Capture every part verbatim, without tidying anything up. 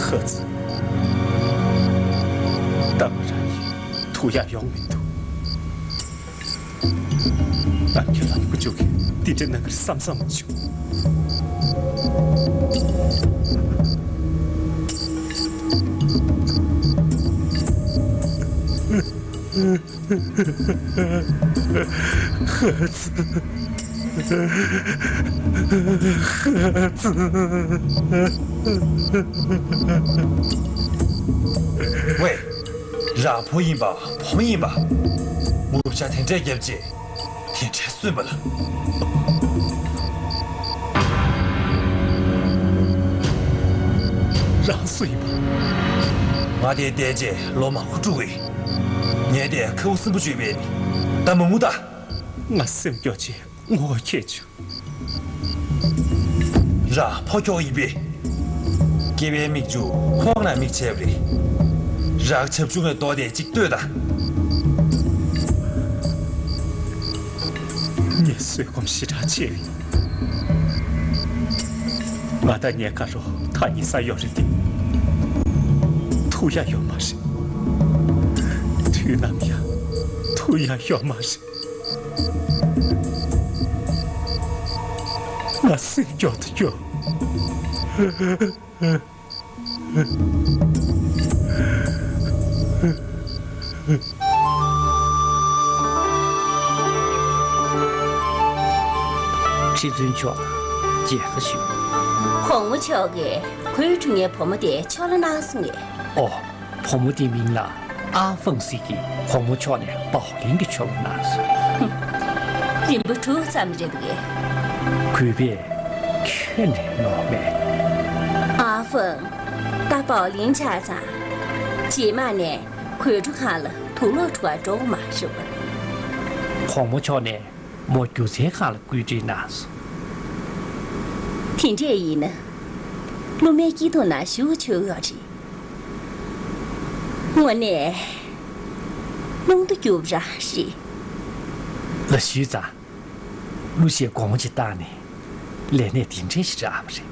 ཧ་ཙི། ད་ང་རང་གཉིད་ཡང་ཡོང་མི་འདུག་ང་ཁྱོད་ལ་ཁུ་བྱུག་གི་འདི་འདྲ་གནང་གི་རེད་བསམ་བསམ་མ་བྱུང་། ཧ་ཙི། ཧ་ཙི། ཝེ། རང་བུ་ཡིན་པ་བུ་མོ་ཡིན་པ། ངུ་བྱ་དེ་འདྲས་བརྒྱབ་རྗེས་དེ་འདྲས་གསོན་པ་ལ། རང་སུ་ཡིན་པ། ང་དེ་བསྡད་རྗེས་ལོ་མང་པོ་འགྲོ་གི། ངས་དེ་ཁ་བུ་སིམ་པོ་བྱོས་པས་ནི་ད་མ་ངུ་ད། ང་སེམས་སྐྱོ་ཆེ། ངོ་ཁྱེད་ཆུ། ར་ཕོ་ཁྱོག་ཡིན་པས། སྐྱེ་བའི་མིག་ཆུ་ཁོག་ན་མིག་ཆེ་བ་རེད། རག་ཆབ་ཆུང་བའི་རྡོ་དེ་གཅིག་ལྟོས་དང་། ངས་བཟོད་སྒོམ་ཞེ་དྲག་བྱས་ཡིན། ང་དང་ངའི་དགའ་རོགས་ཐག་ཉེ་ས་ཡོད་རེད་དེ། ཐུག་ཡ་ཡོད་མ་རེད། དུས་ནམ་ཡང་ཐུག་ཡ་ཡོད་མ་རེད། ང་སེམས་སྐྱོ་དང་སྐྱོ། ཁྲི་བཙུན་མཆོག་མཇལ་ཁ་ཞུ། གོང་མ་མཆོག་གིས་གོས་འཁྲུ་མཁན་བུ་མོ་དེ་ཆོ་ལོ་གནང་སོང་ངས། ཨོ། བུ་མོ་དེའི་མིང་ལ་ཨ་ཧྥང་ཟེར་གི། གོང་མ་མཆོག་ནས་པའོ་ལིན་གྱི་ཆོ་ལོ་གནང་སོང་། རིམ་པ་དྲུག་ཙམ་རེད་འདུག་གས། གུས་པས་ཁྱོན་ནས་ནོར་མེད། ཨ་ཧྥང་། ད་པའོ་ལིན་ཆགས་ཙང་། རྗེས་མ་ནས་གོས་འཁྲུ་ཁང་ལ་དུག་ལོག་འཁྲུ་བར་འགྲོ་གི་མ་རེད་པ། གོང་མ་མཆོག་ནས་མོ་སྒྱུ་རྩལ་ཁང་ལ་བཀོད་སྒྲིག་གནང་སོང་། དེ་འདྲས་ཡིན་ན། སློབ་མའི་སྐྱིད་སྡུག་ནང་ཞུགས་ཆོག་ཡོད་རེད། དངོས་གནས་རླུང་རྟ་རྒྱུག་པ་རང་རེད། ལགས་ཞུས་ཙང་། གླུ་གཞས་དགོང་མོ་ཅིག་བཏང་ནས་ལས་གནས་དེ་འདྲས་ཞིག་རག་པ་རེད།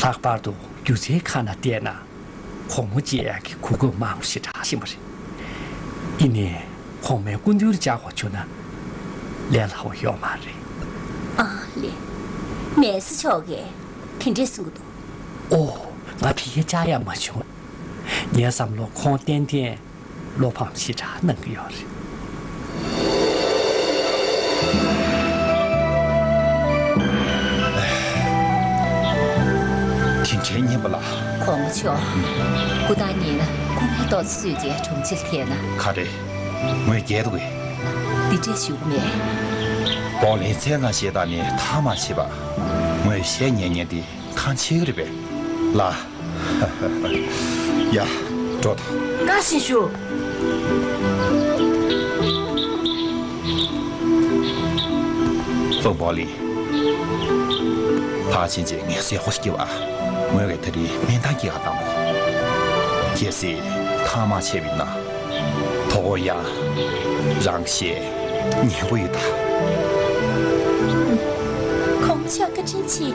ལྷག་པར་དུ་སྒྱུ་རྩལ་ཁང་ནང་བསྡད་ན་གོང་མོ་མཇལ་ཡག་གི་གོ་སྐབས་མང་པོ་ཞིག་རག་བཞིན་པ་རེད། ཡིན་ནའི་གོང་མའི་སྐུ་མདུན་ལ་བཅར་དགོས་བྱུང་ན་ལས་སླ་བོ་ཡོད་མ་རེད། ཨ་ལེ། མེས་མཆོག་གིས་དེ་འདྲས་གསུང་གི་འདུག་ཨོ། ང་ཕ་གིར་བཅར་ཡག་མ་བྱུང་། ངའི་བསམ་བློ་ཁོང་ཏན་ཏན་བློ་ཕམ་ཞེ་དྲག་གནང་གི་ཡོད་རེད། དེ་འདྲའི་སྙན་པ་ལ། གོང་མ་མཆོག་སྐུ་ཐང་ཉིན་སྐུ་ངལ་ཏོག་ཙམ་གསོས་རྗེས་དྲུང་ཆེར་ཕེབས་ན། ག་རེ། ངོས་བརྒྱལ་འདུག་གས། འདི་འདྲས་ཞུ་གི་མེད། པའོ་ལིན་མཚན་དང་ཞེ་དྲག་ནས་ཐག་མ་ཆད་པ། ངོས་གཞས་ཉན་ཉན་དེ་ཐང་ཆད་གི་རེད་པས། ལ། ཡ། འགྲོ་དང་། བཀའ་བཞིན་ཞུ། ཧྥང་པའོ་ལིན། ཕར་ཕྱིན་ཆད་ངས་གསལ་པོ་ཞིག་བརྒྱབ་ཨ། ངོས་ཀྱིས་ད་རིང་སྨན་ཐང་སྐྱེལ་ག་བཏང་གོ། གལ་སྲིད་ཐང་མ་ཆད་པ་ཡིན་ན། དོ་དགོང་ཡང་རང་གི་གཞས་ཉན་དགོས་ཡོད་ད། གོང་མ་མཆོག་བཀའ་དྲིན་ཆེ།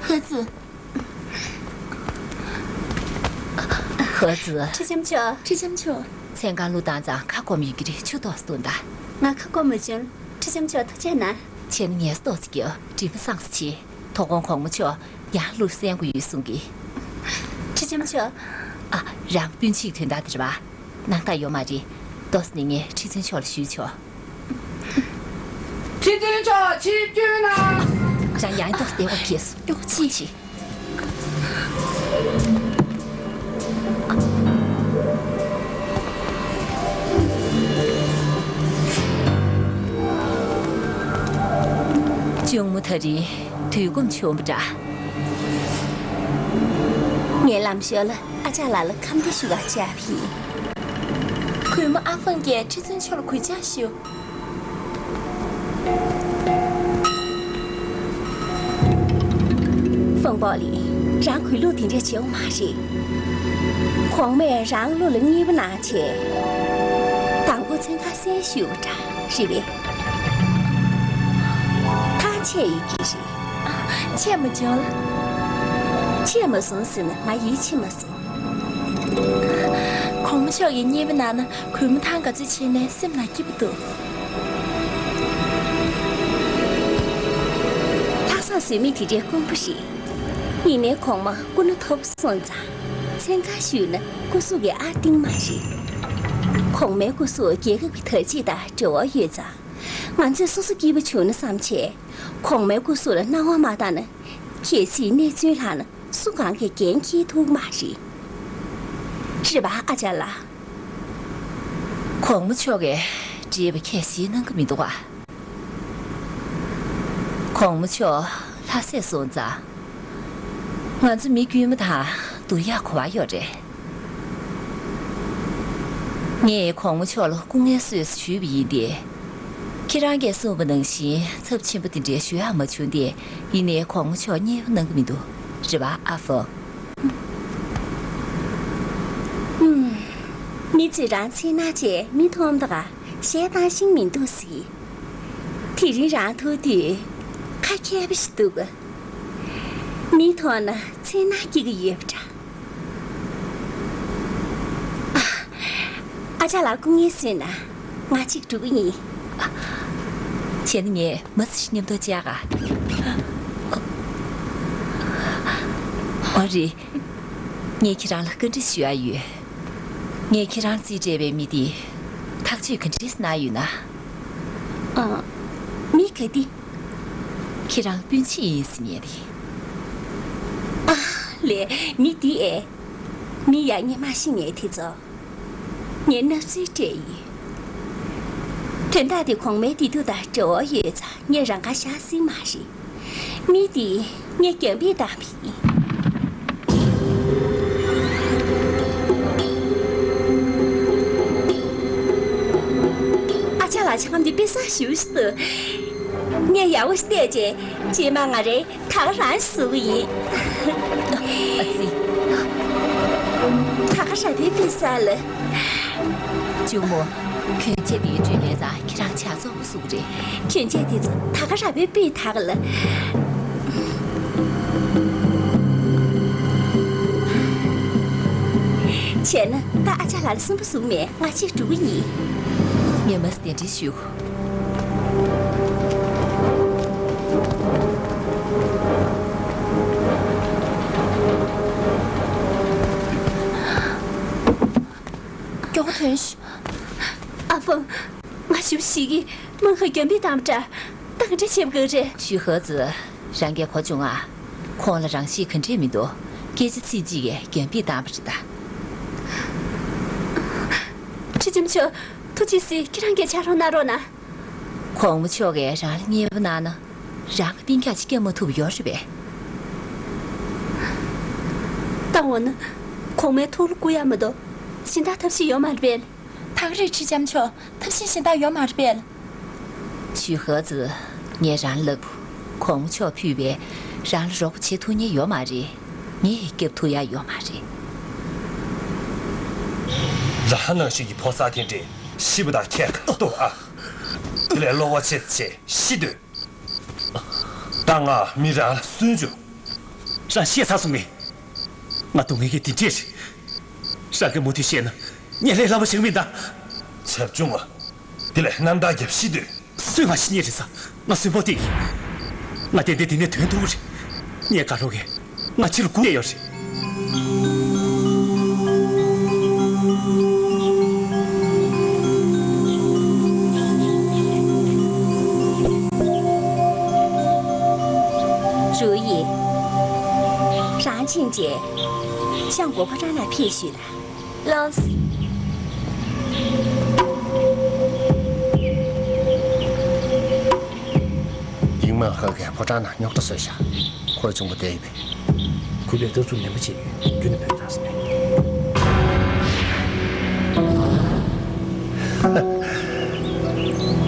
ཧ་ཙི། ཧ་ཙི། ཁྲི་ལྕམ་མཆོག་ཁྲི་ལྕམ་མཆོག་མཚན་གང་བླུགས་བཏང་ཙང་ཁ་སྐོམ་ཡོད་ཀྱི་རེད། ཆུ་ཏོག་ཙམ་འཐུང་དང་། ང་ཁ་སྐོམ་མ་བྱུང་། ཁྲི་ལྕམ་མཆོག་ཐུགས་རྗེ་གནང་། ཁྱེད་ནི་ངལ་གསོ་ཏོག་ཙམ་རྒྱོབ། དྲན་པ་སངས་སུ་མཆིས། དོ་དགོང་གོང་མ་མཆོག་ཡང་བློ་གསལ་དགོས་ཡོད་གསུང་གི། ཁྲི་ལྕམ་མཆོག་ཨ། རང་སྤུན་མཆེད་དོན་དག་དེ་རེད་པ། སྣང་དག་ཡོད་མ་རེད། ཏོག་ཙམ་ནས་ངས་ཁྲི་བཙུན་མཆོག་ལ་ཞུས་ཆོག་ཁྲི་བཙུན་མཆོག་ཕྱིར་བསྐྱོད་གནང་། རང་ཡང་ཏོག་ཙམ་བདེ་བ་སྐྱེས་སོང་། ཡོང་ཅི། གཅུང་མོ་ད་རིང་དུས་ཁོམ་བྱུང་བ་འདྲ། ངས་ལམ་ཞོར་ལ་ཨ་ཅག་ལགས་ལ་ཁམས་བདེ་ཞུ་གར་བཅར་བ་ཡིན། གུས་མོ་ཨ་ཧྥང་གིས་ཁྲི་བཙུན་མཆོག་ལ་གུས་ཕྱག་ཞུ། ཧྥང་པའོ་ལིན། རང་གུས་ལུགས་དེ་འདྲ་བྱེད་འོ་མ་རེད། གོང་མས་རང་བློ་ལ་ངེས་པ་གནང་བྱས། དང་པོ་མཚན་ཁ་གསལ་ཞུས་པ་འདྲ་རེད་པས། ཐག་ཆད་ཡོད་ཀྱི་རེད། ཆད་མ་བྱུང་ལ། ཆད་མ་སོང་ཟེར་ན་ང་ཡིད་ཆེས་མ་སོང་། གོང་མ་མཆོག་གིས་ཉེས་པ་གནང་ན་གུས་མོ་ཐང་ག་ཚོད་བྱས་ནས་སེམས་ནང་སྐྱིད་པོ་འདུག་ལྷག་བསམ་ཟོལ་མེད་དེ་འདྲའི་དཀོན་པོ་ཞིག་ཡིན་ནའི་གོང་མ་སྐུ་ན་མཐོ་པོ་སོང་ཙང་མཚན་ཁ་ཞུས་ན་སྐུ་གཟུགས་ཀྱི་ཨ་ཏིང་མ་རེད། གོང་མའི་སྐུ་གཟུགས་རྒྱལ་ཁབ་ཀྱི་དར་རྒྱས་དང་འབྲེལ་བ་ཡོད་ཙང་། ང་ཚོས་སོ་སོ་སྐྱིད་པོ་བྱུང་ན་བསམ་བྱས། གོང་མའི་སྐུ་གཟུགས་ལ་སྣང་བ་མ་བཏང་ན། གལ་སྲིད་གནས་ཚུལ་ལྷག་ན་སུ་གང་གིས་འགན་འཁྱེར་ཐུབ་མ་རེད། རེད་པ་ཨ་ཅག་ལགས། གོང་མ་མཆོག་གིས་འདྲིས་པ་ཁས་ཞེ་གནང་གི་མི་འདུག་ག་གོང་མ་མཆོག་ལྷ་སས་སོང་ཙང་། ང་ཚོ་མི་དཀྱུས་མ་དང་སྡུག་ཡག་ག་པར་ཡོད་རེད། ངས་གོང་མ་མཆོག་ལ་སྐུ་ངལ་གསོས་ཞུས་པ་ཡིན་ཏེ། ཁྱེད་རང་གིས་གསུངས་པ་ནང་བཞིན་ཚབས་ཆེན་པོ་དེ་འདྲའི་ཞུ་ཡག་མ་བྱུང་སྟེ། ཡིན་ནའི་གོང་མ་མཆོག་མཉེས་པོ་གནང་གི་མི་འདུག་རེད་པ་ཨ་ཧྥང་། ཧུམ། མི་ཚོས་རང་འཚེར་སྣང་བྱས་མིག་མཐོང་མདོག་ག་ཞལ་གདངས་ཤིང་མི་འདུག་ཟེར། དེ་རིང་རང་ཐུག་དུས་ཁ་མཁས་པོ་ཞིག་འདུག་མིག་མཐོང་ན་འཚེར་སྣང་སྐྱེ་གི་ཡོད་པ་འདྲ། ཨ། ཨ་ཅག་ལགས་སྐུ་ངལ་གསོས་ན་ང་གཅིག་འགྲོ་གི་ཡིན། བྱས་ན་ངས་མ་སི་ཞིག་མཉམ་དུ་བཅར་ག་འོ་རེད། ངས་ཁྱེད་རང་ལ་བཀའ་འདྲི་ཞུ་ཡ་ཡོད། ངས་ཁྱེད་རང་རྩིས་སྤྲད་པའི་མི་དེ་ཐག་གཅོད་ག་འདྲས་གནང་ཡོད་ན། ཨ། མི་ག་དེ། ཁྱེད་རང་སྤུན་མཆེད་ཡིན་ཟེར་ཉན་རེད། ཨ་ལས། མི་འདི་ཨེ། མི་ཡག་ཉེས་མ་ཤེས་མཁན་དེ་ཚོ། ངས་མནའ་བཙལ་སྤྲད་ཡིན། དོན་དག་དེ་གོང་མའི་བདེ་སྡུག་དང་འབྲེལ་བ་ཡོད་ཙང་ངས་རང་དགར་བཞག་སྲིད་མ་རེད། མི་འདི་ངས་རྒྱན་སྤྲས་བཏང་བ་ཡིན། ཨ་ཅག་ལགས་ཆང་འདི་དཔེ་བཟང་ཞེ་པོ་ཞིག་འདུག་ངས་ཡག་པོ་ཞིག་བལྟས་རྗེས་རྗེས་མ་ང་རའི་ད་ག་རང་བཟོ་གི་ཡིན། ཨ་ཙི། ད་ག་རང་བའི་དཔེ་བཟང་ལ། གཅུང་མོ། གྱོན་ཆས་དེའི་སྤྲོད་ལས་ཙང་ཁྱེད་རང་ཇ་བཙོག་པོ་བཟོ་གི་རེད། གྱོན་ཆས་དེ་ཚོ་ད་ག་རང་བའི་དཔེ་ད་ག་ལ། བྱས་ན་ད་ཨ་ཅག་ལགས་ལ་སུན་པོ་བཟུང་མེད། ང་གཅིག་འགྲོ་གི་ཡིན། ངས་མ་གཏན་འདྲི་ཞུ། མགྱོགས་པོ་ཐོན་ཤོག་ཨ་ཧྥང་། ང་ཞེ་པོ་ཞིག་གིས་མང་ཁ་རྒྱན་སྤྲས་བཏང་བ་འདྲ། ད་ག་འདྲ་བྱེད་དགོས་རེད། ཞུས་ཧེ་ཙི། རང་གིས་གོ་བྱུང་ང་། ཁོང་ལ་རང་ཤེད་ག་འདྲས་མི་འདུག་སྐད་ཆ་ཚིག་གཅིག་གིས་རྒྱན་སྤྲས་བཏང་བ་རེད་ད། ཁྲི་ལྕམ་མཆོག་ཐུགས་རྗེ་གཟིགས། ཁྱེད་རང་གིས་ཕྱག་རོགས་གནང་རོགས་གནང་། གོང་མ་མཆོག་གིས་རང་ལ་ཉེས་པ་གནང་ན། རང་གི་སྤུན་ཀྱག་ཅིག་སྐྱོབ་མ་ཐུབ་ཡོད་རེད་པས། ད་འོ་ན། གོང་མའི་ཐུགས་ལ་བསྐུར་ཡག་མ་གཏོགས་གཞན་དག་ཐབས་ཤེས་ཡོད་མ་རེད་པས། ད་ག་རེད། ཁྲི་ལྕམ་མཆོག་ཐབས་ཤེས་གཞན་དག་ཡོད་མ་རེད་པས། ཞུས་ཧེ་ཙི། ངས་རང་ལ་ལབ། གོང་མ་མཆོག་ཕུད་པས་རང་ལ་རོགས་པ་བྱེད་ཐུབ་མཁན་ཡོད་མ་རེད། ངས་སྐྱོབ་ཐུབ་ཡག་ཡོད་མ་རེད། ར་ཧ་ནང་བཞིན་གྱི་ཕོ་གསར་དེ་འདྲས་ཤི་བ་དང་ཁྱད་ཀ་ཏོ་ཨ། དེ་ལས་བློ་ཁོག་ཆེ་ཆེ་ཤི་འདོད། ད་ང་མི་རང་ལ་སུན་བྱུང་། རང་ཤེས་ཚར་སོང་ངས། ང་སྡུག་བསྔལ་གྱི་དེ་འདྲས་རེད། རང་གིས་མུ་མཐུད་བཤད་ན་ངས་ལས་སླ་པོ་ཞིག་མིན་ད། བྱབ་ཆུང་བ། དེ་ལས་རྣམ་དག་རྒྱབ་ཤི་འདོད། སུས་ང་ཤི་ཉེས་རེད་ཟེར། ང་གསོན་པོ་བསྡད་ཀྱི། ང་ཏན་ཏན་འདི་ནས་ཐོན་ཐུབ་ཀྱི་རེད། ངས་དགའ་རོགས་ཀྱིས་ང་ཕྱི་ལ་སྒུག་བསྡད་ཡོད་རེད། རུའུ་ཡི། རང་ཕྱིན་རྗེས། ཤང་གོ་ཕོ་བྲང་ནང་ཕེབས་ཤོག་ལ། ལགས། ཡིང་མ་ཧེ་གིས་ཕོ་བྲང་ནང་རྙོག་དྲ་བཟོས་ཤག་ཁོའི་གཅུང་པོ་བསྡད་ཡོད་པས། གུས་པས་ལྟ་ཚུལ་ངན་པ་བྱས་ཡོད། རྒྱུན་ནས་བུད་ཐག་སོང་ངས།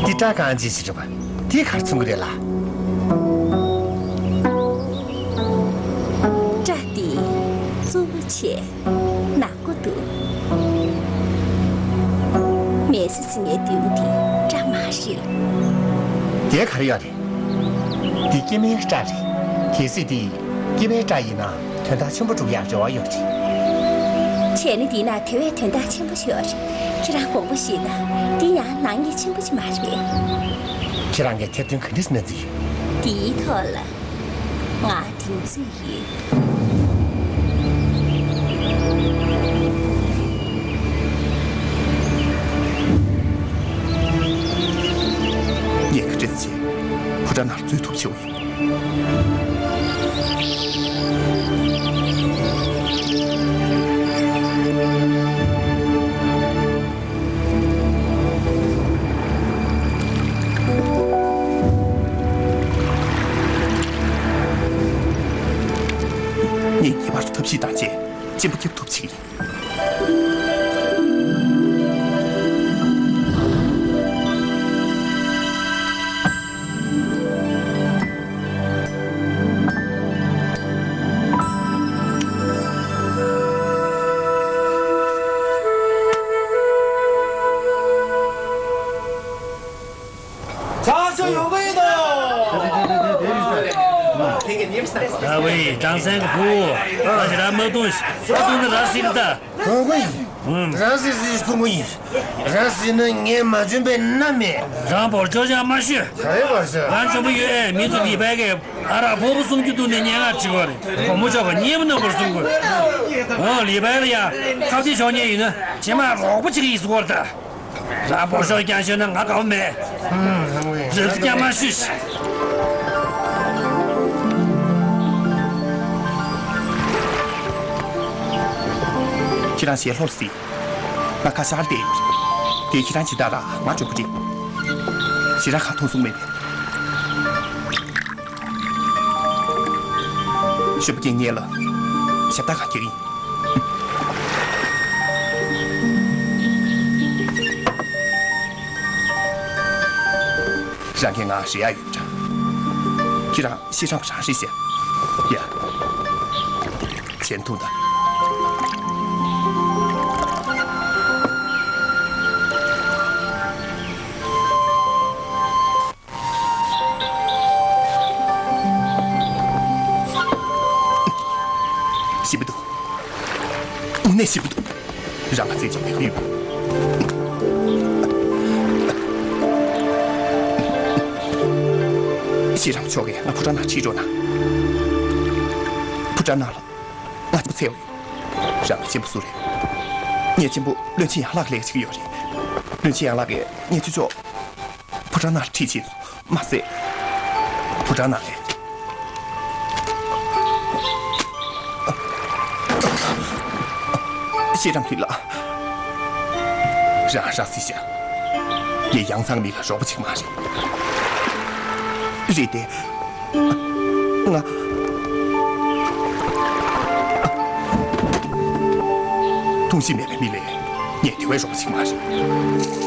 འདི་སྐྲ་གང་ཅི་ཞིག་རེད་པ། འདི་གར་ཚོང་གི་རེད་ལ། སྐྲ་འདི། ཆེ། ནག་པོ་འདུག་མེ་སི་སི་ངའི་མདུན་དེ་སྐྲ་མ་རེད། དེ་ག་རེ་ཡོད་རེད། འདི་སྐྱེ་དམན་སྐྲ་རེད། གལ་སྲིད་འདི་སྐྱེ་དམན་སྐྲ་ཡིན་ན་དོན་དག་ཆེན་པོ་འགྲུབ་ཡག་རེ་བ་ཡོད་རེད། བྱས་ན་འདི་ན་དེ་བས་དོན་དག་ཆེན་པོ་ཞིག་ཡོད་རེད། ཁྱེད་རང་དགོངས་པ་བཞེས་ན། འདི་ཡང་ནག་ཉེས་ཆེན་པོ་ཞིག་མ་རེད་པས། ཁྱེད་རང་གིས་ཐེར་འདོན་ག་འདྲས་གནང་རྩིས་ཡོད། འདིའི་ཐོག་ལ། ང་དེང་ཚོད་ཡོད། ཉེན་ཁ་འདྲ་ཆེ། ཕོ་བྲང་ནང་འཛུལ་ཐུབ་བྱུང་ཡོད། ངས་ངེས་པར་དུ་ཐབས་ཤེས་བཏང་རྗེས་གཅེན་པོ་སྐྱོབ་ཐུབ་བྱེད་ཀྱི་ཡིན། ཚང་མ་ཡོང་གི་ཡིན་ད། ཨ་ཝེ། ཀྲང་སན་གི་བུ། ང་ཞིག་ར་མ་གཏོང་ཞིག་ཨ་གཏོང་ནི་ར་སི་གི་ད། གང་གི་ཡིན། ཨུམ། ར་སི་སི་གཏོང་གི་ཡིན། ར་སི་ནི་ངས་མ་བྱོན་པའི་མནའ་མེད། རང་བོར་ཅོ་ཅང་མ་ཤོད། ག་རེ་བར་ཤོད། རང་བྱོན་པོ་ཡོད་ཨེ། མི་ཚོ་ལི་པའི་གི་ཨ་རག་ཕོར་པ་གསུང་རྒྱུ་འདུག་ནས་སྙན་ངག་བྲིས་པ་རེད། གོང་མ་མཆོག་ག་སྙན་མོ་རྣམ་པར་གསུང་དགོས། ཨོ་ལི་པའི་ལ་ཡ། ཁ་གཏད་གཅོག་མཁན་ཡིན་ན་རྗེས་མ་རོགས་པ་བྱེད་ཀྱི་ཡིན་ཟེར་གོ་རེད་ད། རང་བོར་ཤོག་རྐྱང་ཤོད་ན་ང་དགའ་བོ་མེད། ཧུམ། ཧུམ། རེབ་ཙི་རྐྱང་མ་ཤོད་ཤིག་ཁྱེད་རང་ཞལ་ལྷོར་གཟིགས། ང་ཁ་ཤར་བལྟས་ཡོད་རེད། དེ་ཁྱེད་རང་ཇི་ལྟར་ར་ང་འཇོན་པོ་རེད། ཞེ་དྲག་ཁ་ཐུང་སོང་མེད་པས། ཞོགས་པ་སྐྱེ་ངེས་ལ་ཞབས་ཏག་ག་ཁྱེར་ཡིན། རང་གིས་ང་རེ་ཡ་ཡོད་འདྲ། ཁྱེད་རང་ཤེས་རང་རང་རེད་ཟེར། ཡ། ཆེན་ཐུང་ད། ཞིབ་པ་འདུག་དངོས་གནས་ཞིབ་པ་འདུག་རང་ང་བཙན་བྱ་མེད་ཀྱི་ཡོད། ཤེས་རམ་མཆོག་གིས་ང་ཕོ་བྲང་ནང་ཁྲིད་འགྲོ་ན། ཕོ་བྲང་ནང་ལ་ང་ཚོ་འཚོལ་བ་ཡོད། རང་གི་གཅེན་པོ་སུ་རེད། ངའི་གཅེན་པོ་བློན་ཆེན་ཡང་ལགས་ལས་བྱེད་ཀྱི་ཡོད་རེད། བློན་ཆེན་ཡང་ལགས་ཀྱིས་ངའི་ཐུགས་ཕྱོགས། ཕོ་བྲང་ནང་ཁྲིད་ཕྱིན་སོང་། མ་ཟད། ཕོ་བྲང་ནང་ལས། ཤེས་རམ་ལྷུན་ལགས། རང་རང་སྲིད་བྱ། ངས་ཡང་ཚང་མི་ལ་རོགས་པ་བྱེད་ཀྱི་མ་རེད། རེད་དེ། ང་། ཐུགས་ཞིབ་མེད་པའི་མི་ལ་ངས་དེ་བས་རོགས་པ་བྱེད་ཀྱི་མ་རེད།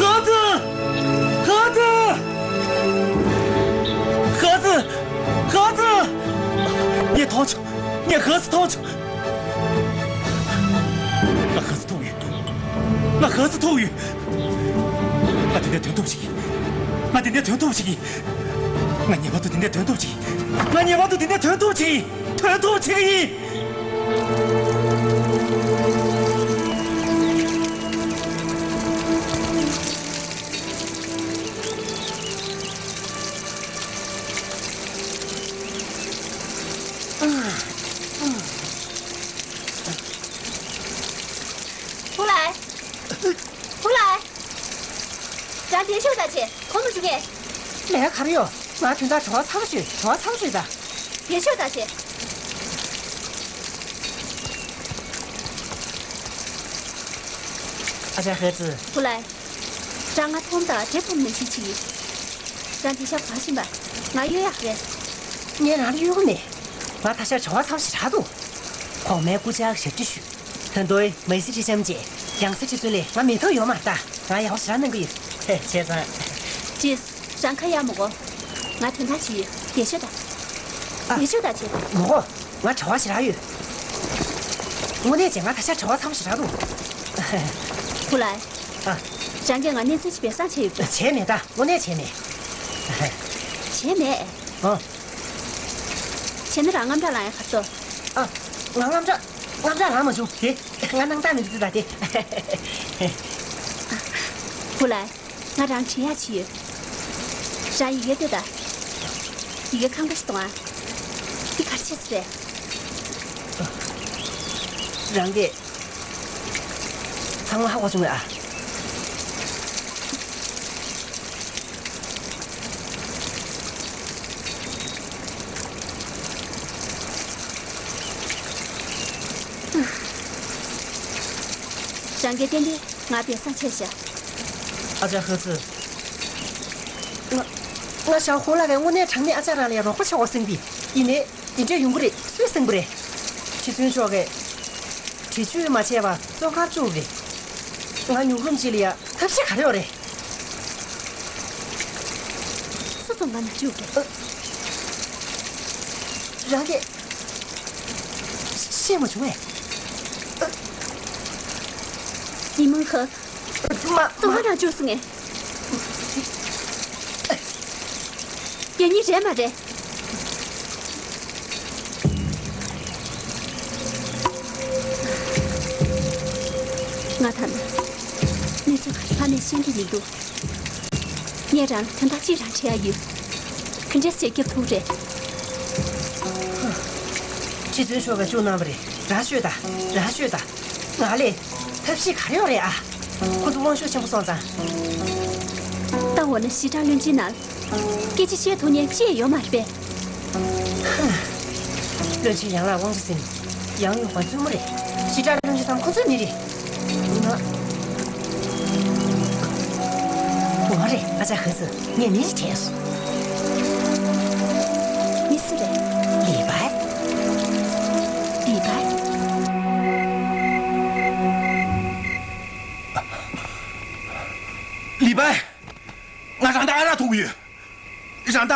ཧ་ཙི། ཧ་ཙི། ཧ་ཙི། ཧ་ཙི། ངས་མཐོང་བྱུང་། ངས་ཧ་ཙི་མཐོང་བྱུང་། ང་ཧ་ཙི་མཐོང་ཡོད། ང་ཧ་ཙི་མཐོང་ཡོད། ང་དེ་ནས་ཐོན་ཐུབ་ཞིག་ཡིན། ང་དེ་ནས་ཐོན་ཐུབ་ཞིག་ཡིན། ང་ངེས་པར་དུ་དེ་ནས་ཐོན་ཐུབ་ཞིག་ཡིན། ང་ངེས་པར་དུ་དེ་ནས་ཐོན་ཐུབ་ཞིག་ཡིན། ཐོན་ཐུབ་ཞིག་ཡིན། ཧུ་ལའེ། ཧུ་ལའེ། རང་བསྡད་ཤོག་ད་ཅེ། གོ་མ་བྱུང་ངས། ལས་ཀ་ག་རེ་ཡོད། ང་དོན་དག་བྲོ་བ་ཚ་པོ་ཞིག་ཡོད། བྲོ་བ་ཚ་པོ་ཞིག་ཡོད་ད། བསྡད་ཤོག་ད་ཅེ། ཨ་ཅག་ཧེ་ཙི། ཧུ་ལའེ། རང་ང་མཐོང་དང་འདྲེ་ཕོམ་ནང་བཞིན་བྱེད་ཀྱི། རང་དེ་ཤ་བ་བཞིན་པ། ང་གཡོལ་ཡག་རེད། ངས་རང་ལ་གཡོལ་གི་མེད། ང་ད་ཆ་བྲོ་བ་ཚ་པོ་ཞེ་དྲག་འདུག་གོང་མའི་སྐུ་ཕྱྭ་ཞབས་ཕྱི་ཞུས། ད་དུང་མ་སི་ཁྲི་ལྕམ་བཅས་ཡང་སྲིད་ཁྲི་བཙུན་ལས་ང་མི་ཐུབ་ཡོད་མ་རེད་ད། ང་ཡག་པོ་ཞེ་དྲག་གནང་གི་ཡོད། བྱས་ཙང་། ཅེས། རང་ཁ་ཡར་མི་གོ། ང་དོན་དག་ཅིག་ཡོད། བསྡད་ཤོག་ད། ཨ། བསྡད་ཤོག་ད་ཅེ། མི་གོ། ང་བྲེལ་བ་ཞེ་དྲག་ཡོད། དངོས་གནས་བྱས་ང་ད་ཆ་བྲེལ་བ་ཚ་པོ་ཞེ་དྲག་འདུག་ཧུ་ལའེ། ཨ། རང་གིས་ང་གནས་ཚུལ་ཅིག་སྦས་གསང་བྱས་ཡོད་པས། བྱས་མེད་ད། དངོས་གནས་བྱས་མེད། བྱས་མེད། ཨ། བྱས་ན་རང་དངངས་སྐྲག་ལངས་ཡ་ག་རེ་འདུག་ཨ། ང་དངངས་སྐྲག་དངངས་སྐྲག་ལངས་མ་བྱུང་དེ། ང་སྣང་དག་མི་འདུག་ད་དེ། ཧུ་ལའེ། ང་རང་དྲི་ཡག་ཅིག་ཡོད། རང་ཡི་གེ་ལྟོས་དང་། ཡི་གེ་ཁང་ཁ་ཞིག་གཏོང་ཨ། འདི་ག་རེ་བྱས་ཚོད་རེད། རང་གིས་ཚང་མ་ཧ་གོ་བྱུང་ངས་ཨ། རང་གིས་ཏན་ཏན་ང་སྦས་གསང་བྱས་ཤག་ཨ་ཅག་ཧུ་ཙི། ང་ང་ཞའོ་ཧུང་ལགས་ཀྱིས་དངོས་གནས་དྲང་གནས་ཨ་ཅག་རང་ལ་ཡང་རོགས་པ་བྱེད་དགོས་བསམ་གི། ཡིན་ནའི་འདི་འདྲས་ཡོང་གི་རེད། སུས་བསམ་གི་རེད། ཁྲི་བཙུན་མཆོག་གིས་འདྲི་གཅོད་མ་བྱས་པར་བཙོན་ཁང་བཅུག་རེད། ང་ཉུག་རུམ་གཅིག་ལ་ཡ་ཐབས་ཤེས་ག་རེ་ཡོད་རེད། སུ་བཙོན་ཁང་ནང་བཅུག་རེད། ཨ། རང་གིས་ཤེས་མ་བྱུང་ངས། ཉི་མ་ཧ། མ། བཙོན་ཁང་ནང་བཅུག་སོང་ངས། ཡ་གཉིས་རེད་མ་རེད། ང་ད་ནི་གནས་ཚུལ་ག་རེ་ཕ་མས་ཤེས་ཀྱི་མི་འདུག་ངས་རང་ལ་དོན་དག་ཅིག་རང་འདྲི་ཡ་ཡོད། ག་འདྲས་བྱས་སྐྱོབ་ཐུབ་རེད། ཁྲི་བཙུན་མཆོག་གིས་བཅུག་གནང་བ་རེད། རང་ཤོད་ད། རང་ཤོད་ད། ང་ལས་ཐབས་ཤེས་ག་རེ་ཡོད་རེད་ཨ། ཁོ་ཚོ་དབང་ཤུགས་ཆེན་པོ་སོང་ཙང་། ད་འོ་ན་ཞི་དྲག་བློན་ཆེན་ནང་སྐད་ཆ་བཤད་ཐུབ་མཁན་ཅི་ཡང་ཡོད་མ་རེད་པས། བློན་ཆེན་ཡང་ལ་དབང་ཆ་ཟིན། ཡང་ཡོང་བ་བཙུན་མོ་རེད། ཞི་དྲག་བློན་ཆེན་ཚང་ཁོ་ཚོའི་མི་རེད། ང་། འོ་རེད། ཨ་ཅག་ཧི་སི། ངས་མི་ཞིག་དྲན་སོང་། མི་སུ་རེད། ལི་པའི། ལི་པའི། ལི་པའི། ང་རང་ད་ཨ་རག་འཐུང་གི་ཡོད། རང་ད་ཨ་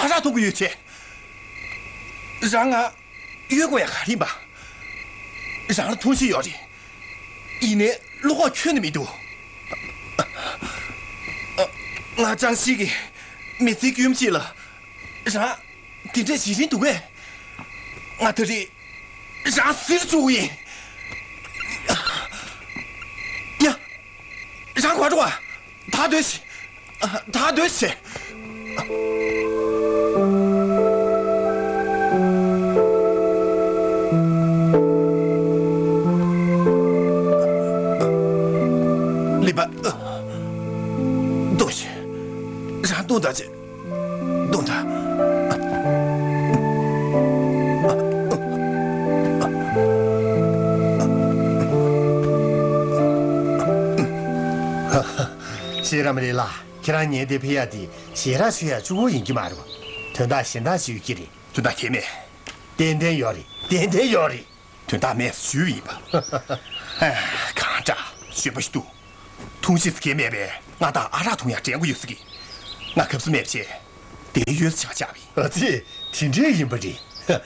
རག་འཐུང་གི་ཡོད་ཆེ། རང་ང་གཡོལ་དགོས་ཡ་ག་རེ་ཡིན་པ། རང་ལ་ཐུགས་རྗེ་ཡོད་རེད། ཡིན་ནའི་བློ་ཁོག་ཁྱོན་ནས་མི་འདུག་ང་ཅང་ཞིག་གི་མི་ཚེ་སྐྱོན་ཅིག་ལ་རང་དེ་འདྲ་བྱེད་རིན་འདུག་གས། ང་ད་རེས་རང་གཟིར་བཅུག་གི་ཡིན། ཡ། རང་གོ་འགྲོ་བ། ད་སྡོད་ཤིག་ད་སྡོད་ཤིག་ལི་པ། སྡོད་ཤིག་རང་སྡོད་ད་ཅིག་སྡོད་ད། ཤེས་རམ་རེད་ལ། ཁྱེད་རང་ཉལ་ཏེ་ཕེབས་ཡ་དེ་ཞལ་རག་ཞུ་ཡ་གཅིག་པོ་ཡིན་གྱི་མ་རེད་པ། དོན་དག་གཞན་དག་ཞིག་ཡོད་ཀྱི་རེད། དོན་དག་གང་ཡང་མེད། ཏན་ཏན་ཡོད་རེད། ཏན་ཏན་ཡོད་རེད། དོན་དག་མེད་ཞུས་ཡིན་པ། ཨ། གང་འདྲ་ཞོད་པ་ཞིག་འདུག་ཐུགས་རྗེ་ཆེ། མེད་པས་ང་དང་ཨ་རག་འཐུང་ཡ་དྲན་གྱི་ཡོད་ཟེར་གི། ང་གབ་ས་མེད་པ་བྱས། དེ་ཡོད་ཆག་ཆག་བས། ཨ་ཙི། དེ་འདྲས་ཡིན་པ་རེད། ད་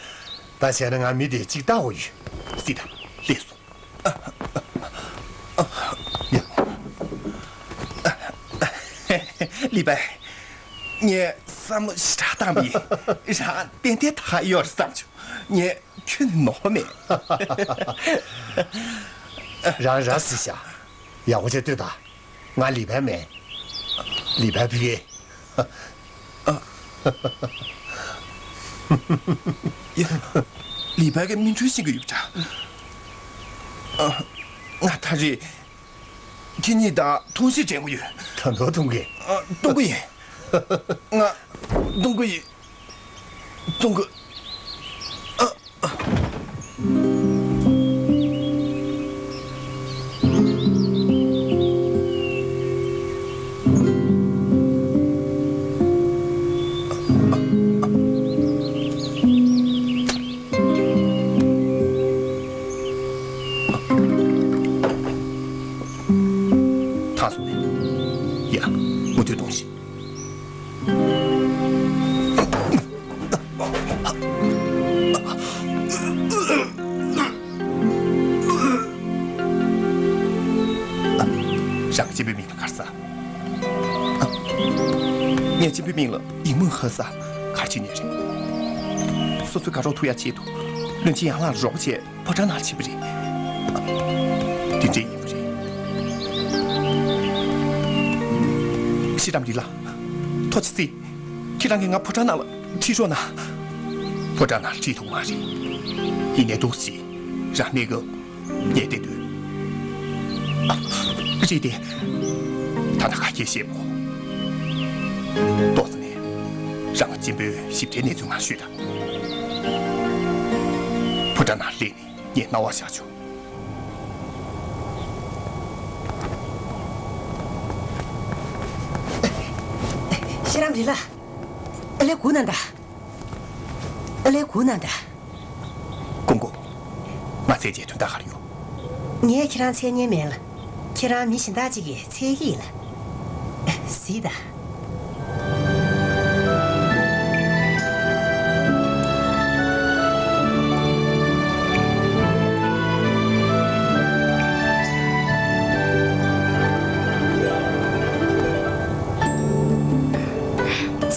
བྱས་ན་ང་མི་དེ་གཅིག་ལྟ་དགོས་ཡོད། སྲིད་དམ། སླེབས་སོང་། ཡ། ལི་པའི། ངས་བསམ་བློ་ཞེ་དྲག་བཏང་པ་ཡིན། རང་ཏན་ཏན་ད་ག་ཡོད་རེད་བསམ་བྱུང་། ངས་ ཁྱོད་ནི་ནོར་བ་མེད། རང་ར་སི་ཤ། ཡག་པོ་བྱས་ལྟོས་དང་། ང་ལི་བན་མེད། ལི་བན་ཕི་གེ། ཡ། ལི་བན་གྱི་མིང་འཁྲུལ་ཤེས་ཀྱི་ཡོད་པ་འདྲ། ང་ད་རེས་ཁྱེད་གཉིས་དང་ཐུག་འཕྲད་འགྲན་གྱི་ཡོད། ད་དུང་ཐུག་གི། གཏོང་གི་ཡིན། ང་གཏོང་གི་ཡིན། གཏོང་གི། ཐང་སོང་ནས། ཡ། མུ་མཐུད་གཏོང་ཞིག། རང་གཅེན་པོའི་མིང་ལ་ག་རེ་ཟེར། ངའི་གཅེན་པོའི་མིང་ལ་ཡིག་མང་ཧ་ས་ག་རེ་བྱེད་ནས་རེད། སོ་སོའི་དགའ་རོགས་ཐུག་ཡག་ཆེད་དུ་བློན་ཆེན་ཡང་ལགས་ལ་རོགས་པ་བྱས། ཕོ་བྲང་ནང་ཕྱིན་པ་རེད། དེ་འདྲ་ཡིན་པ་རེད། ཤེས་རམས་ལི་ལགས། ཐུགས་རྗེ་གཟིགས། ཁྱེད་རང་གིས་ང་ཕོ་བྲང་ནང་ལ་ཁྲིད་རོགས་གནང་། ཕོ་བྲང་ནང་ཁྲིད་ཐུབ་མ་རེད། ཡིན་ནའི་འདུག་སེ་རང་གནས་སྐབས་ངས་བལྟས་དུས། རེད་དེ། ད་ལྟ་ག་གེ་བཤད་མོ། ཏོག་ཙམ་ནས་རང་གཅེན་པོའི་ཞིབ་ཕྲའི་གནས་ཚུལ་ང་ཞུས་དང་། ཕོ་བྲང་ནང་སླེབས་ནས་ངས་རྣ་བ་བཞག་བྱུང་། ཤེས་རམས་ལི་ལགས། ཨ་ལས་སྒུག་གནང་དང་། ཨ་ལས་སྒུག་གནང་དང་། ཀུང་ཀུང་། ང་བཙལ་བྱས་དོན་དག་ག་རེ་ཡོད། ངས་ཁྱེད་རང་འཚོལ་མཁན་མིན་ལ། ཁྱེད་རང་མི་གཞན་དག་ཅིག་གིས་འཚོལ་གྱི་ཡིན་ལ། གཟིགས་དང་།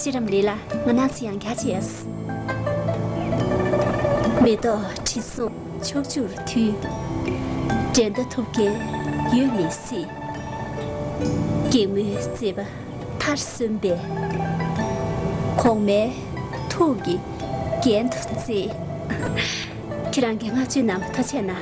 ཤེས་རམས་ལི་ལགས། ང་ནང་ཚོ་ཡང་བསྐྱར་བྱས། མེ་ཏོག་དྲི་བསུང་ཕྱོགས་བཅུར་འཐུལ། འགྲན་ཟླ་ཐུབ་མཁན་ཡོད་མི་སྲིད། སྒེག་མོའི་མཛེས་པ་མཐར་སོན་པའི། གོང་མའི་ཐུགས་ཀྱི་རྒྱན་དུ་བརྩི། ཁྱེད་རང་གིས་བསྔགས་བརྗོད་གནང་བ་ཐུགས་རྗེ་གནང་།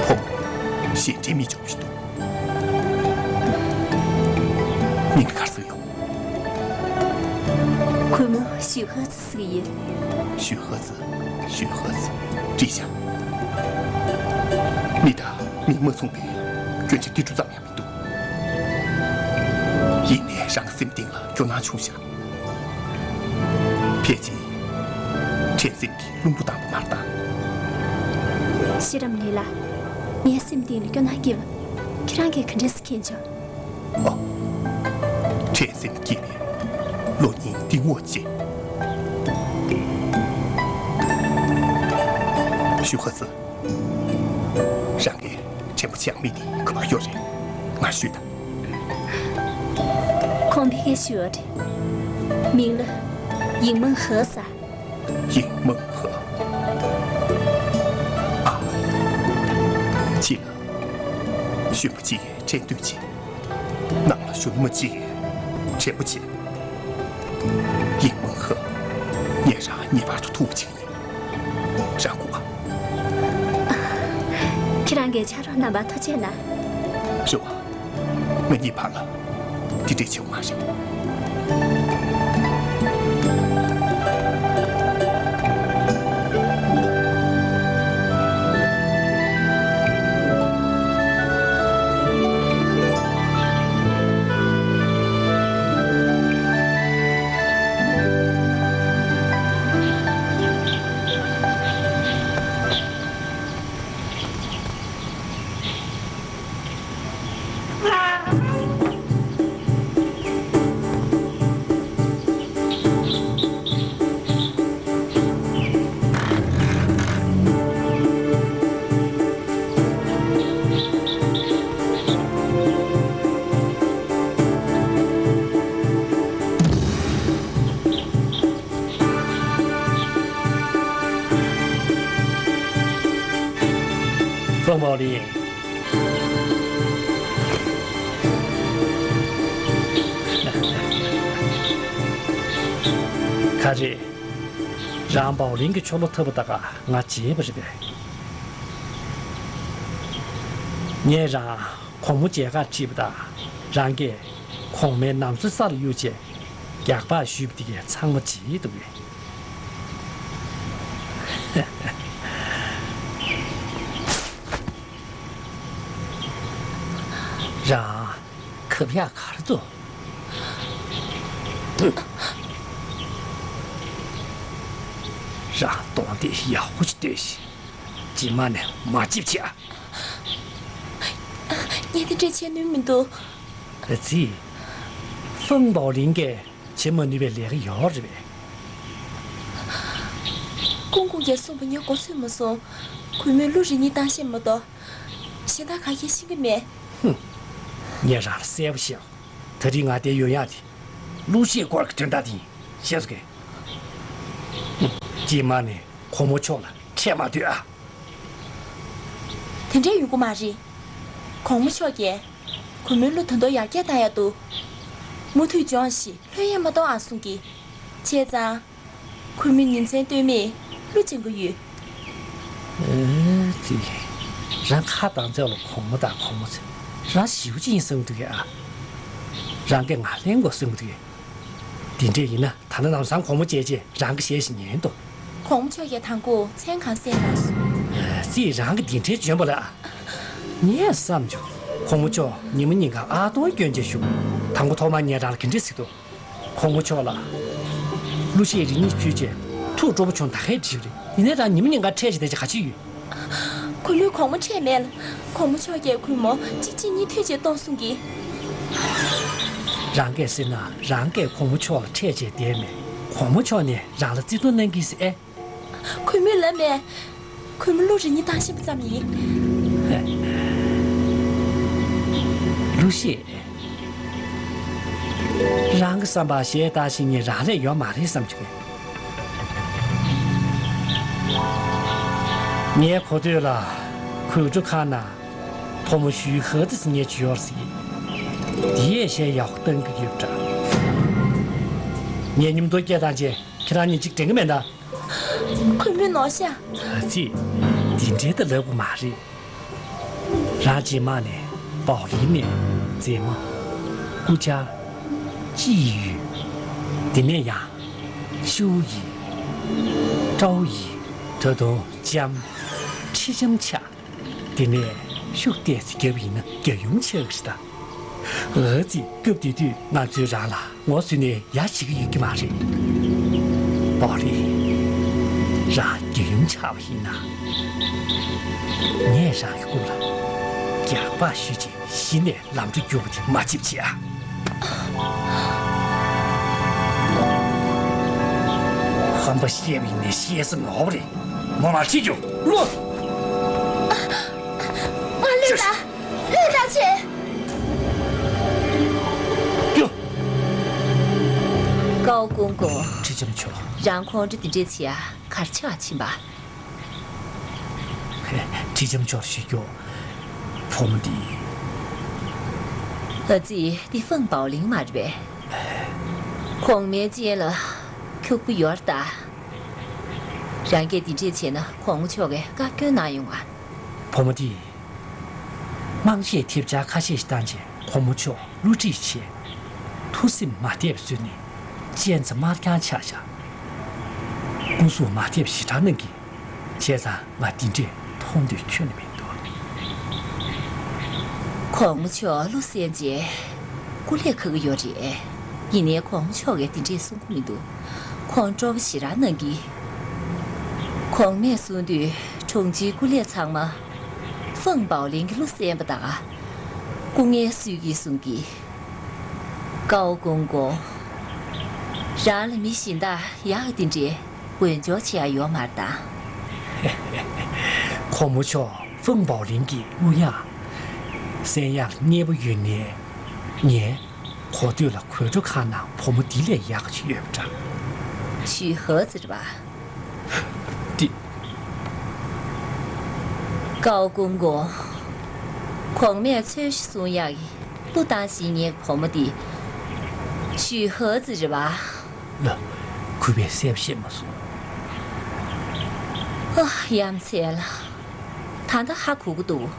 ཕོ་མོ་གཞན་འདྲིས་མི་འཇོག་པ་ཞིག་འདུག། མིང་ག་རེ་ཟེར་ཡོད། གུས་མོ་ཞུས་ཧ་ཙི་ཟེར་གྱི་ཡོད། ཞུས་ཧ་ཙི། ཞུས་ཧ་ཙི། བྲིས་བཞག། མི་དང་མི་མ་མཚུངས་པའི་སྐྱོན་ཆ་ཏིལ་འབྲུ་ཙམ་ཡང་མི་འདུག། ཡིན་ནའི་རང་སེམས་གཏིང་ལ་སྐྱོ་སྣང་བྱུང་ཤག། ཕལ་ཆེར་དྲན་སེམས་ཀྱིས་རླུང་བུ་བཏང་པ་མ་རེད་ད། ཤེས་རམས་ལི་ལགས། ངའི་སེམས་གཏིང་ལ་སྐྱོ་སྣང་སྐྱེས་པ་ཁྱེད་རང་གིས་ག་འདྲས་སེ་མཁྱེན་བྱུང་། ཨ། དྲན་སེམས་སྐྱེས་པའི་གློ་སྙིང་གཏིང་འོག་ཅན། ཞུས་ཧ་ཙི། རང་གི་དྲན་པ་བྱང་མི་དེ་ག་པར་ཡོད་རེད། ང་ཞུས་དང་། ཁོང་ཕ་གིར་བཞུགས་ཡོད་རེད། མིང་ལ་ཡིག་མང་ཧ་ས། ཡིག་མང་ཧ། ཨ། ཕྱི་ལ་གཞོན་པ་གཅིག་གིས་འགྲན་བསྡུར་བྱེད། ནང་ལ་གཞོན་ནུ་མ་གཅིག་གིས་དྲན་པ་བྱེད། ཡིག་མང་ཧ། ངས་རང་ངེས་པར་དུ་ཐུག་པ་བྱེད་ཀྱི་ཡིན། རང་སྒུག་ཨ། ཁྱེད་རང་གིས་ཕྱག་རོགས་གནང་བར་ཐུགས་རྗེ་གནང་། རེད་བ། ང་གཉིས་བར་ལ་དེ་འདྲའི་བྱེད་དགོས་མ་རེད། ག་རེད། རང་པའོ་ལིན་གྱི་ཆོ་ལོ་ཐབ་པ་ད་ག་ང་བརྗེད་པ་རེད་པས། ངས་རང་གོང་མོ་མཇལ་ཁར་ཁྲིད་པ་དང་རང་གིས་གོང་མའི་ནམ་སོ་ས་ལ་གཡུགས་བྱས་རྒྱག་པ་ཞུས་པ་དེ་གས་ཚང་མ་བརྗེད་འདུག་གས། རང་གབ་ཡག་ག་རེ་འདུག་རང་གདོང་དེ་ཡག་པོ་ཞིག་ལྟོས་ཤིག་རྗེས་མ་ནས་མ་ལྕེབས་བྱས་ཨ། ངས་དེ་འདྲས་བྱེད་ནུས་མི་འདུག་རེད་ཙི། ཧྥང་པའོ་ལིན་གྱིས་བྱེད་མ་ནུས་པའི་ལས་ཀ་ཡོད་རེད་པས། ཀུང་ཀུང་གིས་གསུངས་པ་ངས་མགོ་ཚོས་མ་སོང་། གུས་མོས་གླུ་རེ་གཉིས་བཏང་ཤེས་མ་གཏོགས་གཞན་དག་ག་གེ་ཤེས་ཀྱི་མེད། ཧུམ། ངས་རང་ལ་གསལ་པོ་བཤད། ད་རིང་ང་འདིར་ཡོང་ཡག་དེ་གླུ་གཞས་སྐོར་གྱི་དོན་དག་དེ་ཡིན། ཤེས་སོང་གས། ཧུམ། རྗེས་མ་ནས་གོང་མོ་མཆོག་ལ་འཕྲད་མ་སྡོད་ཨ། དེ་འདྲའི་ཡོང་གི་མ་རེད། གོང་མོ་མཆོག་གིས་གུས་མོའི་གླུ་ད་དུང་ཡར་རྒྱས་བཏང་ཡག་འདུག་མུ་མཐུད་སྦྱོངས་ཤིག་ལྷོད་ཡངས་མ་གཏོང་ཨ་གསུང་གི། བྱས་ཙང་། གུས་མོས་ཉིན་མཚན་ལྟོས་མེད་གླུ་སྦྱང་གི་ཡོད། ཨེ་ཙི། རང་ཁ་གདངས་ཚད་ལ་གོང་མོ་དང་གོང་མོ་ཟེར། རང་ཞེ་པོ་ཅིག་ཡིན་བསམ་གྱི་འདུག་གས་ཨ། རང་གིས་ང་ལེན་དགོས་བསམ་གྱི་འདུག་གས། དེ་འདྲས་ཡིན་ན་ད་ནི་ལམ་སང་གོང་མོ་མཇལ་རྗེས་རང་གི་ཞལ་ཞིག་ཉན་ཏོ། གོང་མོ་མཆོག་གིས་དང་པོ་མཚན་གང་གསན་གནང་སོང་། ཨེ་ཙི། རང་གིས་དེ་འདྲས་འཇོན་པ་ལ། ངས་བསམ་བྱུང་། གོང་མོ་མཆོག་ཉི་མ་ཉིན་གང་ཨ་སྟོང་སྐྱོན་ཅན་ཞུགས། དང་པོ་ཐོག་མར་ངས་རང་ལ་ག་འདྲས་ཟེར་འདུག་གོང་མོ་མཆོག་ལ་གླུ་གཞས་རེ་གཉིས་ཕུལ་རྗེས་ཐུགས་སྤྲོ་པོ་བྱུང་། ད་གས་འགྲིག་རེད། ཡིན་ནའི་རང་ཉི་མ་ཉིན་གང་འཕྲད་བྱས་བསྡད་ཀྱི་ག་ཅི་ཡོད། གུས་མོས་གོང་མོ་འཕྲད་མེད་ལ། གོང་མོ་མཆོག་གིས་གུས་མོ་གཅིག་གཅིག་གཉིས་ཐུག་རྗེས་གཏོང་གསུང་གི། རང་གིས་ཟེར་ན་རང་གིས་གོང་མོ་མཆོག་ལ་འཕྲད་བྱས་བསྡད་མེད། གོང་མོ་མཆོག་ནས་རང་ལ་བརྩི་མཐོང་གནང་གི་ཟེར་ཨེ། གུས་མོས་ལབ་མེད། གུས་མོ་གླུ་རེ་གཉིས་བཏང་ཤེས་པ་ཙམ་ཡིན། གླུ་གཞས། རང་གི་བསམ་པར་གཞས་བཏང་ཤེས་མཁན་རང་ལས་ཡོད་མ་རེད་བསམ་བྱུང་། ངའི་གོ་ཐོས་ལ་གོས་འཁྲུ་ཁང་ནང་བུ་མོ་ཞུས་ཧ་ཙི་ཟེར་མཁན་ཅིག་ཡོད་རེད་ཟེར་གི། དེ་ཡས་གཞས་ཡག་པོ་བཏང་གི་ཡོད་པ་འདྲ། ངས་མཉམ་དུ་སྐད་བཏང་རྗེས་ཁྱེད་རང་གཉིས་གཅིག་དྲན་གི་མེད་ན། གུས་མོས་ནོར་ཤག་ཨ་ཙི། འདི་འདྲའི་ད་ལབ་དགོས་མ་རེད། རང་རྗེས་མ་ནས་པའོ་ལིན་ནས་མཛེས་མ། སྐུ་བཅར། ཅི་ཡི་ཡུས། དེ་ནས་ཡང་། ཤུའུ་ཡི། ཀྲའོ་ཡི། ད་དུང་ལྕམ། ཁྲི་ལྕམ་ཆགས། དེ་ནས་ཤུགས་ཏོག་ཙམ་བརྒྱབ་ཡིན་ན་རྒྱལ་ཡུམ་ཆགས་ཀྱི་རེད་ད། ཨ་ཙི། སྐབས་དེ་དུས་ང་ཚོས་རང་ལ་ངོ་བསུས་ནས་ཡ་བྱེད་ཀྱི་ཡོད་ཀྱི་མ་རེད། པའོ་ལིན། རང་རྒྱལ་ཡུམ་ཆགས་པ་ཡིན་ན། ངས་རང་གི་སྐུ་ལ་རྒྱག་པ་ཞུས་རྗེས་གཞི་ནས་ལམ་འགྲོ་རྒྱུག་པ་དེ་མ་བརྗེད་པ་བྱེད་ཨ། ཧམ་པ་བཤད་པ་ཡིན་ནའི་བཤད་ས་མེད་པ་རེད། མོ་མ་ཁྲིད་རྒྱུ། བློ། ང་ལོས་ད། ལོས་ད་ཆེ། རྒྱུ། ཀའོ་ཀུང་ཀུང་། ཁྲི་ལྕམ་མཆོག་རང་ཁོང་ཁྲོ་འདི་འདྲས་བྱེད་ཡ་ག་རེ་ཆགས་ཕྱིན་པ། ཁྲི་ལྕམ་མཆོག་ཞུ་རྒྱུ། བུ་མོ་འདི། ཨ་ཙི། འདི་ཧྥང་པའོ་ལིན་མ་རེད་པས། གོང་མའི་སྤྱན་ལ་འཁྱུག་པོ་ཡོད་ད། རང་གིས་འདི་འདྲས་བྱས་ན་གོང་མ་མཆོག་གིས་བཀའ་བཀྱོན་གནང་ཡོང་ང་། བུ་མོ་འདི། དམངས་གཞས་ཐེབས་ཆག་ཁ་ཤས་ཤིག་བཏང་རྗེས་གོང་མ་མཆོག་བསླུ་བྲིད་བྱས། ཐུགས་སེམས་མ་བདེ་བ་བཟོས་ནས་སྤྱན་རྩ་དམར་རྐྱང་ཆགས་བཞག་སྐུ་གཟུགས་མ་བདེ་བ་ཞེ་དྲག་གནང་གི། བྱས་ཙང་ང་འདི་འདྲས་མཐོང་འདོད་ཁྱོན་ནས་མི་འདུག་གོང་མ་མཆོག་གླུ་གསན་རྗེས་སྐུ་ལས་ཁག་གི་ཡོད་རེད། ཡིན་ནའི་གོང་མ་མཆོག་གིས་འདི་འདྲས་གསུང་གི་མི་འདུག་ཁོང་སྤྲོ་པོ་ཞེ་དྲག་གནང་གི། གོང་མས་གསུང་དུས་དྲུང་ཆེའི་སྐུ་ལས་ཚང་མ་ཧྥང་པའོ་ལིན་གྱི་གླུ་གསན་པ་དང་སྐུ་ངལ་གསོས་ཀྱིས་གསུང་གི། ཀའོ་ཀུང་ཀུང་། རང་ལ་མི་གཞན་དག་ཡག་གི་འདི་འདྲའི་འོས་སྦྱོར་བྱེད་ཡ་ཡོད་མ་རེད་ད། གོང་མ་མཆོག་ཧྥང་པའོ་ལིན་གྱི་གླུ་དབྱངས་གསན་ཡག་ལ་མཉེས་པོ་ཡོད་ནའི་ངས་གོ་ཐོས་ལ་གོས་འཁྲུ་ཁང་ནང་བུ་མོ་འདི་ལས་ཡག་ག་ཅིག་ཡོད་པ་འདྲ། ཞུས་ཧ་ཙི་རེད་པ། འདི། ཀའོ་ཀུང་ཀུང་། གོང་མས་ཚོས་གཞི་གསུང་ཡག་གི་གླུ་བཏང་ཤེས་མཁན་བུ་མོ་འདི། ཞུས་ཧ་ཙི་རེད་པ། ལ། གུས་པས་གསལ་པོ་ཤེས་མ་སོང་། ཨ། ཡ་མཚན་ལ། ད་ལྟ་ཧ་གོ་གི་འདུག་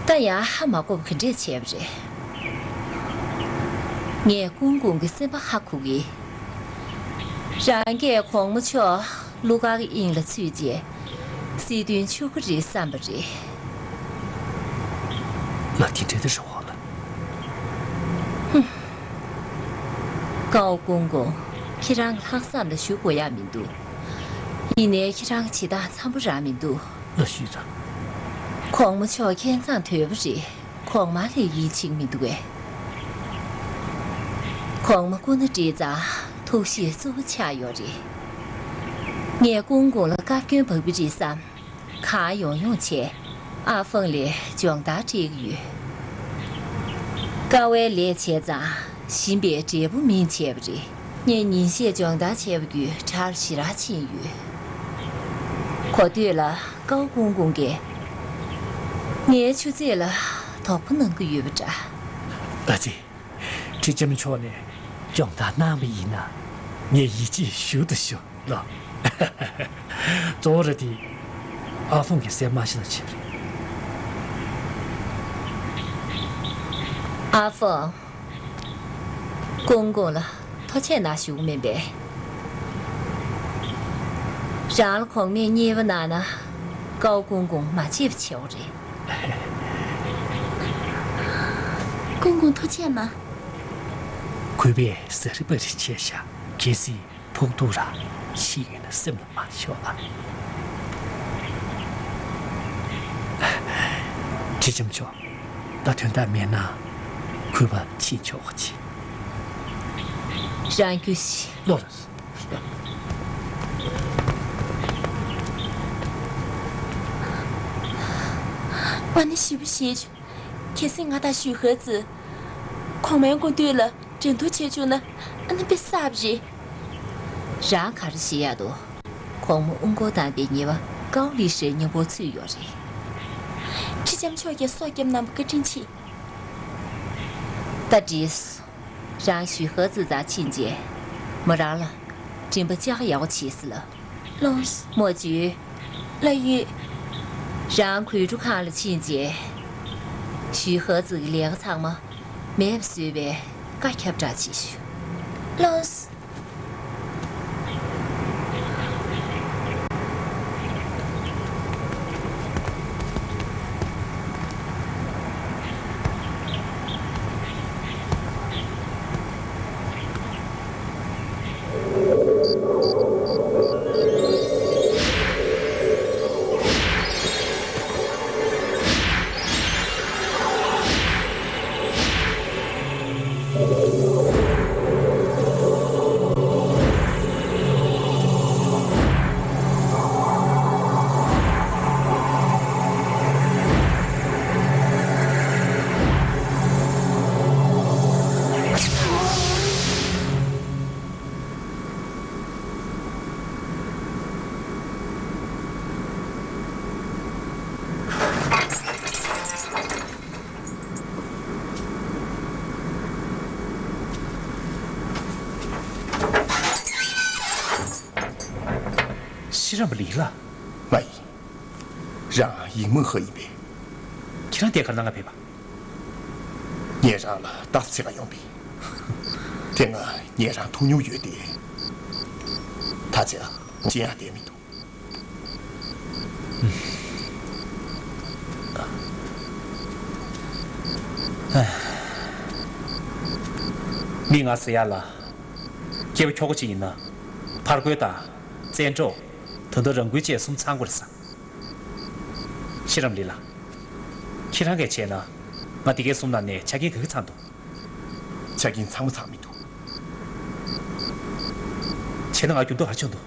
ད་ཡང་ཧ་མ་གོ་བ་ག་འདྲས་བྱས་པ་རེད། ངས་ཀུང་ཀུང་གི་སེམས་པ་ཧ་གོ་གི། རང་གིས་གོང་མ་མཆོག་གླུ་གར་གྱི་དབྱིངས་ལ་ཚུད་རྗེས། སྲིད་དོན་ཆོག་གི་རེད་བསམ་པ་རེད། ལ་དེ་འདྲ་དེ་རེད་བ་ལ། ཧུམ། ཀའོ་ཀུང་ཀུང་། ཁྱེད་རང་ལྷག་བསམ་ལ་ཞུ་དགོས་ཡག་མི་འདུག་ཡིན་ནའི་ཁྱེད་རང་བྱེད་སྟངས་འཚམ་པོ་རང་མི་འདུག་ལ་ཞུས་ཙང་། གོང་མ་མཆོག་ཁྱད་མཚང་དོད་པོ་རེད། གོང་མ་ལས་ཡིད་ཆེས་མི་འདུག་གས། གོང་མ་སྐུ་ན་བགྲེས་ཙང་ཐུགས་གཤིས་རྩུབ་པོ་ཆགས་ཡོད་རེད། ངས་ཀུང་ཀུང་ལ་བཀའ་བཀྱོན་བབས་ཀྱི་རེད་བསམ། གང་ཡོང་ཡོང་བྱས། ཨ་ཧྥང་ལ་སྦྱོང་བརྡར་སྤྲད་ཀྱི་ཡོད། དཀའ་བའི་ལས་བྱས་ཙང་ཞིམ་པའི་འབྲས་བུ་སྨིན་བྱས་པ་རེད། ངས་ཉིན་ཤས་སྦྱོང་བརྡར་བྱས་པ་བརྒྱུད་གྲལ་ཞེ་དྲག་ཕྱིན་ཡོད། གོ་ཐོས་ལ་ཀའོ་ཀུང་ཀུང་གིས་ངའི་ཆུ་ཚོད་ལ་དོགས་པ་གནང་གི་ཡོད་པ་འདྲ། ཨ་ཙི། ཁྲི་ལྕམ་མཆོག་ནས་སྦྱོང་བརྡར་གནང་བ་ཡིན་ན་ངས་ཡིད་ཆེས་ཞུ་དང་ཞུ་ལ། གཙོ་བོ་ར་དེ་ཨ་ཧྥང་གི་སེམས་མ་ཤེས་ན་བྱེད་པ་རེད། ཨ་ཧྥང་། ཀུང་ཀུང་ལ་ཐུགས་རྗེ་གནང་ཞུ་གི་མིན་པས། རང་ལ་གོང་མས་བརྙས་པ་གནང་ན་ཀའོ་ཀུང་ཀུང་མ་བྱེད་པ་བྱེད་འོ་རེད། ཀུང་ཀུང་ཐུགས་རྗེ་གནང་། གུས་པས་ཟ་རི་པ་རི་བྱས་ཤག་གལ་སྲིད་ཕོག་ཐུག་ར་ཤི་ཡོད་ན་སེམས་ལ་མ་ཤོར་ཨ། ཁྲི་ལྕམ་མཆོག་ད་དོན་དག་མེད་ན་གུས་པ་ཕྱིན་ཆོག་གི། རང་རྒྱུ་ཞིག་ལོ་ར། ཨ་ནི་ཞེ་པོ་ཞེད་བྱུང་། གལ་སྲིད་ང་དང་ཞུས་ཧེ་ཙི་གོང་མའི་སྐུ་མདུན་ལ་འགྲན་བསྡུར་བྱེད་བཅུག་ན་ཨ་ནི་དཔེ་བསགས་པ་རེད། རང་ག་རེ་བྱེད་ཡག་འདུག་གོང་མ་དབུ་འཁོར་བཏང་པའི་ཉེས་པ་ཀའོ་ལི་ཧྲེའི་སྙིང་པོར་ཚུད་ཡོད་རེད། ཁྲི་ལྕམ་མཆོག་གིས་སྲོག་བསྐྱབས་གནང་བ་བཀའ་དྲིན་ཆེ། ད་འགྲིགས་སོང་། རང་ཞུས་ཧེ་ཙི་རྩར་ཕྱིན་རྗེས་མོ་རང་ལ་མགྲིན་པ་ལྕགས་ཡག་པོ་བྱེད་ཟེར་ལ། ལགས་སོ། མོ་ཇུས། ལགས་ཡོད། རང་གོས་འཁྲུ་ཁང་ལ་ཕྱིན་རྗེས། ཞུས་ཧེ་ཙི་གི་ལས་ཀ་ཚང་མ་མེད་པ་བཟོས་པའི་བཀའ་ཁྱབ་བསྒྲགས་བྱེད་ཤོག་ལགས་སོ། ཤེས་རམས་པ་ལི་ལགས། ང་ཡིན། རང་ཡིག་མང་ཧ་ཡིན་པས། ཁྱེད་རང་དེ་ག་ལ་ང་ཕེབས་པ། ངས་རང་ལ་ལྟ་ས་བྱེད་ག་ཡོང་པས། དེ་སྔ་ངས་རང་ཐུག་མྱོང་ཡོད་དེ། ད་ཆ་ཅི་ཡང་བསྡད་མི་འདུག་མི་ང་ཟེར་ཡག་ལ། སྐྱེ་བ་ཁྱོ་ག་ཅིག་ཡིན་ན། ཕར་རྒོལ་དང་། བཙན་འཕྲོག་ད་དུང་རང་འགུལ་བཅས་གསུམ་ཚང་དགོས་རེད་ས། ཤེས་རམས་ལི་ལགས། ཁྱེད་རང་གིས་བྱས་ན། ང་འདི་གའི་གསུམ་ནང་ནས་ཆ་རྐྱེན་ག་གི་ཚང་འདུག་ཆ་རྐྱེན་ཚང་མ་ཚང་མི་འདུག་བྱས་ན་ང་རྒྱུ་མཐོང་ག་རེ་བྱུང་འདུག་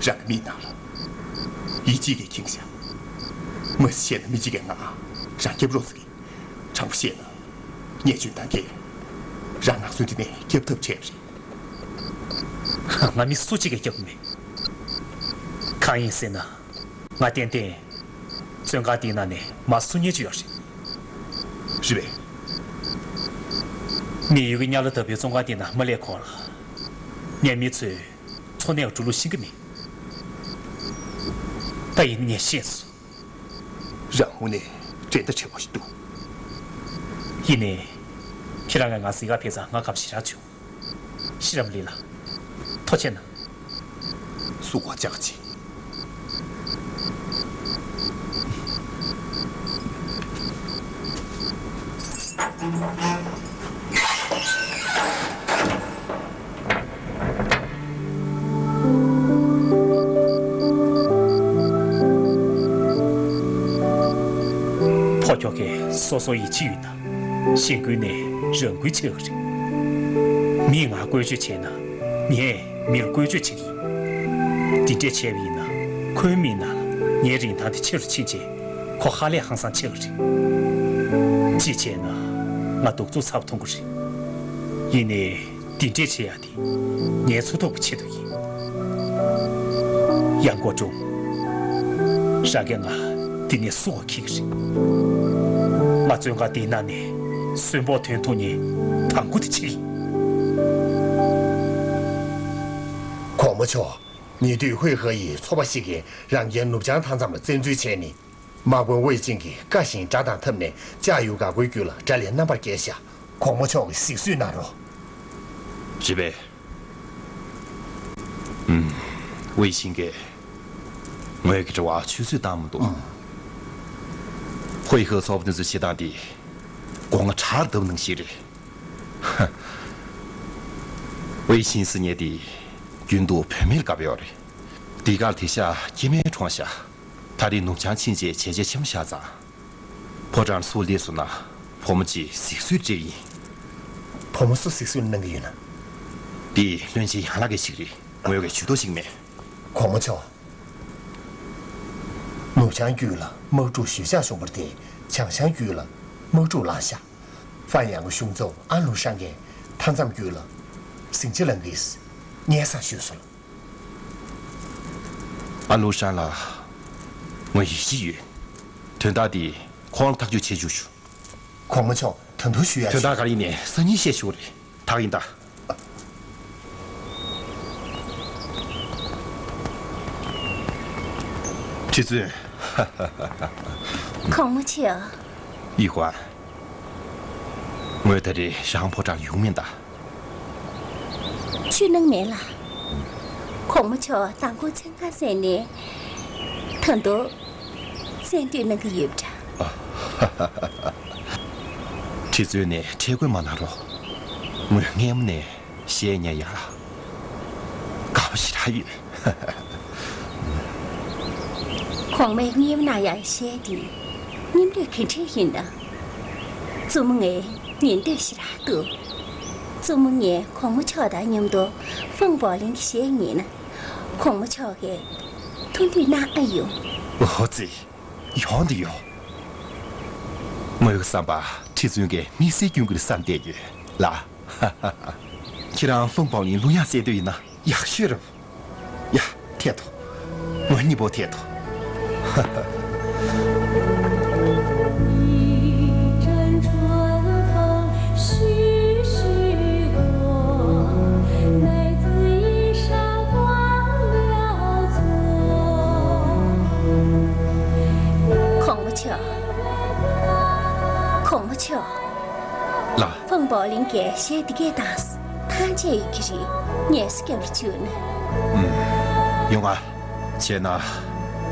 རང་གི་མིག་ནང་ལ་ཡིད་ཆེས་ཀྱིས་ཁེངས་ཤག་མ་གཞི་བཤད་ན་མི་གཅིག་གིས་ང་རང་སྐྱོབ་རོགས་ཟེར་གི། དྲང་པོ་བཤད་ན་ངས་འཇོན་ཐང་གིས་རང་ནག་ཚོའི་འདི་ནས་སྐྱོབ་ཐབས་བྱས་པ་རེད། ང་མི་སུ་གཅིག་གིས་སྐྱོབ་གི་མེད། གང་ཡིན་ཟེར་ན། ང་ཏན་ཏན་བཙོན་ཁང་འདིའི་ནང་ནས་མར་སོང་མཁན་ཅིག་ཡོད་རེད། རེད་པས། མི་ཡུལ་གྱི་དམྱལ་བ་ལྟ་བུའི་བཙོན་ཁང་འདིའི་ནང་མ་སླེབས་གོང་ལ། ངའི་མི་ཚོས་ ཐོག་ནས་འགྲོ་ལུགས་ཤེས་ཀྱི་མེད། ད་ཡིན་ངས་ཤེས་སོང་། རང་ངོས་ནས་འགྲན་ཟླ་བྲལ་བ་ཞིག་འདུག། ཡིན་ནའི། ཁྱེད་རང་གིས་ང་གཟིགས་ག་ཕེབས་ཙང་ང་སྐབས་ཞེ་དྲག་བྱུང་། ཤེས་རབ་ལི་ལགས། ཐུགས་རྗེ་གནང་། སུ་གོ་ཅག་ཅི། ཕོ་ཁྱོ་གས་སོ་སོ་ཡིད་ཆེས་ཡོད་ན། གཞན་ཀུན་ནས་རང་ཀུན་ཆེ་བ་རེད། མིས་ང་བཀོལ་སྤྱོད་བྱས་ན། ངས་མིར་བཀོལ་སྤྱོད་བྱེད་ཀྱི་ཡིན། འདི་འདྲས་བྱས་པ་ཡིན་ན། ཁོའི་མིག་ནང་ལ་ངའི་རིན་ཐང་དེ་ཆེ་རུ་ཕྱིན་རྗེས། ཁོ་ཧ་ལས་ཧང་སང་ཆེ་བ་རེད། གཅིག་བྱས་ན། ང་གདུག་རྩུབ་ཚ་པོ་མཐོང་གི་རེད། ཡིན་ནའི། འདི་འདྲས་བྱེད་ཡ་དེ། ངའི་འཚོ་ཐབས་ཀྱི་ཆེད་དུ་ཡིན། ཡང་སྒོ་ཀྲུང་། རང་གིས་ང་འདི་ནས་སུ་བ་ཁྱེར་གྱི་རེད། ང་བཙོན་ཁང་འདིའི་ནང་ནས་གསོན་པོ་ཐོན་ཐུབ་མཁན་དང་པོ་དེ་ཁྱེད་ཡིན། གོང་མ་མཆོག། ཉེ་དུས་ཧུའེ་ཧེ་ཡི་ཚོ་པ་ཞིག་གིས་རང་རྒྱལ་ནུབ་བྱང་མཐའ་མཚམས་ལ་བཙན་འཛུལ་བྱས་ནས། དམག་དཔོན་ཝེ་ཅིང་གིས་བཀའ་བཞིན་དགྲ་དང་འཐབ་ནས་ལྕགས་ཡུལ་འགག་སྒོའི་རྒྱུད་ལ་དགྲ་ལན་རྣམ་པར་བཀལ་ཤག། གོང་མ་མཆོག་གིས་གཟིགས་བཟོས་གནང་རོགས། རེད་པས། ཨུམ། ཝེ་ཤིང་གིས་ངོས་ཀྱི་དྲི་བར་ཆུད་ཟོས་བཏང་མི་འདུག། ཨུམ། ཧུའེ་ཧེ་ཚོགས་པ་དེ་ཚོའི་བྱེད་སྟངས་དེ་སྒོ་ང་བྲག་བརྡབ་ནང་བཞིན་རེད། ཧ། ཝེ་ཤིང་ཟེར་མཁན་དེ་རྒྱུན་དུ་བུད་མེད་ལ་དགའ་བོ་ཡོད་རེད། འདི་གར་དེ་ཤག་སྐྱེ་དམན་གྲོངས་ཤག། ད་རེས་ནུབ་བྱང་ཕྱིན་རྗེས་བྱས་རྗེས་ཆེན་པོ་བཞག་ཙང་། ཕོ་བྲང་ཚུར་སླེབས་སོང་ན་བུ་མོ་གཅིག་གཟིགས་བཟོས་སྤྲད་ཡིན། བུ་མོ་སུ་གཟིགས་བཟོས་གནང་གི་ཡོད་ན། འདི་བློན་ཆེན་ཡང་ལགས་ཀྱི་ཞིག་རེད། ངོས་ཀྱི་ཇུས་གཏོགས་ཤིག་མེད། གོང་མ་མཆོག། ནུབ་བྱང་རྒྱུད་ལ་དམག་འཁྲུག་ཞེ་དྲག་བྱུང་བ་དེས་བྱང་ཤར་རྒྱུད་ལ་དམག་འཁྲུག་ལངས་ཤག། ཧྥན་ཡང་གི་གཞུང་ཚབ་ཨན་ལུའུ་ཧྲན་གྱིས་མཐའ་མཚམས་རྒྱུད་ལ་ཟིང་ཆ་ལངས་ཀྱིས་སྙན་སེང་ཞུས་སོང་། ཨན་ལུའུ་ཧྲན་ལགས། ངོས་ཡིད་ཆེས་ཡོད། དོན་དག་འདི་ཁོང་ལ་ཐག་གཅོད་བྱེད་བཅུག་ཞུ། གོང་མ་མཆོག་ད་དུང་ཞུ་ཡ། དོན་དག་ག་རེ་ཡིན་ནའི་སང་ཉིན་བཤད་ཆོག་རེད། ད་ཡིན་ད། ཁྲི་བཙུན། གོང་མ་མཆོག། ཡི་ཧོན། ངོས་ད་རེས་རང་ཕོ་བྲང་ཡོང་མིན་ད། ཆུ་ནང་མེད་ལ། གོང་མ་མཆོག་མདང་དགོང་མཚན་གང་ཟེར་ནས། ད་དུང་བཙན་ཁྲིད་གནང་གི་ཡོད་པ་འདྲ། ཁྲི་བཙུན་ནས་ཁྲེལ་དགོད་མ་གནང་རོགས། ངོས་སྔས་མ་ནས་གཞས་ཉན་ཡ་དགའ་པོ་ཞེ་དྲག་ཡོད། གོང་མས་སྔས་མ་གནང་ཡ་གཞས་འདི་སྙན་འགྲོས་ག་འདྲས་ཡིན་ན། བཙུན་མོ་ངས་ཉན་འདོད་ཞེ་དྲག་འདུག། བཙུན་མོ་ངས་གོང་མ་མཆོག་དང་མཉམ་དུ་ཧྥང་པའོ་ལིང་གི་གཞས་ཉན་ན། གོང་མ་མཆོག་གིས་མཐོང་འདོད་གནང་ཨ་ཡོང་། ཨོ་ཙི། ཡོང་འདི་ཡོང་། ངོས་ཀྱི་བསམ་པ་ཁྲི་བཙུན་གྱིས་དམིགས་བསལ་སྐྱོན་གྱི་བསམ་བསྡད་ཡོད་ལ། ཁྱེད་རང་ཧྥང་པའོ་ལིང་ལུང་ཡག་བཙལ་འདོད་ཡིན་ན་ཡག་ཤོས་རེད། ཡ། ཐད་དོ། ངོས་གཉིས་པོ་ཐད་དོ། གོང་མ་མཆོག། གོང་མ་མཆོག། ལགས། ཧྥང་པའོ་ལིང་གིས་གཞས་འདི་གས་བཏང་སོང་། ཐང་ཆད་ཡོད་ཀྱི་རེད། ངལ་གསོ་རྒྱབ་རུ་བཅུག་ན། ཨུམ། ཡོང་ང་། བྱས་ན་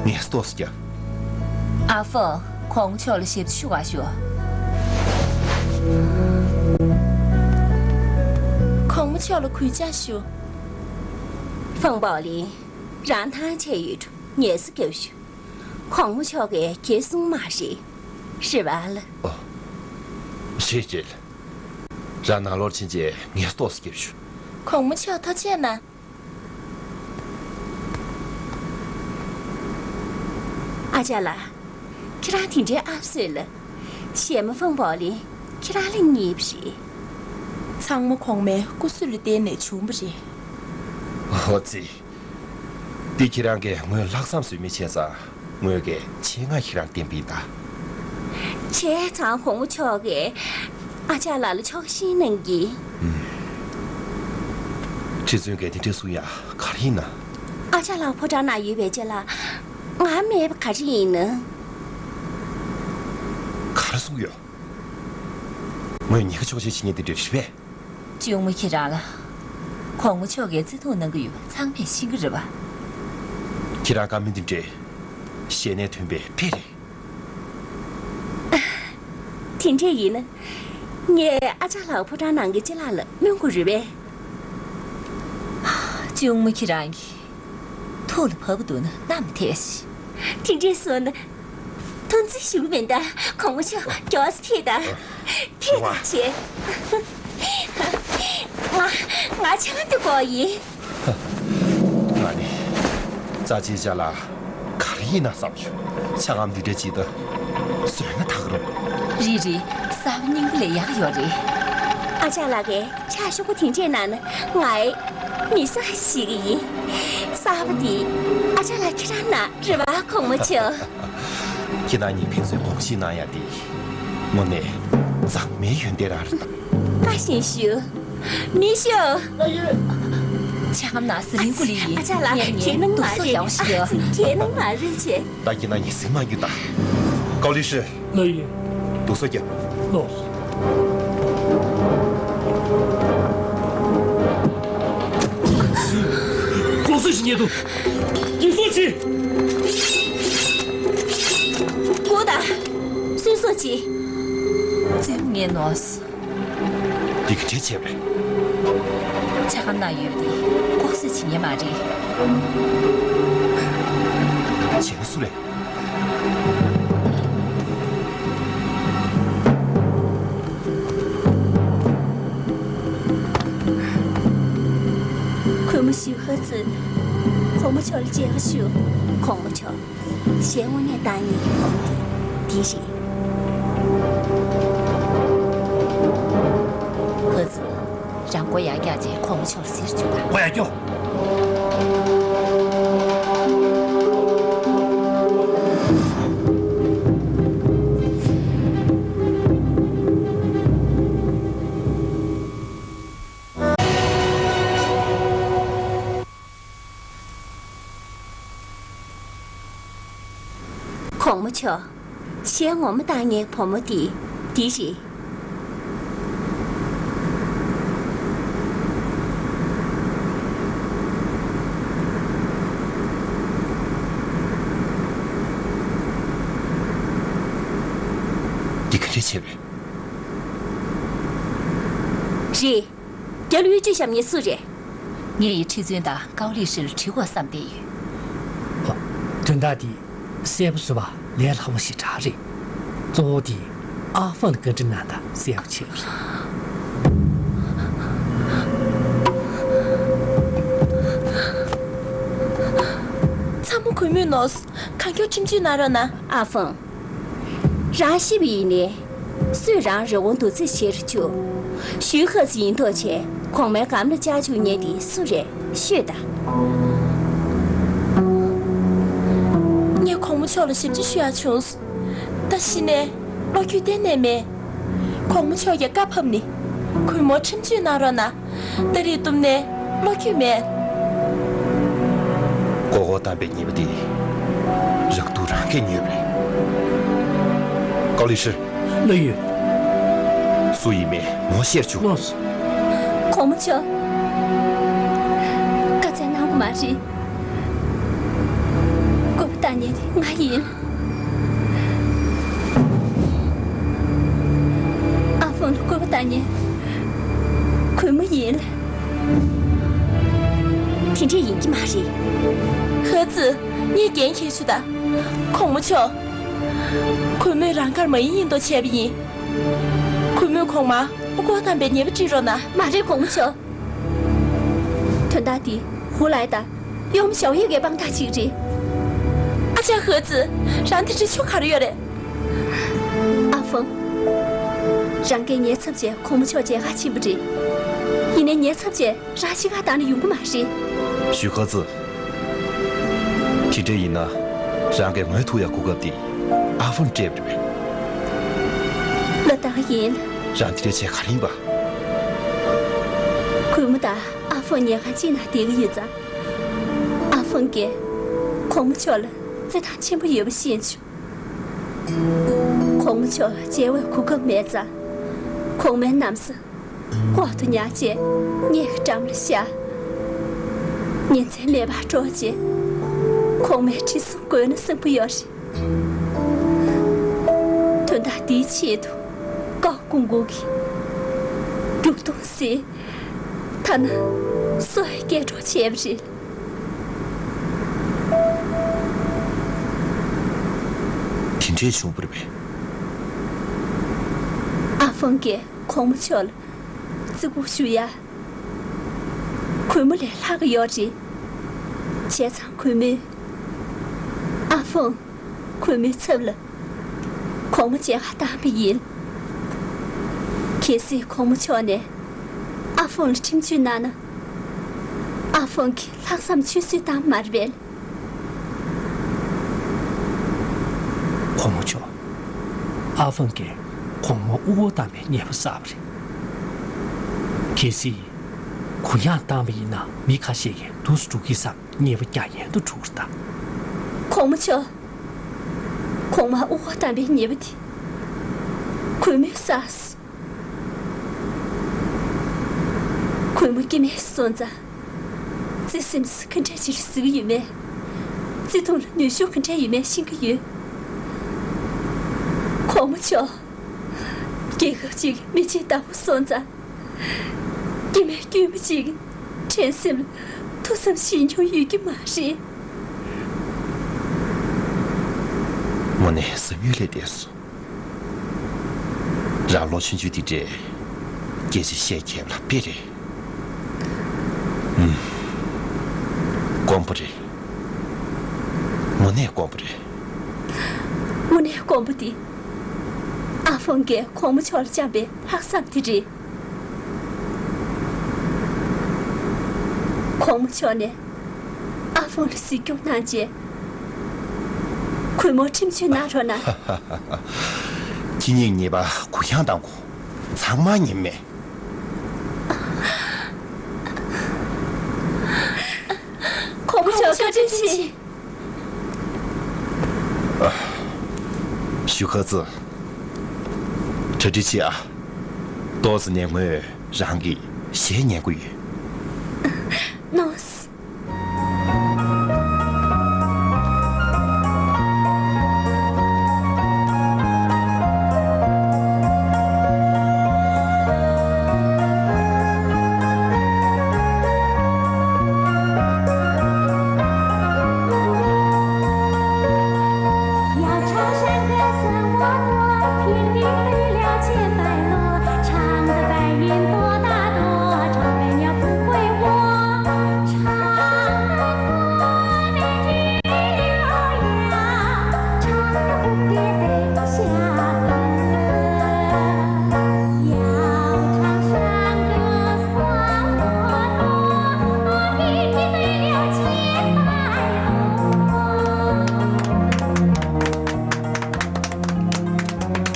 ངལ་གསོ་ཏོག་ཙམ་རྒྱབ། ཨ་ཧྥང་། གོང་མ་མཆོག་ལ་ཞབས་ཕྱི་ཞུ་ག་ཤོག། གོང་མ་མཆོག་ལ་གུས་ཕྱག་ཞུ། ཧྥང་པའོ་ལིང་། རང་ཐང་ཆད་ཡོད་འགྲོ། ངལ་གསོ་རྒྱབ་ཤོག། གོང་མ་མཆོག་གིས་གྱོད་སོང་མ་རེད། རེད་པ་ལགས། ཨོ། རེད་རེད། རང་ནང་ལོགས་ཕྱིན་རྗེས་ངལ་གསོ་ཏོག་ཙམ་རྒྱབ་ཤོག། གོང་མ་མཆོག་ཐུགས་རྗེ་གནང་། ཨ་ཅག་ལགས། ཁྱེད་རང་དེ་འདྲའི་ཨབ་སོས་ལ། གཞས་མ་ཧྥང་པའོ་ལིང་ཁྱེད་རང་ལ་ཉེས་པ་རེད། ཚང་མ་གོང་མའི་སྐུ་གཟུགས་ལ་བརྟེན་ནས་བྱུང་བ་རེད། ཨོ་ཙི། འདི་ཁྱེད་རང་གིས་ངོས་ལྷག་བསམ་བཟོས་མི་བྱས་ཙང་། ངོས་ཀྱིས་ཆེད་མངགས་ཁྱེད་རང་བསྟན་པ་ཡིན་ད། བྱས་ཙང་གོང་མ་མཆོག་གིས་ཨ་ཅག་ལགས་ལ་ཆོག་ཤེས་གནང་གི། ཨུམ། ཁྲི་བཙུན་གྱིས་དེ་འདྲས་གསུང་ཡ་ག་རེ་ཡིན་ན། ཨ་ཅག་ལགས་ཕོ་བྲང་ནང་ཡོད་པའི་རྗེས་ལ། ང་མེད་པ་ག་རེ་ཡིན་ན། ག་རེ་གསུང་ཡོད། ངོས་ཉེན་ཁ་ཆོག་མཆན་བྱེད་མཁན་དེ་འདྲས་རེད་པས། གཅུང་མོ་ཁྱེད་རང་ལ། གོང་མ་མཆོག་གིས་བརྩི་མཐོང་གནང་གི་ཡོད་པ་ཚང་མས་ཤེས་ཀྱི་རེད་པ། ཁྱེད་རང་བཀའ་མོལ་འདི་འདྲས་ཞལ་ནས་ཐོན་པའི་དཔེ་རེད། དེ་འདྲས་ཡིན་ན། ངས་ཨ་ཅག་ལགས་ཕོ་བྲང་ནང་གི་ཅ་ལག་ལ་སྨོན་དགོས་རེད་པས། གཅུང་མོ་ཁྱེད་རང་གིས་ཐུགས་ལ་བབས་འདུག་ན་བསྣམས་ཐལ་ཞིག་དེ་འདྲས་སོང་ན། ཐུགས་རྗེ་ཞུ་གི་མེད་ད། གོང་མ་མཆོག་མགྱོགས་སེ་ཕེབས་ད། ཕེབས་ད་བྱེད། ང་ང་ཆང་དེ་དགོས་ཡིན། ང་ནི་རྩ་ཆེའི་ཅ་ལག་ག་རེ་ཡིན་ན་བསམ་བྱུང་། ཆ་སྒམ་འདི་འདྲ་ཅིག་ད་བཟོས་ན་ད་ག་རུང་། རེད་རེད། གསར་པ་རྙིང་པ་ལས་ཡག་ཡོད་རེད། ཨ་ཅག་ལགས་ཀྱིས་ཆ་ཞོག་པོ་དེ་འདྲས་གནང་ན་ངའི་མི་ས་ཞིག་ཡིན། གསར་པ་དེ་ཨ་ཅག་ལགས་ཁྱེད་རང་གནང་རེད་པ། གོང་མ་མཆོག་ཁྱེད་རང་གཉིས་ཕན་ཚུན་དགོངས་བཞེས་གནང་ཡ་དེ་དངོས་གནས་མཛངས་མའི་ཡོན་ཏན་རང་རེད་ད། བཀའ་བཞིན་ཞུ། མི་ཤོག་ལགས་ཡོད། ཆ་སྒམ་ནང་ཟི་ལིང་ཀུ་ལི་ཡིན། ཨ་ཅག་ལགས། ངས་ཁྱེད་ནང་མ་རེད། ཨ་ཅག་ཁྱེད་ནང་མ་རེད་ཅེས། ད་ཁྱེད་རང་གཉིས་ཟིང་མ་རྒྱུག་ད། ཀའོ་ལི་ཧྲི། ལགས་ཡོད། དུག་སོ་རྒྱབ། ལགས། གོང་ས་ཞིག་ཉེ་དུ། དུག་སོ་ཆེ། སྒུག་ད། གསོན་སོ་ཆེ། བཙུན་མོ་ངས་ནོར་སོང་། འདི་ག་འདྲས་བྱས་པ་རེད། ཆ་སྒམ་ནང་ཡོད་པ་དེ་ལྐོག་གསོད་བྱེད་མཁན་མ་རེད། བྱས་ན་སུ་རེད། གུས་མོ་ཞུས་ཧ་ཙི། གོང་མ་མཆོག་ལ་མཇལ་ཁ་ཞུ། གོང་མ་མཆོག་གཞས་དངོས་གནས་བཏང་མཁན་གྱི་བུ་མོ་དེ་འདི་རེད། ཧ་ཙི། རང་མགོ་ཡར་བཀྱགས་བྱས་གོང་མ་མཆོག་ལ་ཟེར་བཅུག་དང་། མགོ་ཡར་བཀྱོག་གོང་མ་མཆོག་གཞས་ངོ་མ་བཏང་མཁན་བུ་མོ་དེ་འདི་རེད། འདི་ག་འདྲས་བྱས་པ་རེད། རེད། རྒྱབ་ལ་གཡུ་ཆུ་བཤམས་མཁན་སུ་རེད། ངས་ཡི་ཁྲི་བཙུན་དང་ཀའོ་ལི་ཧྲི་ལ་དྲི་དགོས་བསམ་བསྡད་ཡོད། ཨོ། དོན་དག་འདི་གསལ་པོ་བཟོ་བ་ལས་སླ་པོ་ཞེ་དྲག་རེད། གཙོ་བོ་དེ་ཨ་ཧྥང་ལ་བཀའ་འདྲི་གནང་དང་གསལ་པོ་བྱེད་དགོས་རེད། ཚ་མོ་གུས་མོས་ནོར་སོང་། གང་མགྱོགས་ཁྲིམས་གཅོད་གནང་རོགས་གནང་། ཨ་ཧྥང་། རང་ཤི་བ་ཡིན་ནའི། སུས་རང་རི་བོང་རྡོ་རྩིག་བྱེད་རུ་བཅུག་ཞུས་ཧ་ཙི་ཡིན་མདོག་བྱས་གོང་མའི་སྒམ་ལ་བཅར་བཅུག་མཁན་དེ་སུ་རེད་ཤོད་དང་། ངས་གོང་མ་མཆོག་ལ་ཞབས་ཕྱི་ཞུ་ཡག་བྱུང་སོང་། ད་གཞི་ནས་བློ་འགྱོད་གཏན་ནས་མེད། གོང་མ་མཆོག་གིས་བཀའ་ཕབ་ནི། གུས་མོར་ཁྲིམས་གཅོད་གནང་རོགས་གནང་། ད་རེས་གཏུབ་ནས་བློ་འགྱོད་མེད། མགོ་སྐོར་བཏང་པའི་ཉེས་པ་དེ་རང་སྡུག་རང་གིས་ཉོས་པ་རེད། ཀའོ་ལི་ཧྲི། ལགས་ཡོད། སུ་ཡིན་མིན་ངོ་ཤེས་བྱུང་། ལགས་སོ། གོང་མ་མཆོག་བཀའ་བཙན་གནང་དགོས་མ་རེད། བཀོད་པ་བཏང་མཁན་དེ་ང་ཡིན། ཨ་ཧྥང་ལ་བཀོད་པ་བཏང་མཁན་གུས་མོ་ཡིན། དེ་འདྲས་ཡིན་གྱི་མ་རེད། ཧ་ཙི། ངས་འགན་འཁྱེར་ཆོག་ད། གོང་མ་མཆོག་གུས་མོས་རང་དགར་མ་ཡིན་ཡིན་མདོག་བྱས་པ་ཡིན། གུས་མོས་གོང་མར་མགོ་སྐོར་བཏང་པའི་ཉེས་པ་དཀྲིས་རོགས་གནང་། མ་རེད་གོང་མ་མཆོག་དོན་དག་འདི་ཧུ་ལའེ་དང་གཡོག་མོ་ཞའོ་ཡེ་གི་དཔང་རྟགས་ཅིག་རེད། ཨ་ཅག་ཧ་ཙི། རང་དེ་འདྲ་ཆོ་ག་རེ་ཡོད་རེད། ཨ་ཧྥང་། རང་གིས་ཉེས་ཚབས་བྱས་གོང་མ་མཆོག་མཇལ་ཁ་ཕྱིན་པ་རེད། ཡིན་ནའི་ཉེས་ཚབས་བྱས་རང་ཤི་ཁར་བཏང་ན་ཡོང་གི་མ་རེད། ཞུས་ཧ་ཙི། དེ་འདྲ་ཡིན་ན་རང་གིས་ངོས་ཐུག་ཡག་གོ་སྐབས་དེ་ཨ་ཧྥང་སྤྲད་པ་རེད་པས། ལ་དྭགས་ཡིན། རང་དེ་འདྲ་བྱས་ག་རེ་ཡིན་པ། གུས་མོ་དང་ཨ་ ཧྥུང་ཉལ་ཁང་གཅིག་ནང་བསྡད་ཀྱི་ཡོད་ཙང་། ཨ་ཧྥུང་གིས་གོང་མ་མཆོག་ལ་བརྩི་མཐོང་ཆེན་པོ་ཡོད་པ་ཤེས་བྱུང་། གོང་མ་མཆོག་མཇལ་བའི་གོ་སྐབས་མེད་ཙང་། གོང་མའི་ན་བཟའ་ལྐོག་ཏུ་ཉར་བྱས་སྔས་ཀྱི་འགྲམ་ལ་བཞག་ཉིན་མཚན་མེད་པར་འགྲོགས་བྱས། གོང་མའི་དྲི་བསུང་བགོས་ན་བསམ་གྱི་ཡོད་རེད། དོན་དག་འདིའི་ཆེད་དུ་ཀའོ་ཀུང་ཀུང་གིས་རྒྱུག་རྡུང་བཟས། ཐ་ན་སོ་ཡང་སྐྱེལ་འགྲོ་བྱས་པ་རེད། དེ་འདྲས་བྱུང་བ་རེད་པས། ཨ་ཧྥང་གིས་གོང་མ་མཆོག་ལ་བརྩི་བཀུར་ཞུ་ཡ། གུས་མོ་ལས་ལྷག་གི་ཡོད་རེད། བྱས་ཙང་གུས་མོས། ཨ་ཧྥང་། གུས་མོའི་ཚབ་ལ་གོང་མ་མཇལ་ཁ་བཏང་བ་ཡིན། གལ་སྲིད་གོང་མ་མཆོག་ནས་ཨ་ཧྥང་ལ་ཁྲིམས་གཅོད་གནང་ན། ཨ་ཧྥང་གིས་ལྷག་བསམ་ཆུད་ཟོས་བཏང་མ་རེད་པས། གོང་མ་མཆོག་ཨ་ཧྥང་གིས་གོང་མ་དབུ་འཕང་བཏང་བའི་ཉེས་པ་བསགས་པ་རེད། གལ་སྲིད་གུ་ཡངས་བཏང་བ་ཡིན་ན་མི་ཁ་ཤས་ཀྱིས་འདུག་སེ་འགྲོ་གི་བསམ། ཉེས་པ་རྒྱག་ཡན་དུ་འགྲོ་གི་རེད་ད། གོང་མ་མཆོག་གོང་མ་དབུ་འཕང་བཏང་བའི་ཉེས་པ་དེ་གུས་མོས་བསགས་སོང་། གུས་མོ་སྐྱེ་དམན་སོང་ཙང་། བརྩེ་སེམས་ག་འདྲ་ཅིག་ལ་གཟིགས་ཡོད་མེད། བརྩེ་དུང་ལ་ནུས་ཤུགས་ག་འདྲ་ཡོད་མེད་ཤེས་ཀྱི་ཡོད། གོང་མ་མཆོག་རྒྱལ་ཁབ་ཅིག་གི་མི་ཆེན་ལྟ་བུ་སོང་ཙང་། སྐྱེ་དམན་དཀྱུས་མ་ཅིག་གི་འགྲན་སེམས་ལ་ཐུགས་བསམ་བཞེས་མྱོང་ཡོད་ཀྱི་མ་རེད། དངོས་གནས་བསམ་ཡུལ་ལས་འདས་སོང་། རང་ལོ་ཆུང་ཆུང་འདི་འདྲས་སྐད་ཆ་བཤད་མཁས་པ་ལ་དཔེ་རེད། ཨུམ། དཀོན་པོ་རེད། དངོས་གནས་དཀོན་པོ་རེད། དངོས་གནས་དཀོན་པོ་དེ། ཨ་ཧྥང་གིས་གོང་མ་མཆོག་ལ་བཅངས་པའི་ལྷག་བསམ་དེ་རེད། གོང་མ་མཆོག་ནས་ཨ་ཧྥང་ལ་གཟིགས་སྐྱོང་གནང་རྗེས། གུས་མོར་ཁྲིམས་གཅོད་གནང་རོགས་གནང་། ཁྱེད་གཉིས་ཉེས་པ་གུ་ཡངས་བཏང་གོ། ཚང་མ་ཉེས་མེད། གོང་མ་མཆོག་བཀའ་དྲིན་ཆེ། ཞུ་ཧ་ཙི། གྲ་སྒྲིག་བྱེད་ཨ། ཏོག་ཙམ་ནས་ངོས་རང་གི་གཞས་ཉན་དགོས་ཡོད། ནོས།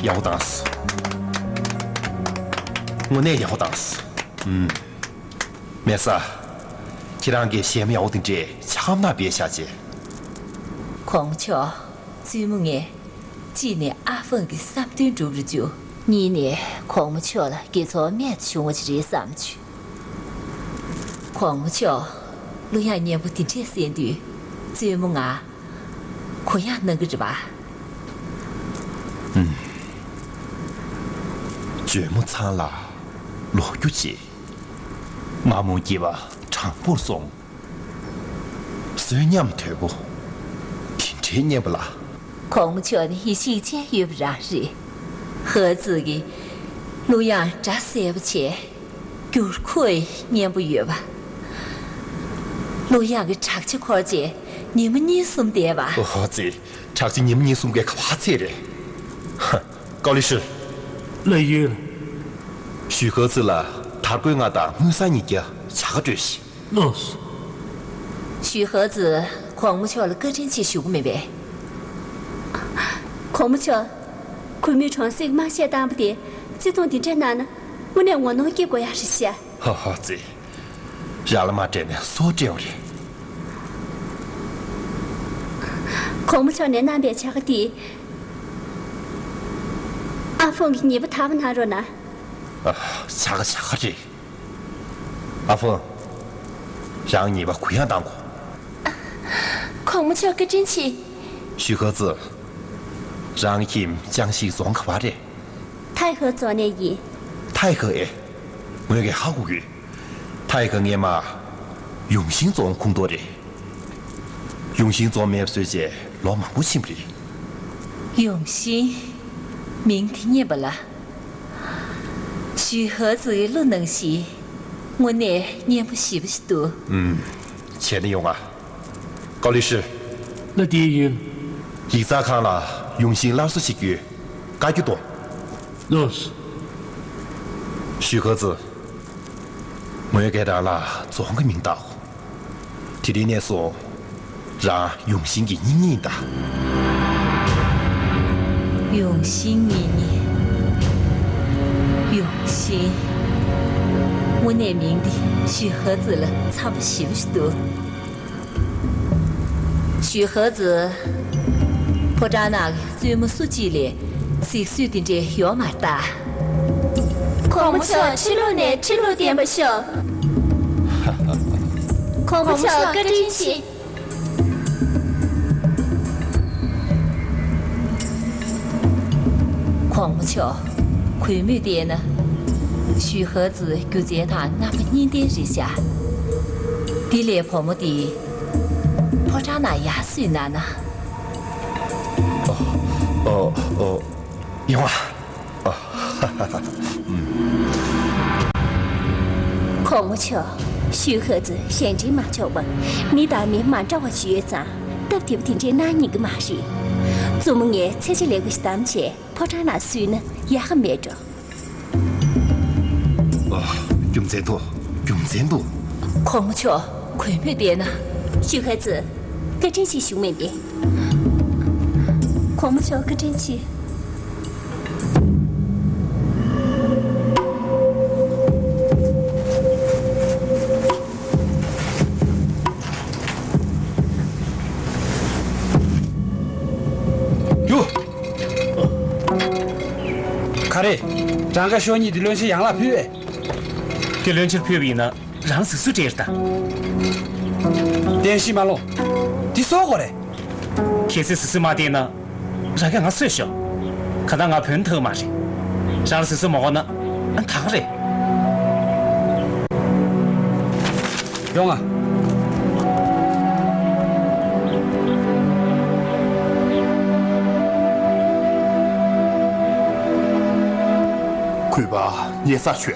ཡག་པོ་བཏང་། དངོས་གནས་ཡག་པོ་བཏང་། ཨུམ། མེད་ས། ཁྱེད་རང་གིས་གཞས་མ་ཡག་པོ་དེ་འདྲས་ཆ་ག་མ་སྦས་བཞག་བྱས། གོང་མ་མཆོག་བཙུན་མོ་ངས། གཅིག་ནས་ཨ་ཧྥང་གི་བསམ་དོན་འགྲུབ་རུ་འཇུག་གཉིས་ནས་གོང་མ་མཆོག་ལ་དགེ་ཚོགས་རྨད་དུ་བྱུང་བ་ཞིག་རེད་བསམ་བྱུང་། གོང་མ་མཆོག་གླུ་དབྱངས་སྙན་པོ་དེ་འདྲས་གསན་དུས། བཙུན་མོ་ང་གུ་ཡངས་གནང་གི་རེད་པ། ཨུམ། ཇོ་མོ་ཚང་ལ་ལོ་རྒྱུས་བྱེད། མ་མོ་སྐྱེས་པ་དྲང་པོར་སོང་། བསོད་སྙོམས་དོད་པོ། དེ་འདྲའི་སྙན་པོ་ལ། གོང་མ་མཆོག་ནི་ཡེ་ཤེས་ཅན་ཡོད་པ་རང་རེད། ཧ་ཙི་གི་གླུ་དབྱངས་སྒྲ་གསལ་པོ་བྱས། འགྱུར་ཁུག་སྙན་པོ་ཡོད་པ། གླུ་དབྱངས་ཀྱི་བྲག་ཅ་འཁོར་བྱས་ཉི་མ་གཉིས་གསུམ་བསྡད་པ། ཨོ་ཧ་ཙི། བྲག་ཅ་ཉི་མ་གཉིས་གསུམ་གའི་ཁ་བ་ཚད་རེད། ཧ། ཀའོ་ལི་ཧྲི། ལགས་ཡོད། ཞུས་ཧ་ཙི་ལ་དར་གོས་ལྔ་དང་དངུལ་སྲང་ཉིས་བརྒྱ་བྱ་དགའ་སྤྲོད་ཤིག་ལགས་སོ། ཞུས་ཧ་ཙི་གོང་མ་མཆོག་ལ་བཀའ་དྲིན་ཆེ་ཞུ་གི་མེད་པས། གོང་མ་མཆོག་གུས་མོས་གྲོང་གསེབ་དམངས་གཞས་བཏང་པ་དེ་བརྩི་མཐོང་འདི་འདྲ་གནང་ན་དངོས་གནས་ངོ་གནོང་སྐྱེ་དགོས་ཡག་རེད་ཤག་ཧ་ཧ་ཙི། ར་ལ་མ་སྤྲད་ནས་སོ་སྤྲད་པ་རེད། གོང་མ་མཆོག་ནས་གནང་པའི་བྱ་དགའ་དེ། ཨ་ཧྥང་གི་ཉེས་པ་དག་པ་གནང་རོགས་གནང་། ཨ། བྱ་དགའ་བྱ་དགའ་རེད། ཨ་ཧྥང་། རང་ཉེས་པ་གུ་ཡངས་བཏང་གོ། གོང་མ་མཆོག་བཀའ་དྲིན་ཆེ། ཞུས་ཧེ་ཙི། རང་ཁྱིམ་ཅང་ཤིང་རྫོང་ག་པར་རེད། ཐའི་ཧེ་རྫོང་ནས་ཡིན། ཐའི་ཧེ་ཨེ། ངོས་ཀྱིས་ཧ་གོ་ཡོད། ཐའི་ཧེ་སྔས་མ་ཡུང་ཤིང་རྫོང་ཁོངས་གཏོགས་རེད། ཡུང་ཤིང་རྫོང་མེད་པ་བཟོས་རྗེས་ལོ་མང་པོ་ཕྱིན་པ་རེད། ཡུང་ཤིང་། མིང་དེ་སྙན་པ་ལ། ཞུས་ཧེ་ཙི་ཡི་གླུ་ནང་བཞིན། དངོས་གནས་སྙན་པོ་ཞེ་པོ་ཞིག་འདུག་ཨུམ། བྱས་ན་ཡོང་ང་། ཀའོ་ལི་ཧྲི། ལ་དེའི་ཡུན། ཡིག་ཚགས་ཁང་ལ་ཡུང་ཤིང་སླར་གསོ་བྱེད་རྒྱུའི་བཀའ་བཀྱོན་གཏོང་། ལོས། ཞུས་ཧེ་ཙི། ངོས་ཀྱིས་རང་ལ་རྫོང་གི་མིང་བཏགས། དེ་རིང་ནས་བཟུང་། རང་ཡུང་ཤིང་གི་གཉེན་ཉེ་ཡིན་ད། ཡུང་ཤིང་གཉེན་ཉེ། ཡུང་ཤིང་། དངོས་གནས་མིང་འདི་ཞུས་ཧེ་ཙི་ལ་འཚམ་པོ་ཞེ་པོ་ཞིག་འདུག་ཞུས་ཧེ་ཙི། ཕོ་བྲང་ནང་གི་བཙུན་མོ་སུ་གཅིག་ལས་གཟིགས་བཟོས་དེ་འདྲས་ཡོད་མ་རེད་ད། གོང་མ་མཆོག་ཁྲི་ལོ་ནས་ཁྲི་ལོ་བརྟན་པར་ཤོག་གོང་མ་མཆོག་བཀའ་དྲིན་ཆེ། གོང་མ་མཆོག་གུས་མོས་བལྟས་ན། ཞུས་ཧེ་ཙི་རྒྱུ་མཚན་དང་རྣམ་པ་གཉིས་ལྡན་རེད་ཤག་འདི་ལས་བུ་མོ་འདི་ཕོ་བྲང་ནང་ཡར་བསུས་གནང་ན། ཨོ། ཨོ། ཨོ། ཡོང་ང་། ཨ། གོང་མ་མཆོག་ཞུས་ཧེ་ཙི་གཞན་དྲིང་མ་ཆོག་པ། མི་དང་མི་མ་འདྲ་བ་ཞིག་ཡོད་ཙང་། སྟབས་བདེ་པོ་དེ་འདྲའི་གནང་ཉན་གི་མ་རེད། བཙུན་མོ་ངས་ཚད་ཆེ་ལེགས་པོ་ཞིག་བདམས་བྱས་ཕོ་བྲང་ནང་བསུས་ན་ཡག་ག་མེད་འགྲོ། ཨ། རྒྱུ་མཚན་འདུག་རྒྱུ་མཚན་འདུག་གོང་མ་མཆོག་གུས་མོས་བལྟས་ན། ཞུས་ཧེ་ཙི། བཀའ་དྲིན་ཆེ་ཞུ་མི་འདི། གོང་མ་མཆོག་བཀའ་དྲིན་ཆེ། རྒྱུ། ག་རེ། རང་དགའ་ཤོས་གཉིས་དེ་བློན་ཆེན་ཡང་ལ་ཕུལ་བས། དེ་བློན་ཆེན་ཕུལ་བ་ཡིན་ན་རང་གཟིགས་སུ་བྲེལ་ད། བསྟན་བཤིག་མ་ལོ། འདི་སོག་གོ་རེད། ཁྱེད་ཚོས་གཟིགས་སུ་མ་བལྟས་ན། རང་གིས་ང་གསོད་ཤོག་ག་ད་ང་བོན་ཐག་མ་རེད། རང་ལ་གཟིགས་སུ་མ་གོ་ན་ཨ་ད་ག་རེད། ཡོང་ང་། གུས་པ་སྙན་སེང་ཞུ་ཡ་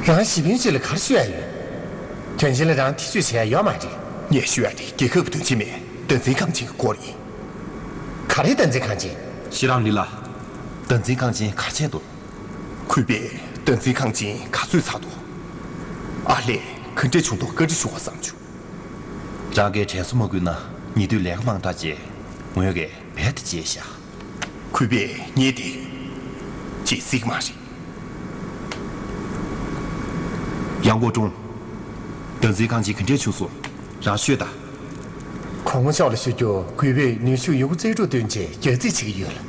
ཡོད། རང་གཞིས་དཔོན་ཅིག་ལ་ག་རེ་ཞུ་ཡ་ཡོད། དོན་ཆེན་ལ་རང་ཐེ་བྱུས་བྱེད་ཡ་ཡོད་མ་རེད། ངས་ཞུ་ཡ་དེ་རྒྱལ་ཁབ་ཀྱི་དོན་ཆེན་མིན། བདག་འཛིན་ཁང་ཆེན་གྱི་སྐོར་ཡིན། ག་རེ་བདག་འཛིན་ཁང་ཆེན། ཤི་རང་ལི་ལ། བདག་འཛིན་ཁང་ཆེན་ག་རེ་བྱས་འདུག་གུས་པས་བདག་འཛིན་ཁང་ཆེན་ག་ཚོད་ཚར་འདུག་ཨ་ལས། ག་འདྲས་བྱུང་འདུག་བཀའ་འདྲི་ཞུ་བ་བསམ་བྱུང་། རང་གིས་དྲན་གསོ་མ་བསྐུལ་ན་ཉེ་དུས་ལས་ཀ་མང་དྲགས་རྗེས་ངོས་ཀྱིས་རྦད་དེ་བརྗེད་བཞག་གུས་པས་ངས་དེ་ཅིག་གཟིགས་མ་རེད། ཡང་སྒོ་ཀྲུང་། བདག་འཛིན་ཁང་ཆེན་ག་འདྲས་བྱུང་སོང་། རང་ཤོད་དང་། གོང་མ་མཆོག་ལ་ཞུ་རྒྱུ། གུས་པས་ནུས་ཤུགས་ཡོད་རྒུ་རྩལ་སྤྲུགས་བཏོན་རྗེས་རྒྱག་རྩིས་བྱེད་ཀྱི་ཡོད་ལ།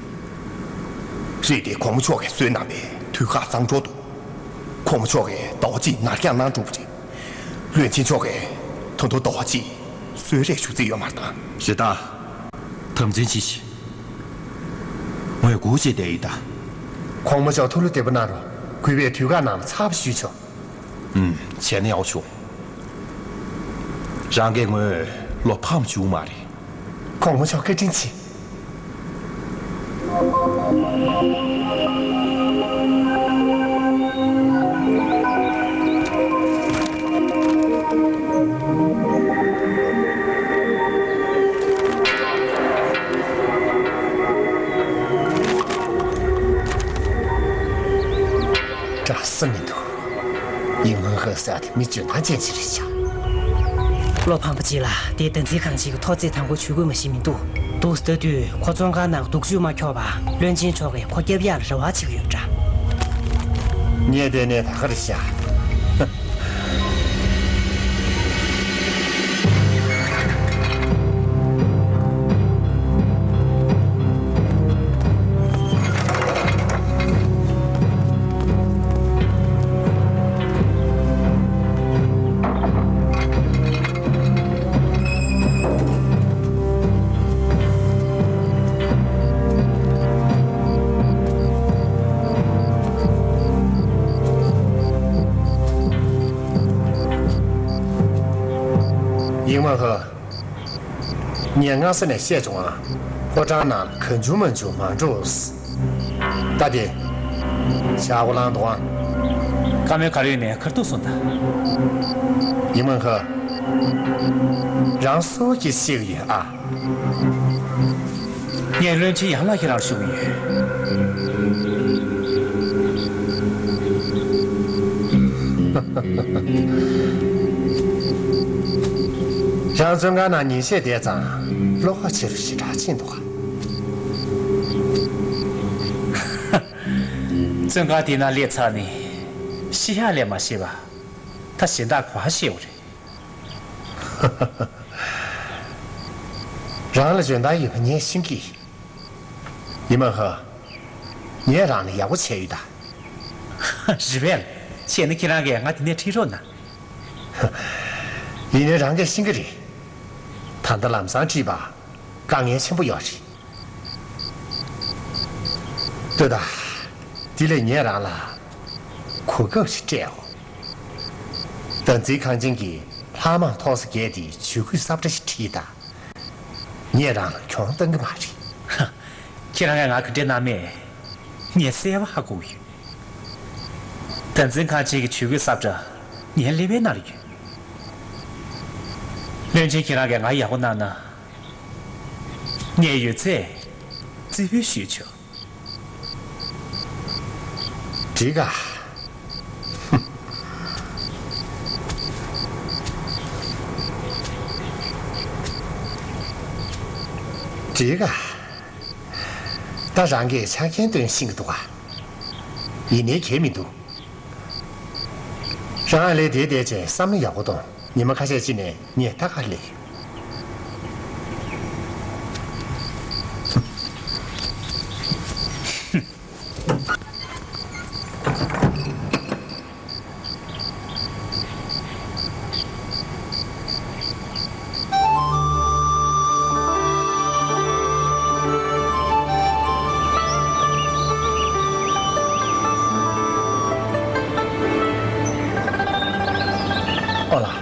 རེད་དེ། གོང་མ་མཆོག་གིས་སྲོལ་གནང་བའི་དུས་བཀག་གཙང་སྦྲ་འདུག་གོང་མ་མཆོག་གིས་ཟླ་བ་གཅིག་ནར་འགྱངས་གནང་འགྲོ་གི་རེད། བློན་ཆེན་མཆོག་གིས་ད་དུང་ཟླ་བ་གཅིག་གསོལ་རས་ཞུ་རྩིས་ཡོད་མ་རེད་ད། རེད་ད། དམ་འཛིན་བྱེད་ཤིག་ངས་སྒུག་བྱས་བསྡད་ཡིན་ད། གོང་མ་མཆོག་ཐུགས་བློ་བདེ་པོ་གནང་རོགས། གུས་པས་དུས་བཀག་ནང་ལ་ཚགས་པར་ཞུས་ཆོག་ཨུམ། བྱས་ན་ཡག་པོ་བྱུང་། རང་གིས་ངོས་བློ་ཕམ་བཅུག་མ་རེད། གོང་མ་མཆོག་བཀའ་དྲིན་ཆེ། འདྲ་ས་མི་འདུག་ཡིན་ཧོན་ཧོན་ཟེར་དེ་མི་འཇོན་ཐང་ཅན་ཞིག་རེད་ཤག་བློ་ཕམ་པ་ཅིག་ལ་དེ་བདག་འཛིན་ཁང་ཞིག་གི་ཐོག་བརྩེགས་དང་པོ་ཇུས་འགོད་མ་ཞིག་མི་འདུག་འདུག་སེ་ལྟ་དུས་ཁོ་བཙོན་ཁང་ནང་སྡུག་སྦྱོང་མ་འཁྱོག་པ། བློན་ཆེན་མཆོག་གིས་ཁོ་སྐྱོབ་ཡག་ལ་རེ་བ་བྱེད་ཀྱི་ཡོད་འདྲ། ངས་བལྟས་ན་ད་ག་རེད་ཤག་ཧོ། ངས་སྔ་ས་ནས་བཤད་བྱུང་ཨ། ཕོ་བྲང་ནང་གང་བྱུང་མང་བྱུང་མ་འགྲོ། ད་དེ། ཇག་པ་ལངས་འདུག་ཨ། བཀའ་མོལ་ག་རེ་ཡོད་ནས་ཁ་ཐུག་གསུངས་དང་། ཡིན་མོན་ཧོ། རང་སུ་གིས་ཤེས་ཀྱི་ཡོད་ཨ། ངས་བློན་ཆེན་ཡན་ལག་ཁྱེད་རང་ལ་ཞུ་གི་ཡོད། རང་བཙོན་ཁང་ནང་ཉིན་ཤས་བསྡད་ཙང་བློ་ཁོག་ཆེ་རུ་ཞེ་དྲག་ཕྱིན་འདུག་ག་བཙོན་ཁང་དེའི་ནང་སླེབས་ཚར་ནས་ཤི་ཡག་ལས་མ་ཤེས་པ། ད་གཞན་དག་ག་པར་ཤེས་ཡོད་རེད། རང་ལ་འཇོན་ཐང་ཡོད་པ་ངས་ཤེས་ཀྱི། ཡིན་མོན་ཧོ། ངས་རང་ལ་ཡག་པོ་བྱས་ཡོད་ད། རེད་པས། བྱས་ན་ཁྱེད་རང་གིས་ང་དེ་ནས་ཁྲིད་རོགས་གནང་། ཡིན་ནའི་རང་གིས་ཤེས་ཀྱི་རེད། ད་ལྟ་ལམ་སང་ཁྲིད་པ་དཀའ་ངལ་ཆེན་པོ་ཡོད་རེད། ལྟོས་དང་། འདི་ལས་ངས་རང་ལ་གོ་སྐབས་ཤིག་སྤྲད་འོ། བདག་འཛིན་ཁང་ཆེན་གྱི་ལྷག་མ་ཐོག་ས་བརྒལ་ཏེ་ཇུས་འགོད་གསར་པ་འདྲ་ཞིག་ཁྲིད་དང་། ངས་རང་ལ་གྱོང་གཏང་གི་མ་རེད། ཧ། ཁྱེད་རང་གིས་ང་ག་འདྲས་གནང་མེད། ངས་གསལ་པོ་ཧ་གོ་གི་ཡོད། བདག་འཛིན་ཁང་ཆེན་གྱི་ཇུས་འགོད་གསར་པ་འདྲ་ངའི་ཀླད་པའི་ནང་ལ་ཡོད། བློན་ཆེན་ཁྱེད་རང་གིས་ང་ཡག་པོ་གནང་ན། ངས་ཡོད་ཚད་རྩིས་འབུལ་ཞུས་ཆོག་འགྲིག་ག་འགྲིག་ག་ད་རང་གིས་ཆ་རྐྱེན་བཏོན་ཤེས་ཀྱི་འདུག་ག་ཡིན་ནའི་གལ་མི་འདུག་རང་ཨ་ལས་དེ་བསྡད་བྱས་བསམ་བློ་ཡག་པོ་གཏོང་། ཉི་མ་ཁ་ཤས་ཅིག་ནས་ངས་ད་ག་སླེབས་ཡོང་། ཨོ་ལགས།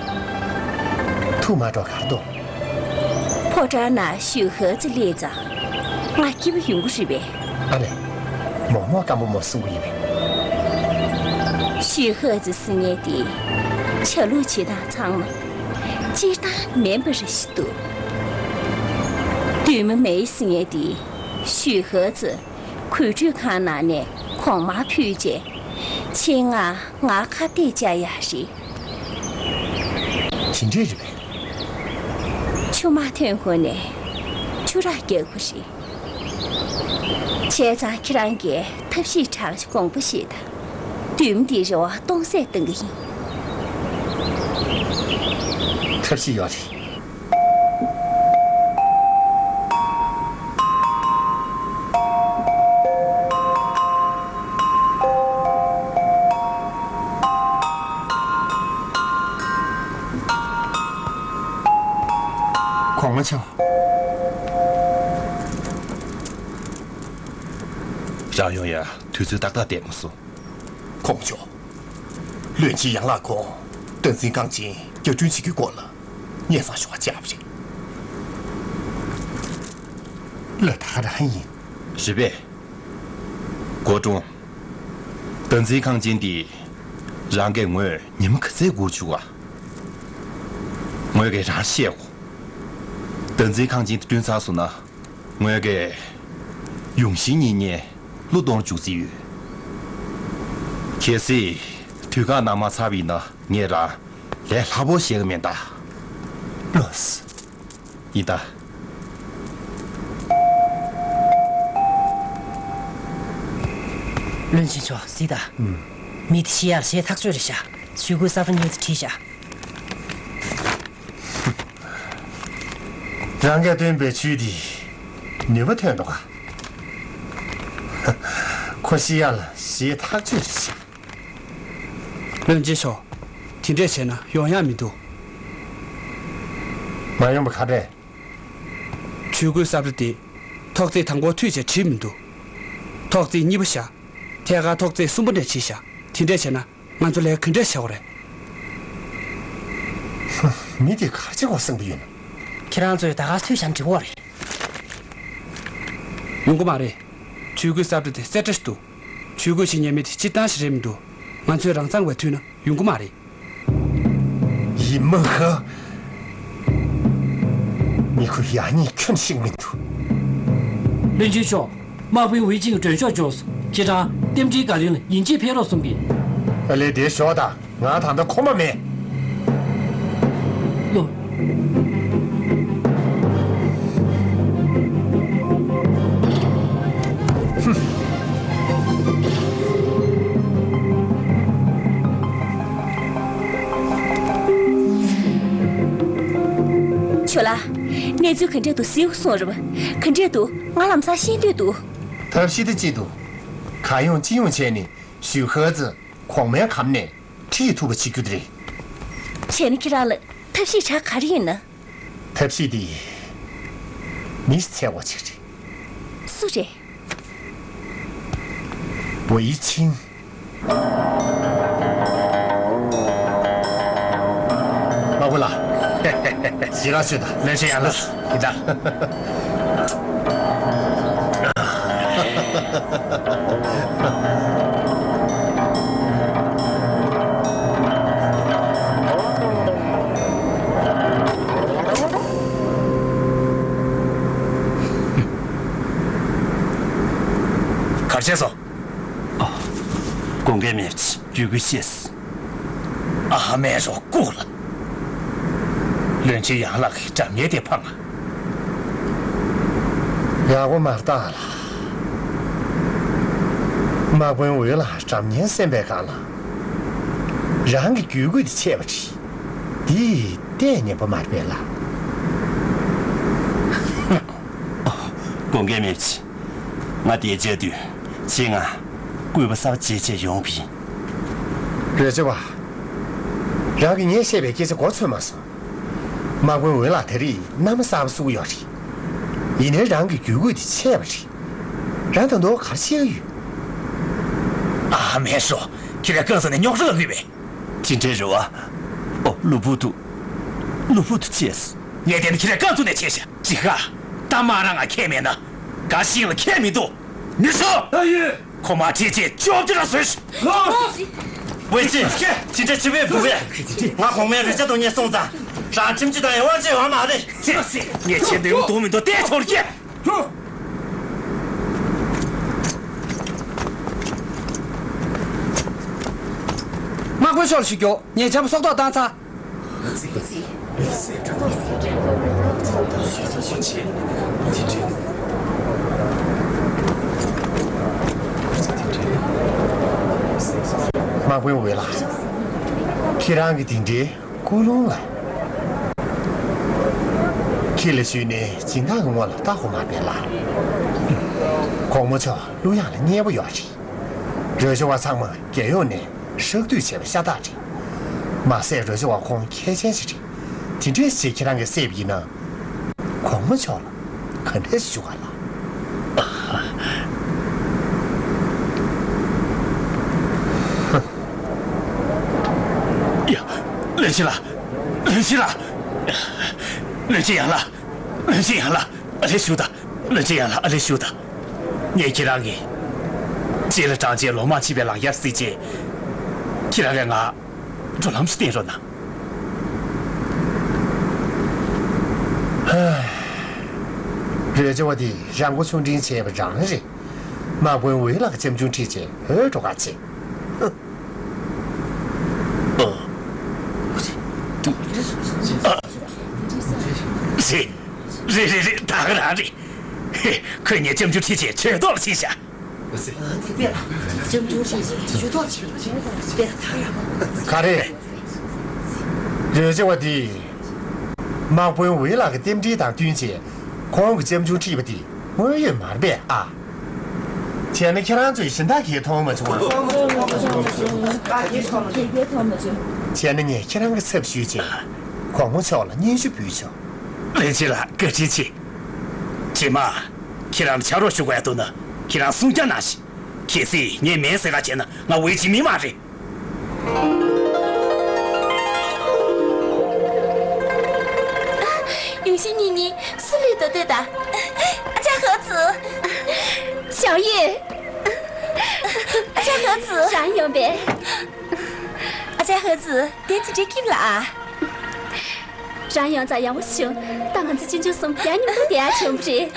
ཐུགས་མ་སྤྲོ་གར་འདུག་ཕོ་བྲང་ནང་ཞུས་ཧེ་ཙི་སླེབས་ཙང་ང་སྐྱིད་པོ་ཡོང་གི་རེད་པས། ཨ་ལས། མོག་མོག་སྐམ་པོ་མོ་གསུང་གི་ཡིན་པས། ཞུས་ཧེ་ཙི་ཟེར་མཁན་དེ་ཆ་ལུགས་བྱེད་སྟངས་ཚང་མ་སྤྱིར་བཏང་མིན་པ་རེ་ཞིག་འདུག་བདུད་མོ་མེ་ཟེར་མཁན་དེ་ཞུས་ཧེ་ཙི་གོས་འཁྲུད་ཁང་ནང་ནས་གོང་མར་ཕུད་རྗེས་ཆེད་མངགས་ང་ཁ་གཏད་བཅག་ཡག་རེད། དེ་འདྲས་རེད་པས། ཆུ་དམག་ཐོན་གོང་ནས་ཆུ་རགས་རྒྱག་དགོས་རེད། བྱས་ཙང་ཁྱེད་རང་གིས་ཐབས་ཤེས་དྲག་ཅིག་དགོངས་པ་བཞེས་དང་། བདུད་མོ་འདིའི་རེ་བ་སྟོང་ཟད་གཏང་གི་ཡིན། ཐབས་ཤེས་ཡོད་རེད། གོང་མ་མཆོག་རང་ཡོང་ཡ་དུས་ཚོད་ཏག་ཏག་བསྡད་མ་སོང་། གོང་མ་མཆོག་བློན་ཆེན་ཡན་ལགས་ཁོང་བདག་འཛིན་ཁང་ཆེན་བསྐྱར་སྐྲུན་བྱེད་རྒྱུའི་སྐོར་ལ་སྙན་སེང་ཞུ་བར་བཅར་བ་རེད། ལ་ད་ག་རང་ཡིན། རེད་པས། སྒོ་ཀྲུང་། བདག་འཛིན་ཁང་ཆེན་འདི་རང་གིས་ངོས་ཉི་མ་ག་ཚད་སྒུག་བཅུག་ག་ངོས་ཀྱིས་རང་བཤད་གོ། བདག་འཛིན་ཁང་ཆེན་འདི་བསྐྲུན་ཚར་སོང་ན། ངོས་ཀྱིས་ཡོང་བཞིན་ཉིན་ནས་གླུ་གཏོང་འཇུག་རྩིས་ཡོད། གལ་སྲིད་དུས་བཀག་ནང་མ་ཚར་བ་ཡིན་ན་ངས་རང་ལས་སླ་པོ་བཤད་གི་མེད་ད། ལོས། ཡིན་ད། བློན་ཆེན་མཆོག་གཟིགས་དང་། མི་དེ་ཤི་ཡག་ལ་གཞས་ཐག་ཆོད་རེད་ཤག་ཇུས་འགོད་གསར་པ་གཉིས་དེ་བྲིས་ཤག་རང་གིས་བཏོན་པའི་ཇུས་འདིས་ནུས་པ་ཐོན་འདུག་ག་ཁོ་ཤི་ཡག་ལ་གཞས་ཐག་ཆོད་རེད་ཤག་བློན་ཆེན་མཆོག་དེ་འདྲས་བྱས་ན་ཡོང་ཡག་མི་འདུག་མ་ཡོང་པ་ག་རེ། ཇུས་འགོད་གསར་པ་དེ་ཐོག་བརྩེགས་དང་པོ་མཐུད་བྱས་བྲིས་མི་འདུག་ཐོག་བརྩེགས་གཉིས་པ་བཞག་ཐད་ཀར་ཐོག་བརྩེགས་གསུམ་པ་ནས་བྲིས་བཞག་དེ་འདྲས་བྱས་ན་ང་ཚོ་ལས་ག་འདྲས་བྱེད་དགོས་རེད། མི་དེ་ག་རེ་བྱེད་དགོས་བསམ་གྱི་ཡོད་ན། ཁྱེད་རང་ཚོས་ད་ག་ཐུག་བྱས་ནས་འགྲིག་གི་རེད། ཡོང་གི་མ་རེད། ཇུས་འགོད་གསར་པ་དེ་གསལ་བསྒྲགས་ཤིག་འདུག་ཇུས་འགོད་བྱེད་མཁན་མི་དེ་སྤྱིར་བཏང་ཞིག་རེད་མི་འདུག་ང་ཚོས་རང་རྩ་བ་མཐུད་ན་ཡོང་གི་མ་རེད། ཡིན་མ་ཧ། མི་ཁོ་ཡག་ཉེས་ཁྱོན་ཤེས་མི་འདུག་བློན་ཆེན་མཆོག་དམག་དཔོན་ཝེ་ཆིང་མགྲོན་ཤོག་འབྱོར་སོང་། ཁྱེད་རང་རྟེན་འབྲེལ་བཀའ་བློན་ལ་ཡིན་གཅིག་ཕེབས་རོགས་གསུང་གི། ཨ་ལས། དེ་ཞོག་དང་། ང་ད་ལྟ་ཁོམ་པ་མེད། ལོ། ཆོས་ལགས། གནས་ཚུལ་ག་འདྲས་འདུག་ཟེར་གསུངས་རོགས། ག་འདྲས་འདུག་ང་ལམ་སང་ཤེས་འདོད་འདུག་ཐབས་ཤེས་དེ་ཅི་འདུག་ག་ཡོང་ཅི་ཡོང་བྱས་ནས་ཞུས་ཧ་ཙི་གོང་མའི་གམ་ནས་ཁྲིད་ཐུབ་པ་བྱེད་རྒྱུ་དེ་རེད། བྱས་ན་ཁྱེད་རང་ལ་ཐབས་ཤེས་བྱ་ག་རེ་ཡོད་ན། ཐབས་ཤེས་དེ་མི་འཚོལ་བ་ཅིག་རེད། སུ་རེད། ཝེ་ཆིང་། དམག་དཔོན་ལགས། ཞེ་དྲག་ཞུ་དང་། བློན་ཆེན་ཡང་ལགས། ཡིན་ད། གར་བྱས་སོང་། ཨ། དགོངས་འགལ་མེད་ཅེས་ཡོད་ཁུལ་བཤད། ཨ་མའི་རོ་སྐུ་ལ། བློན་ཆེན་ཡང་ལགས་ཀྱིས་སྒྲ་སྙན་དེ་ཕངས་ང་། ཡག་པོ་མ་རེད་ལགས། དམག་དཔོན་ཝེ་ལགས་སྒྲ་སྙན་གསན་པའི་སྒང་ལ། རང་གི་རྒྱུད་སྐུད་དེ་ཆད་པ་རེད། འདི་གཏན་ནས་ཡག་པོ་མ་རེད་པས་ལགས། དགོངས་འགལ་མེད་ཅེས། ང་དེ་བྱས་དུས་ཁྱེད་ང་སྐུད་པ་གསར་པ་བརྗེ་བྱས་ཡོང་གི་ཡིན། རོལ་ཆ་བ། རང་གིས་ངས་བཤད་པའི་སྐད་ཆ་མགོ་ཚོས་མ་སོང་། དམག་དཔོན་ཝེ་ལགས་ད་རེས་མནའ་མ་གསར་པ་བསུ་གི་ཡོད་རེད། ཡིན་ནའི་རང་གི་རྒྱུད་སྐུད་དེ་ཆད་པ་རེད། རང་ད་དུང་ག་རེ་བྱེད་ཀྱི་ཡོད། ཨ་མའི་རོ། ཁྱེད་རང་གང་ས་ནས་རྙོག་དྲ་ལ་ངུས་པས། ཅི་འདྲའི་རེད་བ། ཨོ། གློ་བུར་དུ། གློ་བུར་དུ་བྱས། ངས་བལྟས་ན་ཁྱེད་རང་རྐང་ཐུག་ནས་བྱས་ཤག་ཅི་ཧ། ད་མ་རང་ང་ཁྱད་མེད་ན། དགའ་ཞིང་ལ་ཁྱད་མི་འདུག་མི་ཤོག་ལྟ་ཡོད། ཁོ་མ་ཁྲིད་ཅེས་ཅོབ་ཅི་ར་བཟོས་ཤིག་ལོ། ཝེ་ཅིན། ཅི་འདྲ་ཅི་བས་བུ་བས། ང་གོང་མའི་རོལ་ཆ་དང་གཉིས་སོང་ཙང་། རང་ཁྲིམས་གཅོད་དང་ཡང་དབང་ཆ་ཡོད་མ་རེད། ངས་ཁྱེད་འདི་འདུག་མི་འདུག་བལྟས་ཆོག་གི། དམག་དཔོན་མཆོག་ལ་ཞུ་རྒྱུ། ངས་བྱམས་པ་སྲོག་ཐོག་བཏང་ཚར། དམག་དཔོན་ཝེ་ལགས། ཁྱེད་རང་གི་དེ་འདྲའི་ཀུན་སློང་ལ། ཁྱེད་ལ་ཞུས་ནས་སྦྱིན་བདག་གི་ངོ་ལ་ལྟ་དགོས་མ་རེད་ལགས། གོང་མ་མཆོག་གླུ་དབྱངས་ལ་མཉེས་པོ་ཡོད་རེད། རོལ་ཆ་བ་ཚང་མ་རྒྱལ་ཡོངས་ནས་ཧྲག་བསྡུས་བྱས་པ་ཤ་སྟག་རེད། མ་ཟད་རོལ་ཆ་བ་ཁོང་མཁས་ཅན་ཞིག་རེད། དེ་འདྲའི་ཞིག་ཁྱེད་རང་གིས་བསད་པ་ཡིན་ན། གོང་མ་མཆོག་ལ་ག་འདྲས་ཞུ་ག་ལགས། ཡ། བློན་ཆེན་ལགས། བློན་ཆེན་ལགས། བློན་ཆེན་ཡང་ལགས། བློན་ཆེན་ཡང་ལགས། ཨ་ལེ་ཞུ་དང་། བློན་ཆེན་ཡང་ལགས། ཨ་ལེ་ཞུ་དང་། ངས་ཁྱེད་རང་གི་རྗེས་ལ་འབྲང་ཆེན་ལོ་མང་ཕྱིན་པའི་ལག་ཡར་གཟིགས་རྗེས། ཁྱེད་རང་གིས་ང་འགྲོ་ལམ་ཞིག་བསྟན་རོགས་གནང་། རོལ་ཆ་བ་དེ་རང་མགོ་ཆུང་འབྲིང་བྱས་པ་རང་རེད། དམག་དཔོན་ཝེ་ལགས་ཀྱི་ལྕམ་ཆུང་ཁྲིད་བྱས་འོས་འགྲོ་ག་བྱེད། ཧུ། ཨ། རེད། རེད་རེད་རེད། ད་ག་རང་རེད། ཧེ། ཁོས་ངའི་ལྕམ་ཆུང་ཁྲིད་བྱས་ཇུས་གཏོགས་ལ་ཕྱིན་ཤག་ག་རེ། རོལ་ཆ་བ་དེས་དམག་དཔོན་ཝེ་ལགས་ཀྱི་རྟེན་འབྲེལ་དང་བསྟུན་བྱས་ཁོང་གི་ལྕམ་ཆུང་ཁྲིད་པ་དེ་དངོས་ཡོད་མ་རེད་པས་ཨ། བྱས་ན་ཁྱེད་རང་ཚོས་གཞན་དག་གིས་མཐོང་མ་བྱུང་ཨ། བྱས་ན་ངས་ཁྱེད་རང་གི་ཚབ་ཞུས་བྱས་གོང་མ་མཆོག་ལ་སྙན་ཞུ་འབུལ་ཆོག་བློན་ཆེན་ལགས་བཀའ་དྲིན་ཆེ། རྗེས་མ། ཁྱེད་རང་ལ་ཕྱག་རོགས་ཞུ་དགོས་ཡ་འདུག་ན་ཁྱེད་རང་གསུང་རྐྱང་གནང་ཞིག་གལ་སྲིད་ངས་མེད་ཟེར་ག་བྱས་ན་ང་ཝེ་ཆིང་མི་མ་རེད། ཤིན་གཉིས་གཉིས་སུ་ལས་ཏོ་ལྟོས་དང་། ཨ་ཅག་ཧོ་ཙི། ཞའོ་ཡུས། ཨ་ཅག་ཧོ་ཙི། རང་ཡོང་པས། ཨ་ཅག་ཧོ་ཙི། དེ་དེ་འདྲའི་སྐྱིད་ལ་ཨ། རང་ཡོང་ཙང་ཡག་པོ་བྱུང་། ད་ང་ཚོ་གཅེན་གཅུང་གསུམ་ཡང་མཉམ་དུ་བསྡད་ཡག་བྱུང་བ་རེད།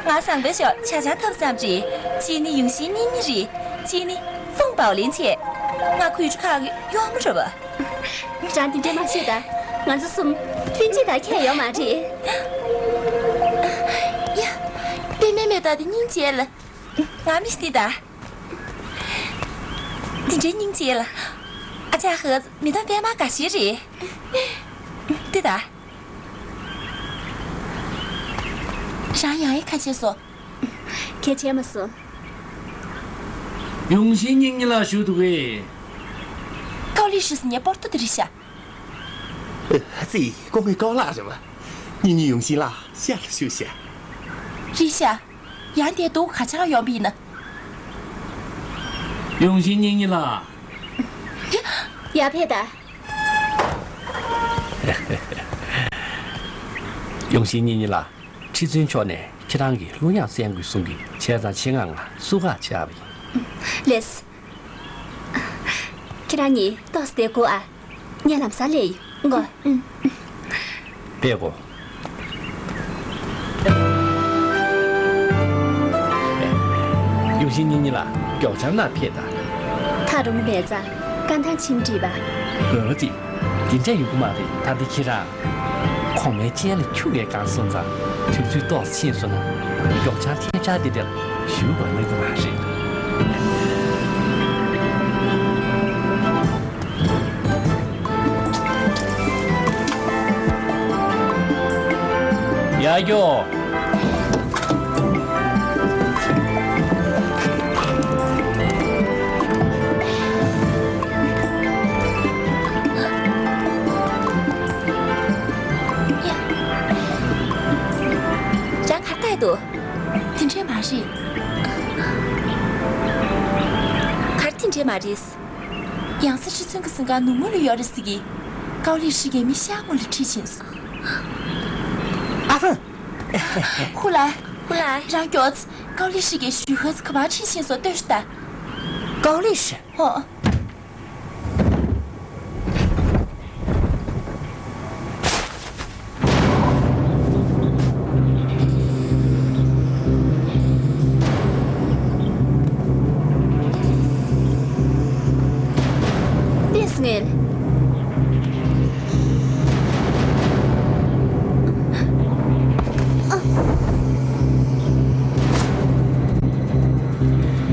ང་བཟང་པོའི་ཞོགས་ཆ་ཆ་ཐོབ་ཙམ་རེད། གཅིག་ནི་ཡུང་ཤིན་གཉིས་གཉིས་རེད། གཅིག་ནི་ཧྥུང་པའོ་ལིན་བྱས། ང་ཁུལ་ཁག་གི་གཡོག་མོ་རེད་པ། རང་དེ་འདྲས་མ་བཤད་ད། ང་ཚོ་གསུམ་ལྷན་སྐྱེས་དང་ཁྱད་ཡོད་མ་རེད། ཡ། པད་མའི་མེ་ཏོག་དེ་སྙིང་རྗེ་ལ། ང་མི་ཤི་ད། དེ་འདྲའི་སྙིང་རྗེ་ལ། ཨ་ཅག་ཧོ་ཙི། མེ་ཏོག་པད་མ་དགའ་ཤོས་རེད། དེ་ད། རང་ཡང་ཡི་ཁ་ཕྱེ་སོང་། གལ་ཆེ་མ་སོང་། ཡུང་ཤིན་གཉིས་གཉིས་ལ་ཞུ་འདུག་གས། ཀའོ་ལི་ཧྲི་ཟེར་མཁན་པོར་ཏོ་དེ་རེད་ཤག། ཨ་ཙི། ཁོང་གི་ཀའོ་ལགས་རེད་པ། གཉིས་གཉིས་ཡུང་ཤིན་ལགས་ཤག་ལ་ཞུ་ཤག། རེད་ཤག། ཡང་དེ་འདུག་ག་ཆ་ཡོང་པ་ཡིན་ན། ཡུང་ཤིན་གཉིས་གཉིས་ལགས། ཡར་ཕེབས་དང་། ཡུང་ཤིན་གཉིས་གཉིས་ལགས། ཁྲི་བཙུན་མཆོག་ནས་ཁྱེད་རང་གི་གླུ་དབྱངས་གསན་དགོས་གསུང་གི། བྱས་ཙང་ཆེད་མངགས་ང་བསུ་ག་བྱས་པ་ཡིན། ལེགས། ཁྱེད་རང་གཉིས་ཏོག་ཙམ་བསྡད་དགོས་ཨ། ངས་ལམ་སང་སླེབས་ཡོང་གོ། ཨུ། ཕེབས་གོ། ཡུང་ཤིན་གཉིས་གཉིས་ལགས། མགྱོགས་བྱང་ནང་ཕེབས་དང་། ཐག་རིང་པོ་མེད་ཙང་བཀའ་ཐང་ཕྱིན་དྲིས་པ། འོ་ཙི། འདི་འདྲ་ཡོང་གི་མ་རེད། ད་འདི་ཁྱེད་རང་། གོང་མའི་སྤྱན་ལ་ཆུ་ཡིས་བཀང་སོང་ཙང་དུས་ཚོད་ཏོག་ཙམ་ཕྱིན་སོང་ན། མགྱོགས་བྱང་ཐེབས་ཆག་འདི་འདྲ་ཞུ་དགོས་གནང་གི་མ་རེད། ཡ་ཀྱོ། རང་ག་རེ་ལྟ་ཡི་འདུག། དེ་འདྲས་མ་རེད། ག་རེ་དེ་འདྲས་མ་རེད། ཡང་སྲིད་ཁྲི་བཙུན་གྱི་སེམས་ཁ་ནུབ་མོ་ལ་ཡོད་རེད་ཟེར་གི། ཀའོ་ལི་ཧྲི་གིས་མི་ཤ་མོ་ལ་ཁྲིད་ཕྱིན་སོང་། ཨ་ཧྥུ། ཧུ་ལའི། ཧུ་ལའི། རང་མགྱོགས་ཚེ་ཀའོ་ལི་ཧྲི་གིས་ཞུས་ཧེ་ཙི་ག་པར་ཁྲིད་ཕྱིན་སོང་ལྟོས་ཤོག་དང་། ཀའོ་ལི་ཧྲི། ཧོ།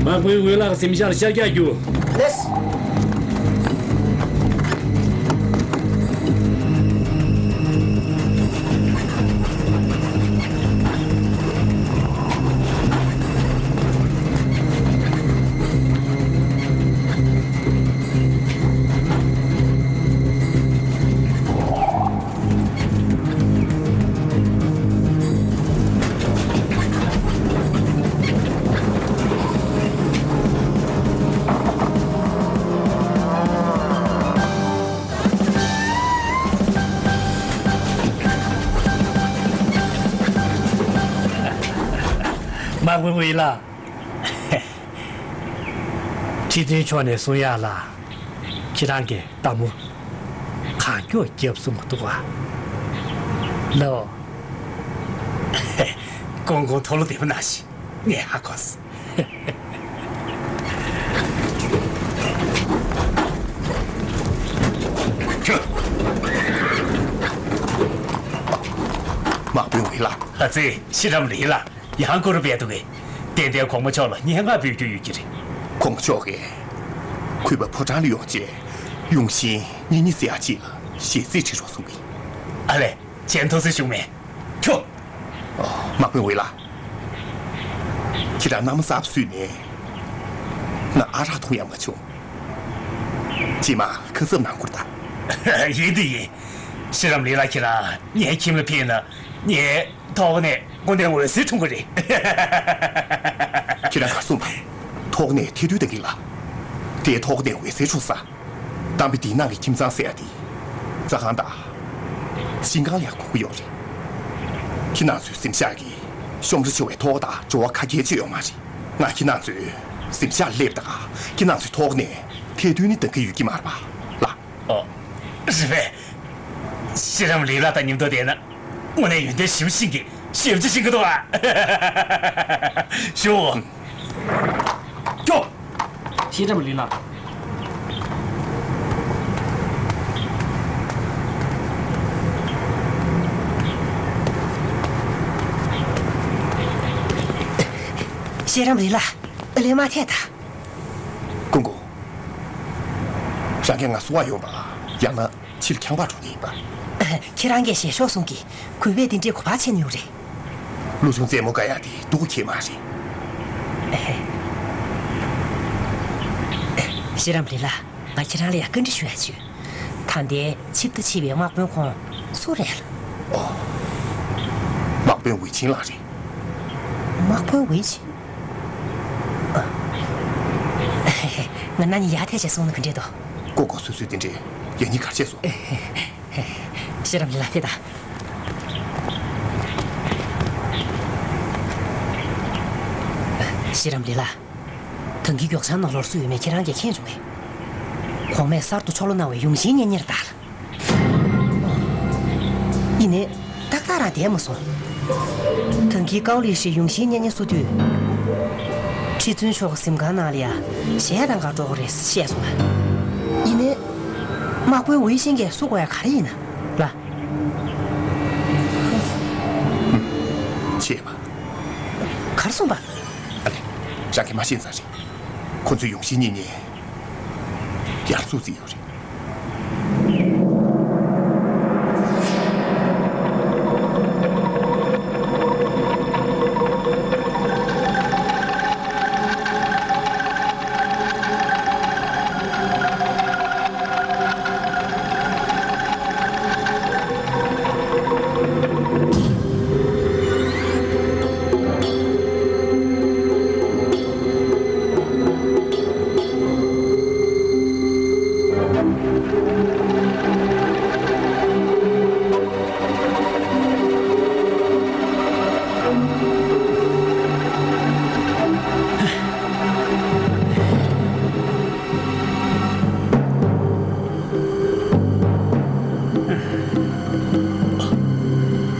དམག་དཔོན་ཝེ་ལགས་གཟིམ་ཤག་ལ་ཤར་རྒྱག་རྒྱུ། ལེགས། དམག་དཔོན་ཝེ་ལགས། ཁྲི་བཙུན་མཆོག་ནས་གསུང་ཡག་ལ། ཁྱེད་རང་གིས་རྟ་མོ་གང་མགྱོགས་བརྒྱབ་སོང་གི་འདུག་ག། ལོ། ཀོང་ཀོང་མཐོ་ལོ་བདེ་པོ་ན་ཞིག་ངས་ཧ་གོ་སོང་། དམག་དཔོན་ཝེ་ལགས། ཨ་ཙི། ཤི་རམ་ལི་ལགས། ཡང་སྐོར་ར་འབད་འདུག་གས། ཏན་ཏན་གོང་མ་མཆོག་ལ་སྙན་ངག་འབུལ་རྒྱུ་ཡོད་ཀྱི་རེད། གོང་མ་མཆོག་གིས་གུས་པ་ཕོ་བྲང་ལ་ཡོང་རྗེས་ཡུང་ཤིན་གཉིས་གཉིས་ཟེར་ཡག་ཅིག་ལ་ཞལ་རྩིས་བྲིས་རོགས་གསུང་གི། ཨ་ལས། གཞན་ཐུགས་སེམས་ཞུམ་མེད། ཁྱོ། ཨོ། དམག་དཔོན་ཝེ་ལགས། ཁྱེད་རང་མནའ་མ་གསར་པ་བསུས་ནས་ང་ཨ་རག་འཐུང་ཡག་མ་བྱུང་། རྗེས་མ་ཁ་གསབ་གནང་དགོས་རེད་ད། ཡིན་དུ་ཡིན། ཤི་རམ་ལི་ལགས། ཁྱེད་རང་ངའི་ཁྱིམ་ལ་ཕེབས་ན་ངས་ཐོག་ནས་སྐུ་མདུན་འོད་ཟེར་འཁྲུངས་ཀྱི་རེད། ཁྱེད་རང་གར་སོང་བ། ཐོག་ནས་ཐལ་རྡུལ་བཏང་གི་ལ། དེའི་ཐོག་ནས་འོད་ཟེར་འཁྲུངས་ས། གཏམ་དཔེ་འདིའི་ནང་གི་ཁྱིམ་ཚང་ཟེར་ཡག་དེ། རྩྭ་ཁང་དང་། ཤིང་ཁང་ལ་ཡག་གོ་གི་ཡོད་རེད། ཁྱེད་རང་ཚོའི་གཟིམ་ཤག་གི་གཤོང་སྒྲ་ཆེ་བའི་ཐོག་དང་འབྱོར་བ་ག་གེ་ཅིག་ཡོད་མ་རེད། ང་ཁྱེད་རང་ཚོའི་གཟིམ་ཤག་སླེབས་དང་ཁྱེད་རང་ཚོའི་ཐོག་ནས་ཐལ་རྡུལ་ནི་ལྡང་གི་ཡོད་ཀྱི་མ་རེད་པ་ལགས། ཨོ། རེད་པས། ཤེས་རམ་ལི་ལགས་དང་མཉམ་དུ་བསྡད་ན་དངོས་གནས་ཡོན་ཏན་ཞེ་པོ་ཤེས་ཀྱི་ཞེ་པོ་ཅིག་ཤེས་ཀྱི་འདུག་ཨ། ཞུ། ཀྱོ། ཤེས་རམ་ལི་ལགས། ཤེས་རམ་ལི་ལགས། ཨ་ལས་མ་ཐད་ད། ཀུན་ཀུན། རང་གིས་ང་སུ་བ་ཡོང་པ་ཡང་ན། ཕྱིར་ཁྱང་པར་འགྲོ་ནི་ཡིན་པ། ཁྱེད་རང་གིས་ཞལ་ཤོག་གསུང་གི། གུས་པས་དེ་འདྲའི་གོ་བ་ཆེ་ནི་ཡོད་རེད། ཀླུ་ཆུང་རྩེད་མོ་དཀའ་ཡག་དེ་སྡུག་གི་མ་རེད། ཤེས་རམ་ལི་ལགས། ང་ཁྱེད་རང་ལ་ཡང་བཀའ་འདྲི་ཞུ་ཡག་བྱོས། ད་ལྟའི་ཆིབས་རྟ་ཕྱི་པའི་དམག་དཔོན་ཁོང་སུ་རེད་ལ། ཨོ། དམག་དཔོན་ཝེ་ཆིང་ལགས་རེད། དམག་དཔོན་ཝེ་ཆིང་། ང་ན་ནི་ཡ་ཐལ་ཆེ་སོང་ན་ག་འདྲས་དོ། ཀོ་ཀོ་སུ་སུ་དེ་འདྲས་ཡ་ནི་གར་ཆེ་སོང་། ཤེས་རམ་ལི་ལ་ཕེ་ད། ཤེས་རམ་ལི་ལ། ཐང་གི་མགྱོགས་ཆང་ནང་ལོར་སུ་ཡོད་མེད་ཁྱེད་རང་གིས་མཁྱེན་བྱུང་ངས། གོང་མས་གསར་དུ་ཆོ་ལོ་གནང་བའི་ཡུང་ཤིན་གཉེན་ཉེར་བདག་ལ། ཡིན་ནའི། ཏག་ཏག་རང་བསྡད་མ་སོང་། ཐང་གིས་ཀའོ་ལི་ཧྲི་ཡུང་ཤིན་གཉེན་ཉེ་བསུ་དུས། ཁྲི་བཙུན་མཆོག་གི་གཟིམ་ཁང་ནང་ལ་ཡ་གཞས་གཏོང་གར་འགྲོ་དགོས་རེད་བཤད་སོང་ང་། ཡིན་ནའི། དམག་དཔོན་ཝེ་ཤིན་གྱིས་བསུ་དགོས་ཡ་ག་རེ་ཡིན་ན་ལ། ཆེས་པ། གར་སོང་པ། ཨ་ལེ། རང་གིས་མ་ཤེས་ཙང་རེད། ཁོ་ཚོས་ཡུང་ཤིན་གཉེན་ཉེ་ཡར་བཙུགས་རྩིས་ཡོད་རེད།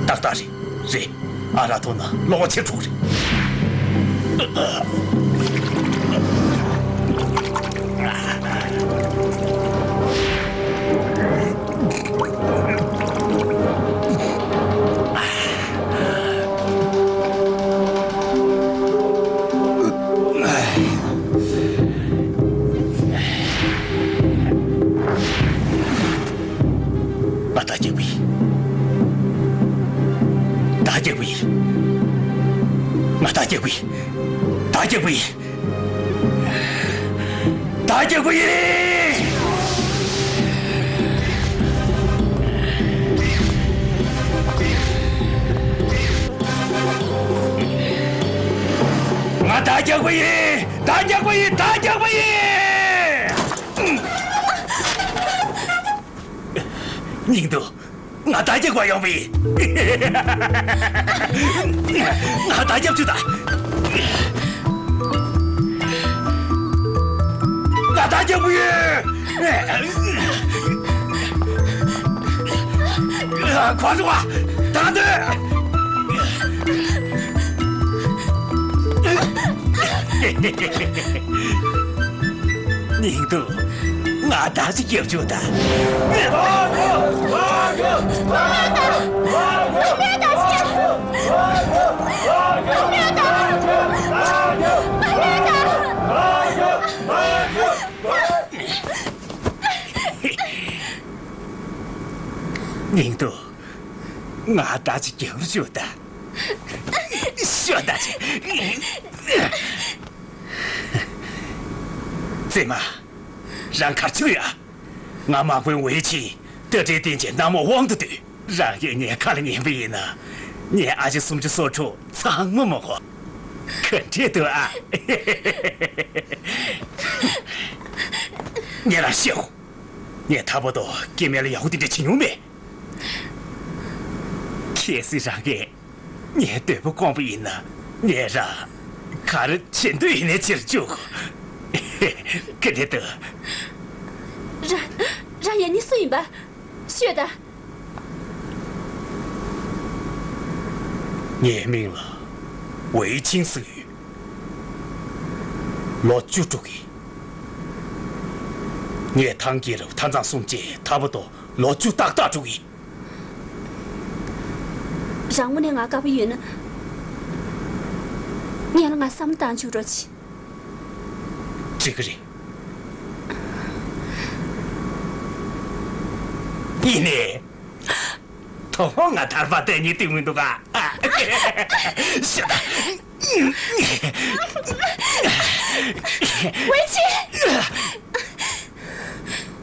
ཏག་ཏག་རེད། རེད། ཨ་ར་ཐོན་ན་གློ་བ་ཆེ་འགྲོ་གི་རེད། ང་རྟ་རྒྱག་པ་ཡིན། རྟ་རྒྱག་པ་ཡིན། ང་རྟ་རྒྱག་པ་ཡིན། རྟ་རྒྱག་པ་ཡིན། རྟ་རྒྱག་པ་ཡིན། ང་རྟ་རྒྱག་པ་ཡིན། རྟ་རྒྱག་པ་ཡིན། རྟ་རྒྱག་པ་ཡིན། སྙིང་སྡུག་ང་རྟ་རྒྱག་པར་ཡོང་བ་ཡིན། ང་རྟ་རྒྱག་རྒྱུ་དང་། ང་རྟ་རྒྱག་པ་ཡིན། ཁོ་ཚོ་ད་འདོད། སྙིང་སྡུག་ང་རྟ་ཅིག་རྒྱབ་བཅུག་ད། སྙིང་སྡུག་ང་རྟ་ཅིག་རྒྱབ་བཅུག་ད། ཤོད་ད་ཅིག་རྩེད་མ། རང་གར་ཆུག་ཡ། ང་དམག་དཔོན་ཝེ་ཆིང་རྟ་དྲེལ་སྟེང་ཆེན་གནམ་འོག་དབང་དུ་སྡུད། རང་གིས་ངའི་ཁ་ལ་ཉན་པ་ཡིན་ན། ངའི་ཨ་ཅེ་སུམ་ཅུ་སོ་དྲུག་ཚང་མ་མ་གོ། ག་འདྲས་འདུག་ཨ། ངས་རང་བཤད་གོ། ངས་ད་བར་དུ་སྐྱེ་དམན་ལ་ཡག་པོ་དེ་འདྲ་བྱེད་མྱོང་མེད། གལ་སྲིད་རང་གིས་ ངས་དོལ་པོ་བསྐོངས་པ་ཡིན་ན་ངས་རང་ག་རེ་བྱེད་འདོད་ཡིན་ནའི་བྱེད་བཅུག་ག་འདྲ་འདུག་ར། ར་ཡ་ནི་སུ་ཡིན་པ། ཤོད་ད། ངའི་མིང་ལ་ཝེ་ཆིང་ཟེར་ཡོད། ལོ་བཅུ་དྲུག་ཡིན། ངས་ཐང་རྒྱལ་རབས་མཐའ་མཚམས་སྲུང་བྱེད་ཐར་པ་དོ་ལོ་བཅུ་ཏག་ཏག་དྲུག་ཡིན། རང་ངོ་ནས་ང་དགའ་པོ་ཡོད་ན། ངས་ལ་ང་བསམ་བློ་བཏང་བཅུག་རོགས་གྱིས། འགྲིག་གི་རེད། ཡིན་ནའི། དོ་དགོང་ང་ཐར་པ་དེ་གཉིས་སྟེང་མི་འདུག་ག་ཤོད་ད། ཝེ་ཆིང་།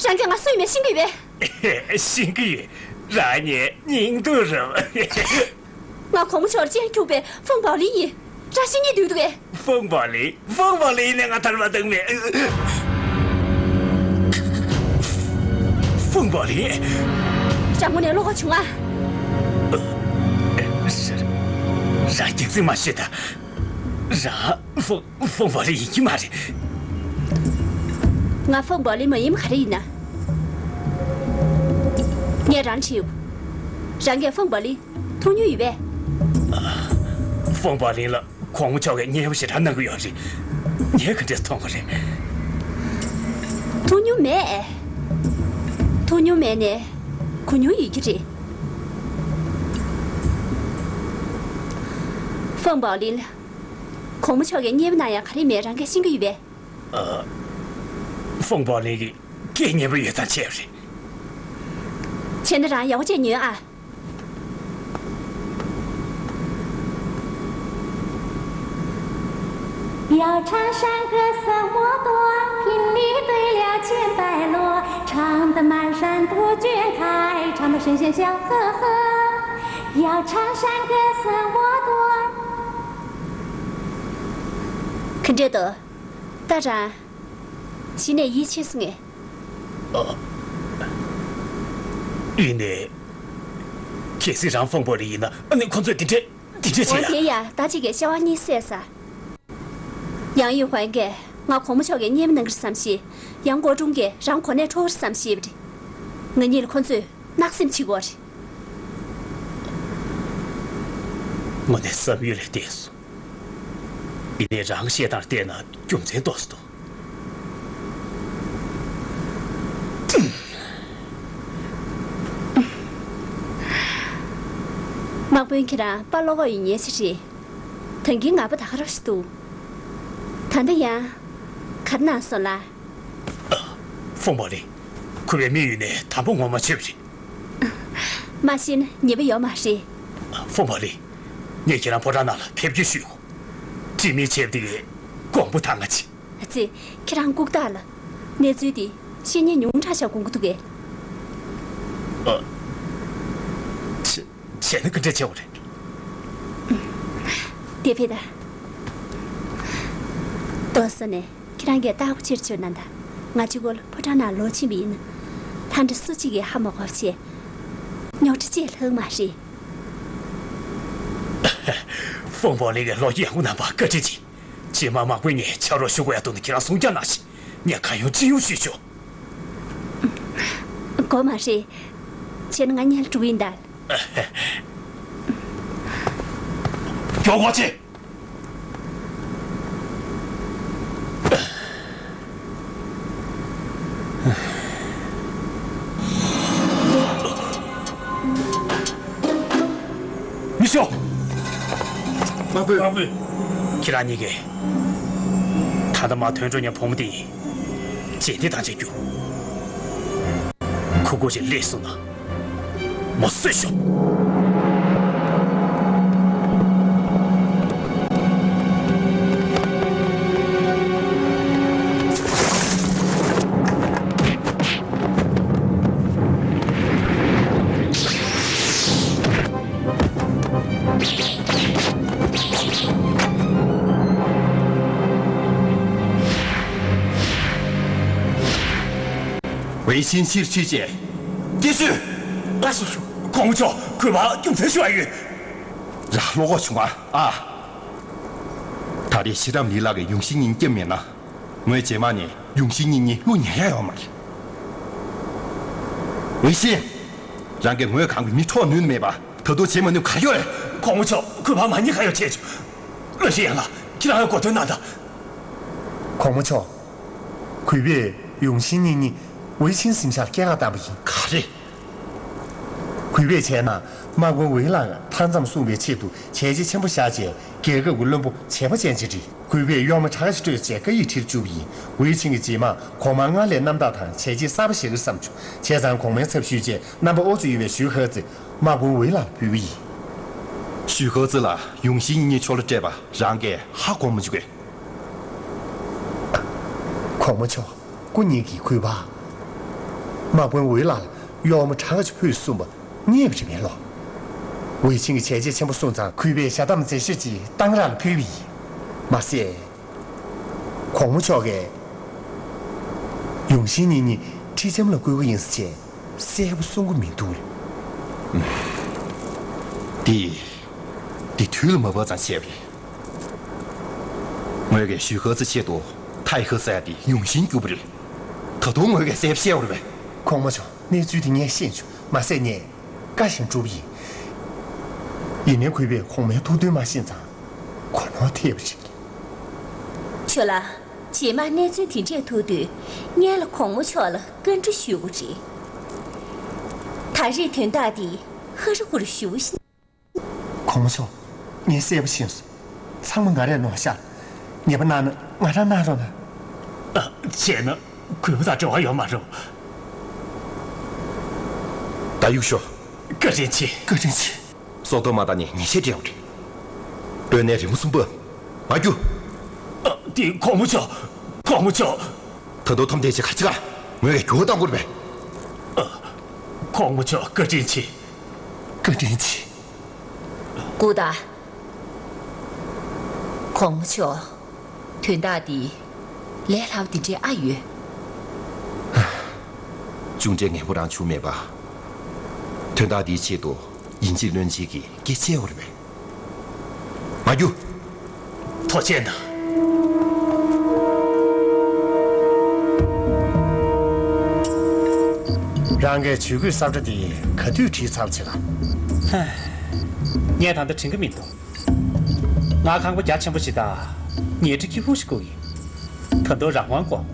རང་གིས་ང་སུ་ཡིན་མེད་ཤེས་ཀྱི་ཡོད་པས། ཤེས་ཀྱི་ཡོད། རང་ངའི་སྙིང་སྡུག་རེད། ང་གོང་མ་མཆོག་ལ་སྤྱན་འཁྱུག་པའི་ཧྥང་པའོ་ལིན་ཡིན། ར་ཤི་གཉིས་འདུས་འདུག་གས། ཧྥང་པའོ་ལིན། ཧྥང་པའོ་ལིན་ནས་ང་ཐར་པ་བཏང་མེད། ཧྥང་པའོ་ལིན། རང་ངོ་ནས་བློ་ཁོག་བྱུང་ང་། ར། ར་རྒྱག་རྩིས་མ་བྱེད་ད། ར། ཧྥང་། ཧྥང་པའོ་ལིན་ཡིན་གྱི་མ་རེད། ང་ཧྥང་པའོ་ལིན་མ་ཡིན་པ་ག་རེ་ཡིན་ན། ངས་རང་ལ་དྲིས་ཡོད། རང་གིས་ཧྥང་པའོ་ལིན་མཐོང་མྱོང་ཡོད་པས། ཧྥང་པའོ་ལིན་ལ་གོང་མ་མཆོག་གིས་མཉེས་པོ་ཞེ་དྲག་གནང་གི་ཡོད་རེད། ངས་ག་འདྲས་མཐོང་གི་རེད། མཐོང་མྱོང་མེད། མཐོང་མྱོང་མེད་ནས་གོ་མྱོང་ཡོད་ཀྱི་རེད། ཧྥང་པའོ་ལིན་ལ་གོང་མ་མཆོག་གིས་མཉེས་པོ་གནང་ཡག་ག་རེ་མེད་རང་གིས་ཤེས་ཀྱི་ཡོད་པས། ཨ། ཧྥང་པའོ་ལིན་གྱིས་སྐད་སྙན་པོ་ཡོད་ཙང་བྱས་པ་རེད། བྱས་ན་རང་ཡག་པོ་བྱས་ཉོན་ཨ། 要唱山歌什么多，品里堆了千百箩，唱得满山杜鹃开，唱得神仙笑呵呵。要唱山歌什么多。 ག་འདྲས་འདུག་ད་རང་གཞི་ནས་ཡིད་ཆེས་སོང་ངས། ཨ། ཡིན་ནའི། གལ་སྲིད་རང་ཧྥང་པའོ་ལིན་ཡིན་ན། ཨ་ནི་ཁོ་ཚོས་འདི་འདྲས་འདི་འདྲས་བྱེད་འོ་ཡ། དེ་ཡ་ད་ཅིག་གིས་ཤ་བ་གཉིས་བསད་ས། ཡང་ཡུས་ཧོན་གྱིས་ང་གོང་མ་མཆོག་གི་གཉེན་མི་གནང་གི་རེད་བསམ་ཤེས། ཡང་ཀོ་ཀྲུང་གིས་རང་གོ་གནས་འཕྲོག་གི་རེད་བསམ་ཤེས་པ་རེད། ང་གཉིས་ལ་ཁོ་ཚོས་གནག་སེམས་བྱེད་ཀྱི་ཡོད་རེད། དངོས་གནས་བསམ་ཡུལ་ལས་འདས་སོང་། ཡིན་ནའི་རང་གི་བཤད་སྟངས་བལྟས་ན་རྒྱུ་མཚན་ཏོག་ཙམ་འདུག་དམག་དཔོན་ཁྱེད་རང་དཔའ་བློ་ཁོག་ཡོད་མཁན་ཞིག་རེད། ད་གིན་ང་པ་ད་ག་རབ་ཞིག་འདུག་ད་ལྟ་ཡང་ག་རེ་གནང་སོང་ལ། ཧྥང་པའོ་ལིན། ཁོ་པའི་མི་ཡུལ་ནས་དམ་པོ་ངོ་མ་ཆོད་པ་རེད། མ་ཤེས་ན་ཉེས་པ་ཡོད་མ་རེད། ཧྥང་པའོ་ལིན། ངས་ཁྱེད་རང་ཕོ་བྲང་ནང་ལ་ཕེབས་སྐྱེལ་ཞུས་གོ། སྤྱི་མི་ཆེབ་དེ་གོང་བུ་ཐང་ང་ཆེ། ཨ་ཙི། ཁྱེད་རང་ལྐུགས་རྟགས་ལ། གནས་ཚུལ་འདི་བཤེས་གཉེན་ཉུང་དྲགས་ཤག་དགོངས་ཀྱི་འདུག་གས། ཨ། བྱས་ན་ག་འདྲ་བྱེད་དགོས་རེད། དེ་ཕེ་ད། ལྟོས་ས་ནས་ཁྱེད་རང་གིས་ལྟ་བ་ཕྱིར་བཅོས་གནང་དང་། ང་གཅིག་པོ་ལ་ཕོ་བྲང་ནང་ལོག་ཕྱིན་པ་ཡིན་ན། ལྷ་འདྲེ་སུ་གཅིག་གིས་ཧ་མ་གོ་བ་བྱས། རྙོག་དྲ་ཅིག་ལྷག་མ་རེད། ཧྥང་པའོ་ལིན་གྱིས་བློ་སྐྱེད་ཡག་པོ་གནང་བར་བཀའ་དྲིན་ཆེ། རྗེས་མ་དམག་དཔོན་ངས་ཕྱག་རོགས་ཞུ་དགོས་ཡག་འདུག་ན་ཁྱེད་རང་གསུང་བསྐྱར་གནང་ཞིག་ངས་གང་ཡོང་ཅི་ཡོང་ཞུས་ཆོག་དགོས་མ་རེད། བྱས་ན་ང་གཉིད་ལ་འགྲོ་གི་ཡིན་ད། མགྱོགས་པོ་བྱེད། མི་ཤོག་དམག་དཔོན། དམག་དཔོན། ཁྱེད་རང་གཉིས་ཀས་ད་ལྟ་མར་ཐོན་འགྲོ་མཁན་བུ་མོ་དེ་ཡིན། རྗེས་འདེད་དང་བཅས་རྒྱུ། ཁུ་ཁུ་ཞིག་སླེབས་སོང་ན། མོ་གསོད་ཤོག་ཝེ་ཤིན་ཕྱིར་ཚུད་བྱས། སྐྱེ་ཤོད། བཀའ་ཞིག་ཞུ། གོང་མ་མཆོག་གུས་པ་རྒྱུ་མཚན་ཞུ་བ་ཡོད། ར་བློ་ཁོག་བྱུང་ཨ། ཨ། ད་རེས་ཤི་རམ་ལི་ལགས་ཀྱིས་ཡུང་ཤིན་གཉིས་སྐྱབས་མེད་ན། ངོས་རྗེས་མ་ནས་ཡུང་ཤིན་གཉིས་གཉིས་བླུ་ཉར་ཡ་ཡོད་མ་རེད། ཝེ་ཤིན། རང་གིས་ངོས་གང་གི་མི་འཕྲོག་ནུས་མེད་པ། ད་དུང་བྱེད་མ་ནུས་ག་ཡོད་རེད། གོང་མ་མཆོག་གུས་པ་མ་ཉེས་ཁ་ཡོད་བྱས་བྱུང་། ལོ་ཤི་ཡན་ལགས། ཁྱེད་རང་ཡང་གོ་དོན་གནང་དང་། གོང་མ་མཆོག་གུས་པས་ཡུང་ཤིན་གཉིས་གཉིས་ཝེ་ཆིང་གཟིམ་ཤག་ལ་སྐྱེལ་ག་བཏང་བ་ཡིན། ག་རེ། གུས་པས་བྱས་ན་དམག་དཔོན་ཝེ་ལགས་མཐའ་མཚམས་སྲུང་བའི་ཆེད་དུ་བྱས་རྗེས་ཆེན་པོ་བཞག་བྱས་རྒྱལ་ཁབ་ཀྱི་བློན་པོ་བྱས་པ་ཅན་ཅིག་རེད། གུས་པས་གཡོག་མོ་གྲྭ་ཁ་ཞིག་སྤྲོད་བྱས་བཀའ་ཡིག་བྲིས་བཅུག་པ་ཡིན། ཝེ་ཆིང་གི་རྗེས་མ་གོང་མ་སྔར་ལས་རྣམ་དག་དང་བྱས་རྗེས་གསར་པ་བཞག་གི་བསམ་བྱུང་། བྱས་ཙང་གོང་མའི་ཚབ་ཞུས་བྱས་རྣམ་པ་ཨོ་ཙི་ཡོད་པའི་ཞུས་ཧ་ཙི་དམག་དཔོན་ཝེ་ལགས་ལ་ཕུལ་བ་ཡིན། ཞུས་ཧ་ཙི་ལ་ཡུང་ཤིན་གཉིས་ཕྱོགས་ལ་སྤྲད་པ་རང་གིས་ཧ་གོ་མ་བཅུག་གས། གོང་མ་མཆོག་སྐུ་ཉིད་ཀྱིས་གུས་པ། དམག་དཔོན་ཝེ་ལགས་ལ་གཡོག་མོ་གྲྭ་ཁ་ཅིག་ཕུལ་གསུངས་པ་རྙེད་པ་རེད་པས་ལོ། ཝེ་ཆིང་གིས་བྱས་རྗེས་ཆེན་པོ་སོང་ཙང་གུས་པས་ཞལ་གདམས་མཛད་ཤོས་ཅིག་གཏང་རག་ལ་ཕུལ་བ་ཡིན། མ་ཟད། གོང་མ་མཆོག་གིས་ཡུང་ཤིན་གཉིས་གཉིས་ཁྲི་ལྕམ་ལ་བསྐོ་གི་ཡིན་ཟེར་བྱས་གསལ་པོ་གསུང་གི་མི་འདུག་ལེ། འདི། འདི་དུས་ལ་མ་བབས་ཙང་བྱས་པ་རེད། ངོས་ཀྱིས་ཞུས་ཧ་ཙི་ཆེད་དུ་ཐའི་ཧི་ཟེར་ཡ་དེ་ཡུང་ཤིན་བསྐྱུར་བ་རེད། ད་དུང་ངོས་ཀྱིས་གསལ་པོ་བཤད་པ་རེད་པས། གོང་མ་མཆོག་གནས་ཚུལ་དེ་ངས་ཤེས་བྱུང་། མ་ཟད་ངས་བཀའ་བཞིན་བསྒྲུབས་པ་ཡིན། ཡིན་ནའི་གུས་པས་གོང་མའི་ཐུགས་འདུན་མ་ཤེས་ཙང་གོ་ནོར་ཐེབས་པ་རེད། ཆོས་ལ། རྗེས་མ་གནས་ཚུལ་དེ་འདྲས་ཐུག་དུས་སྔོན་ལ་གོང་མ་མཆོག་ལ་བཀའ་འདྲི་ཞུ་དགོས་རེད། ད་རེས་དོན་དག་འདི་ཧ་རུ་ཧུ་རུ་ཞུ་བཞིན། གོང་མ་མཆོག་ངས་གསལ་པོ་ཤེས་སོང་། ཚང་མ་ང་རས་གནང་ཤག་ཉེས་པ་གནང་ན་ང་རང་གནང་རོགས་གནང་། ཨ། བྱས་ན་གུས་པ་དང་འབྲེལ་བ་ཡོད་མ་རེད། ད་གཡུག་ཤོག་བཀའ་དྲིན་ཆེ། བཀའ་དྲིན་ཆེ། སྲོག་ཐོག་མ་བཏང་ནས་ཉེས་ཆད་སྤྲད་དགོས་རེད། དཔོན་གནས་རིང་མོ་གསུམ་པོ། མ་རྒྱུགས། ཨ། དེ་གོང་མ་མཆོག་གོང་མ་མཆོག་ད་དུང་འཐོམ་བསྡད་བྱས་ག་ཅི་ག་ངོས་ཀྱིས་རྒྱུགས་བཏང་དགོས་རེད་པས། ཨ། གོང་མ་མཆོག་བཀའ་དྲིན་ཆེ། བཀའ་དྲིན་ཆེ། སྐུ་དྲག་གོང་མ་མཆོག་དོན་དག་འདི་ལས་སླ་པོ་འདི་འདྲས་ཨ་ཡོད། ཅུང་འདྲས་ངན་པོ་རང་བྱུང་མེད་པ། དོན་དག་འདིའི་ཆེད་དུ་ཡིན་གཅིག་ལོན་གཅིག་གིས་སྐེ་བཅད་པ་རེད་པས། མ་རྒྱུགས། ཐུགས་རྗེ་གནང་། རང་གིས་ཇུས་འགོད་ས་ཁྲ་དེ་ག་དུས་བྲིས་ཚར་བ་བྱེད་ག་ངས་ད་ལྟ་དྲན་གྱི་མི་འདུག་ང་ཁང་པ་རྒྱ་ཆེན་པོ་ཞིག་དང་ཉལ་ཁྲི་སྐྱིད་པོ་ཞིག་དགོས་ཀྱི། ད་དུང་རང་དབང་དགོས།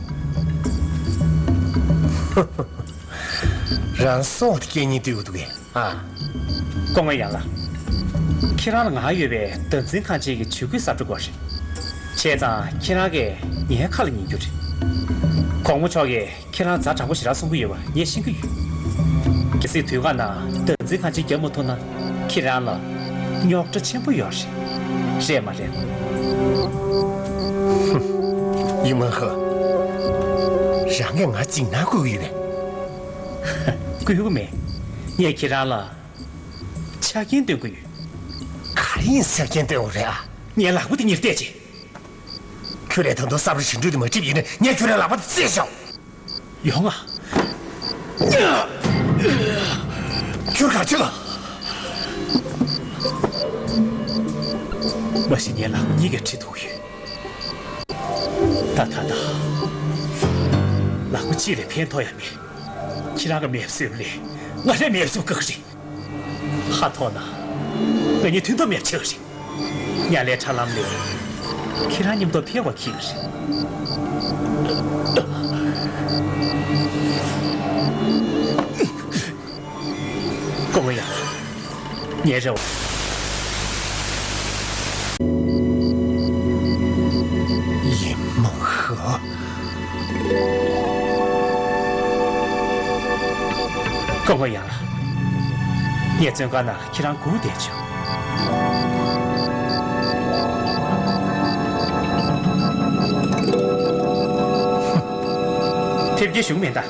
རང་སྲོག་དེ་སྐྱེལ་སྙིང་འདོད་ཀྱི་འདུག་གས། ཨ། སྐུ་ངོ་ཡང་ལགས། ཁྱེད་རང་ལ་ང་ཡོད་པའི་བདག་འཛིན་ཁང་ཆེན་གྱི་ཇུས་འགོད་ས་ཁྲ་དགོས་རེད། བྱས་ཙང་ཁྱེད་རང་གིས་ངའི་ཁ་ལ་ཉན་རྒྱུ་རེད། གོང་མ་མཆོག་གིས་ཁྱེད་རང་ཛ་དྲག་པོ་ཞེ་དྲག་གསུང་གི་ཡོད་པ་ངས་ཤེས་ཀྱི་ཡོད། གལ་སྲིད་དུས་བཀག་ནང་བདག་འཛིན་ཁང་ཆེན་རྒྱབ་མ་ཐུབ་ན་ཁྱེད་རང་ལ་རྙོག་དྲ་ཆེན་པོ་ཡོད་རེད། རེད་མ་རེད། ཡིན་མ་ཧ། རང་གིས་ང་འཇིགས་སྣང་སྐུལ་གྱི་ཡོད་པས། སྐུལ་གྱི་མེད། ངས་ཁྱེད་རང་ལ་ཆ་རྐྱེན་སྟོན་གྱི་ཡོད། ག་རེ་ཡིན་ཆ་རྐྱེན་སྟོན་དགོས་རེད་ཨ། ངའི་ལག་པ་དེ་ཉེར་བལྟས་ཅིག་ཁྱོད་ལས་ད་དུང་སབ་རི་ཞིང་འབྲོག་དེ་མ་འགྲིག་པ་ཡིན་ན་ངས་ཁྱོད་རའི་ལག་པ་དེ་བཅད་ཤོག་ཡོང་ང་། ཁྱོད་ག་ཅི་ལ། མ་གཞི་ངའི་ལག་པ་གཉིས་ཀས་ཁྲིད་ཐུབ་ཡོད། ད་ད་ད། ལག་པ་གཅིག་ལས་ཕན་ཐོགས་ཡ་མེད། ཁྱེད་རང་གི་མེབ་སོས་ལས་ང་རའི་མེབ་སོས་དཀའ་གི་རེད། ཧ་ཐོག་ན། ང་གཉིས་མཐུན་ཐབས་མེད་ཆགས་རེད། ཉ་ལའི་ཁྲ་ལམ་ལས། ཁྱེད་རང་མཉམ་དུ་ཕེབས་པ་ཁྱི་རེད། སྐུ་ངོ་ཡ། ཉེ་རེ་བ། ཡིན་མོ་ཧི། སྐུ་ངོ་ཡང་ལགས། ངས་བཙོན་ཁང་ནང་ཁྱེད་རང་སྒུག་བསྡད་བྱུང་། ཐེབས་ཀྱི་བྱུང་མེད་ད།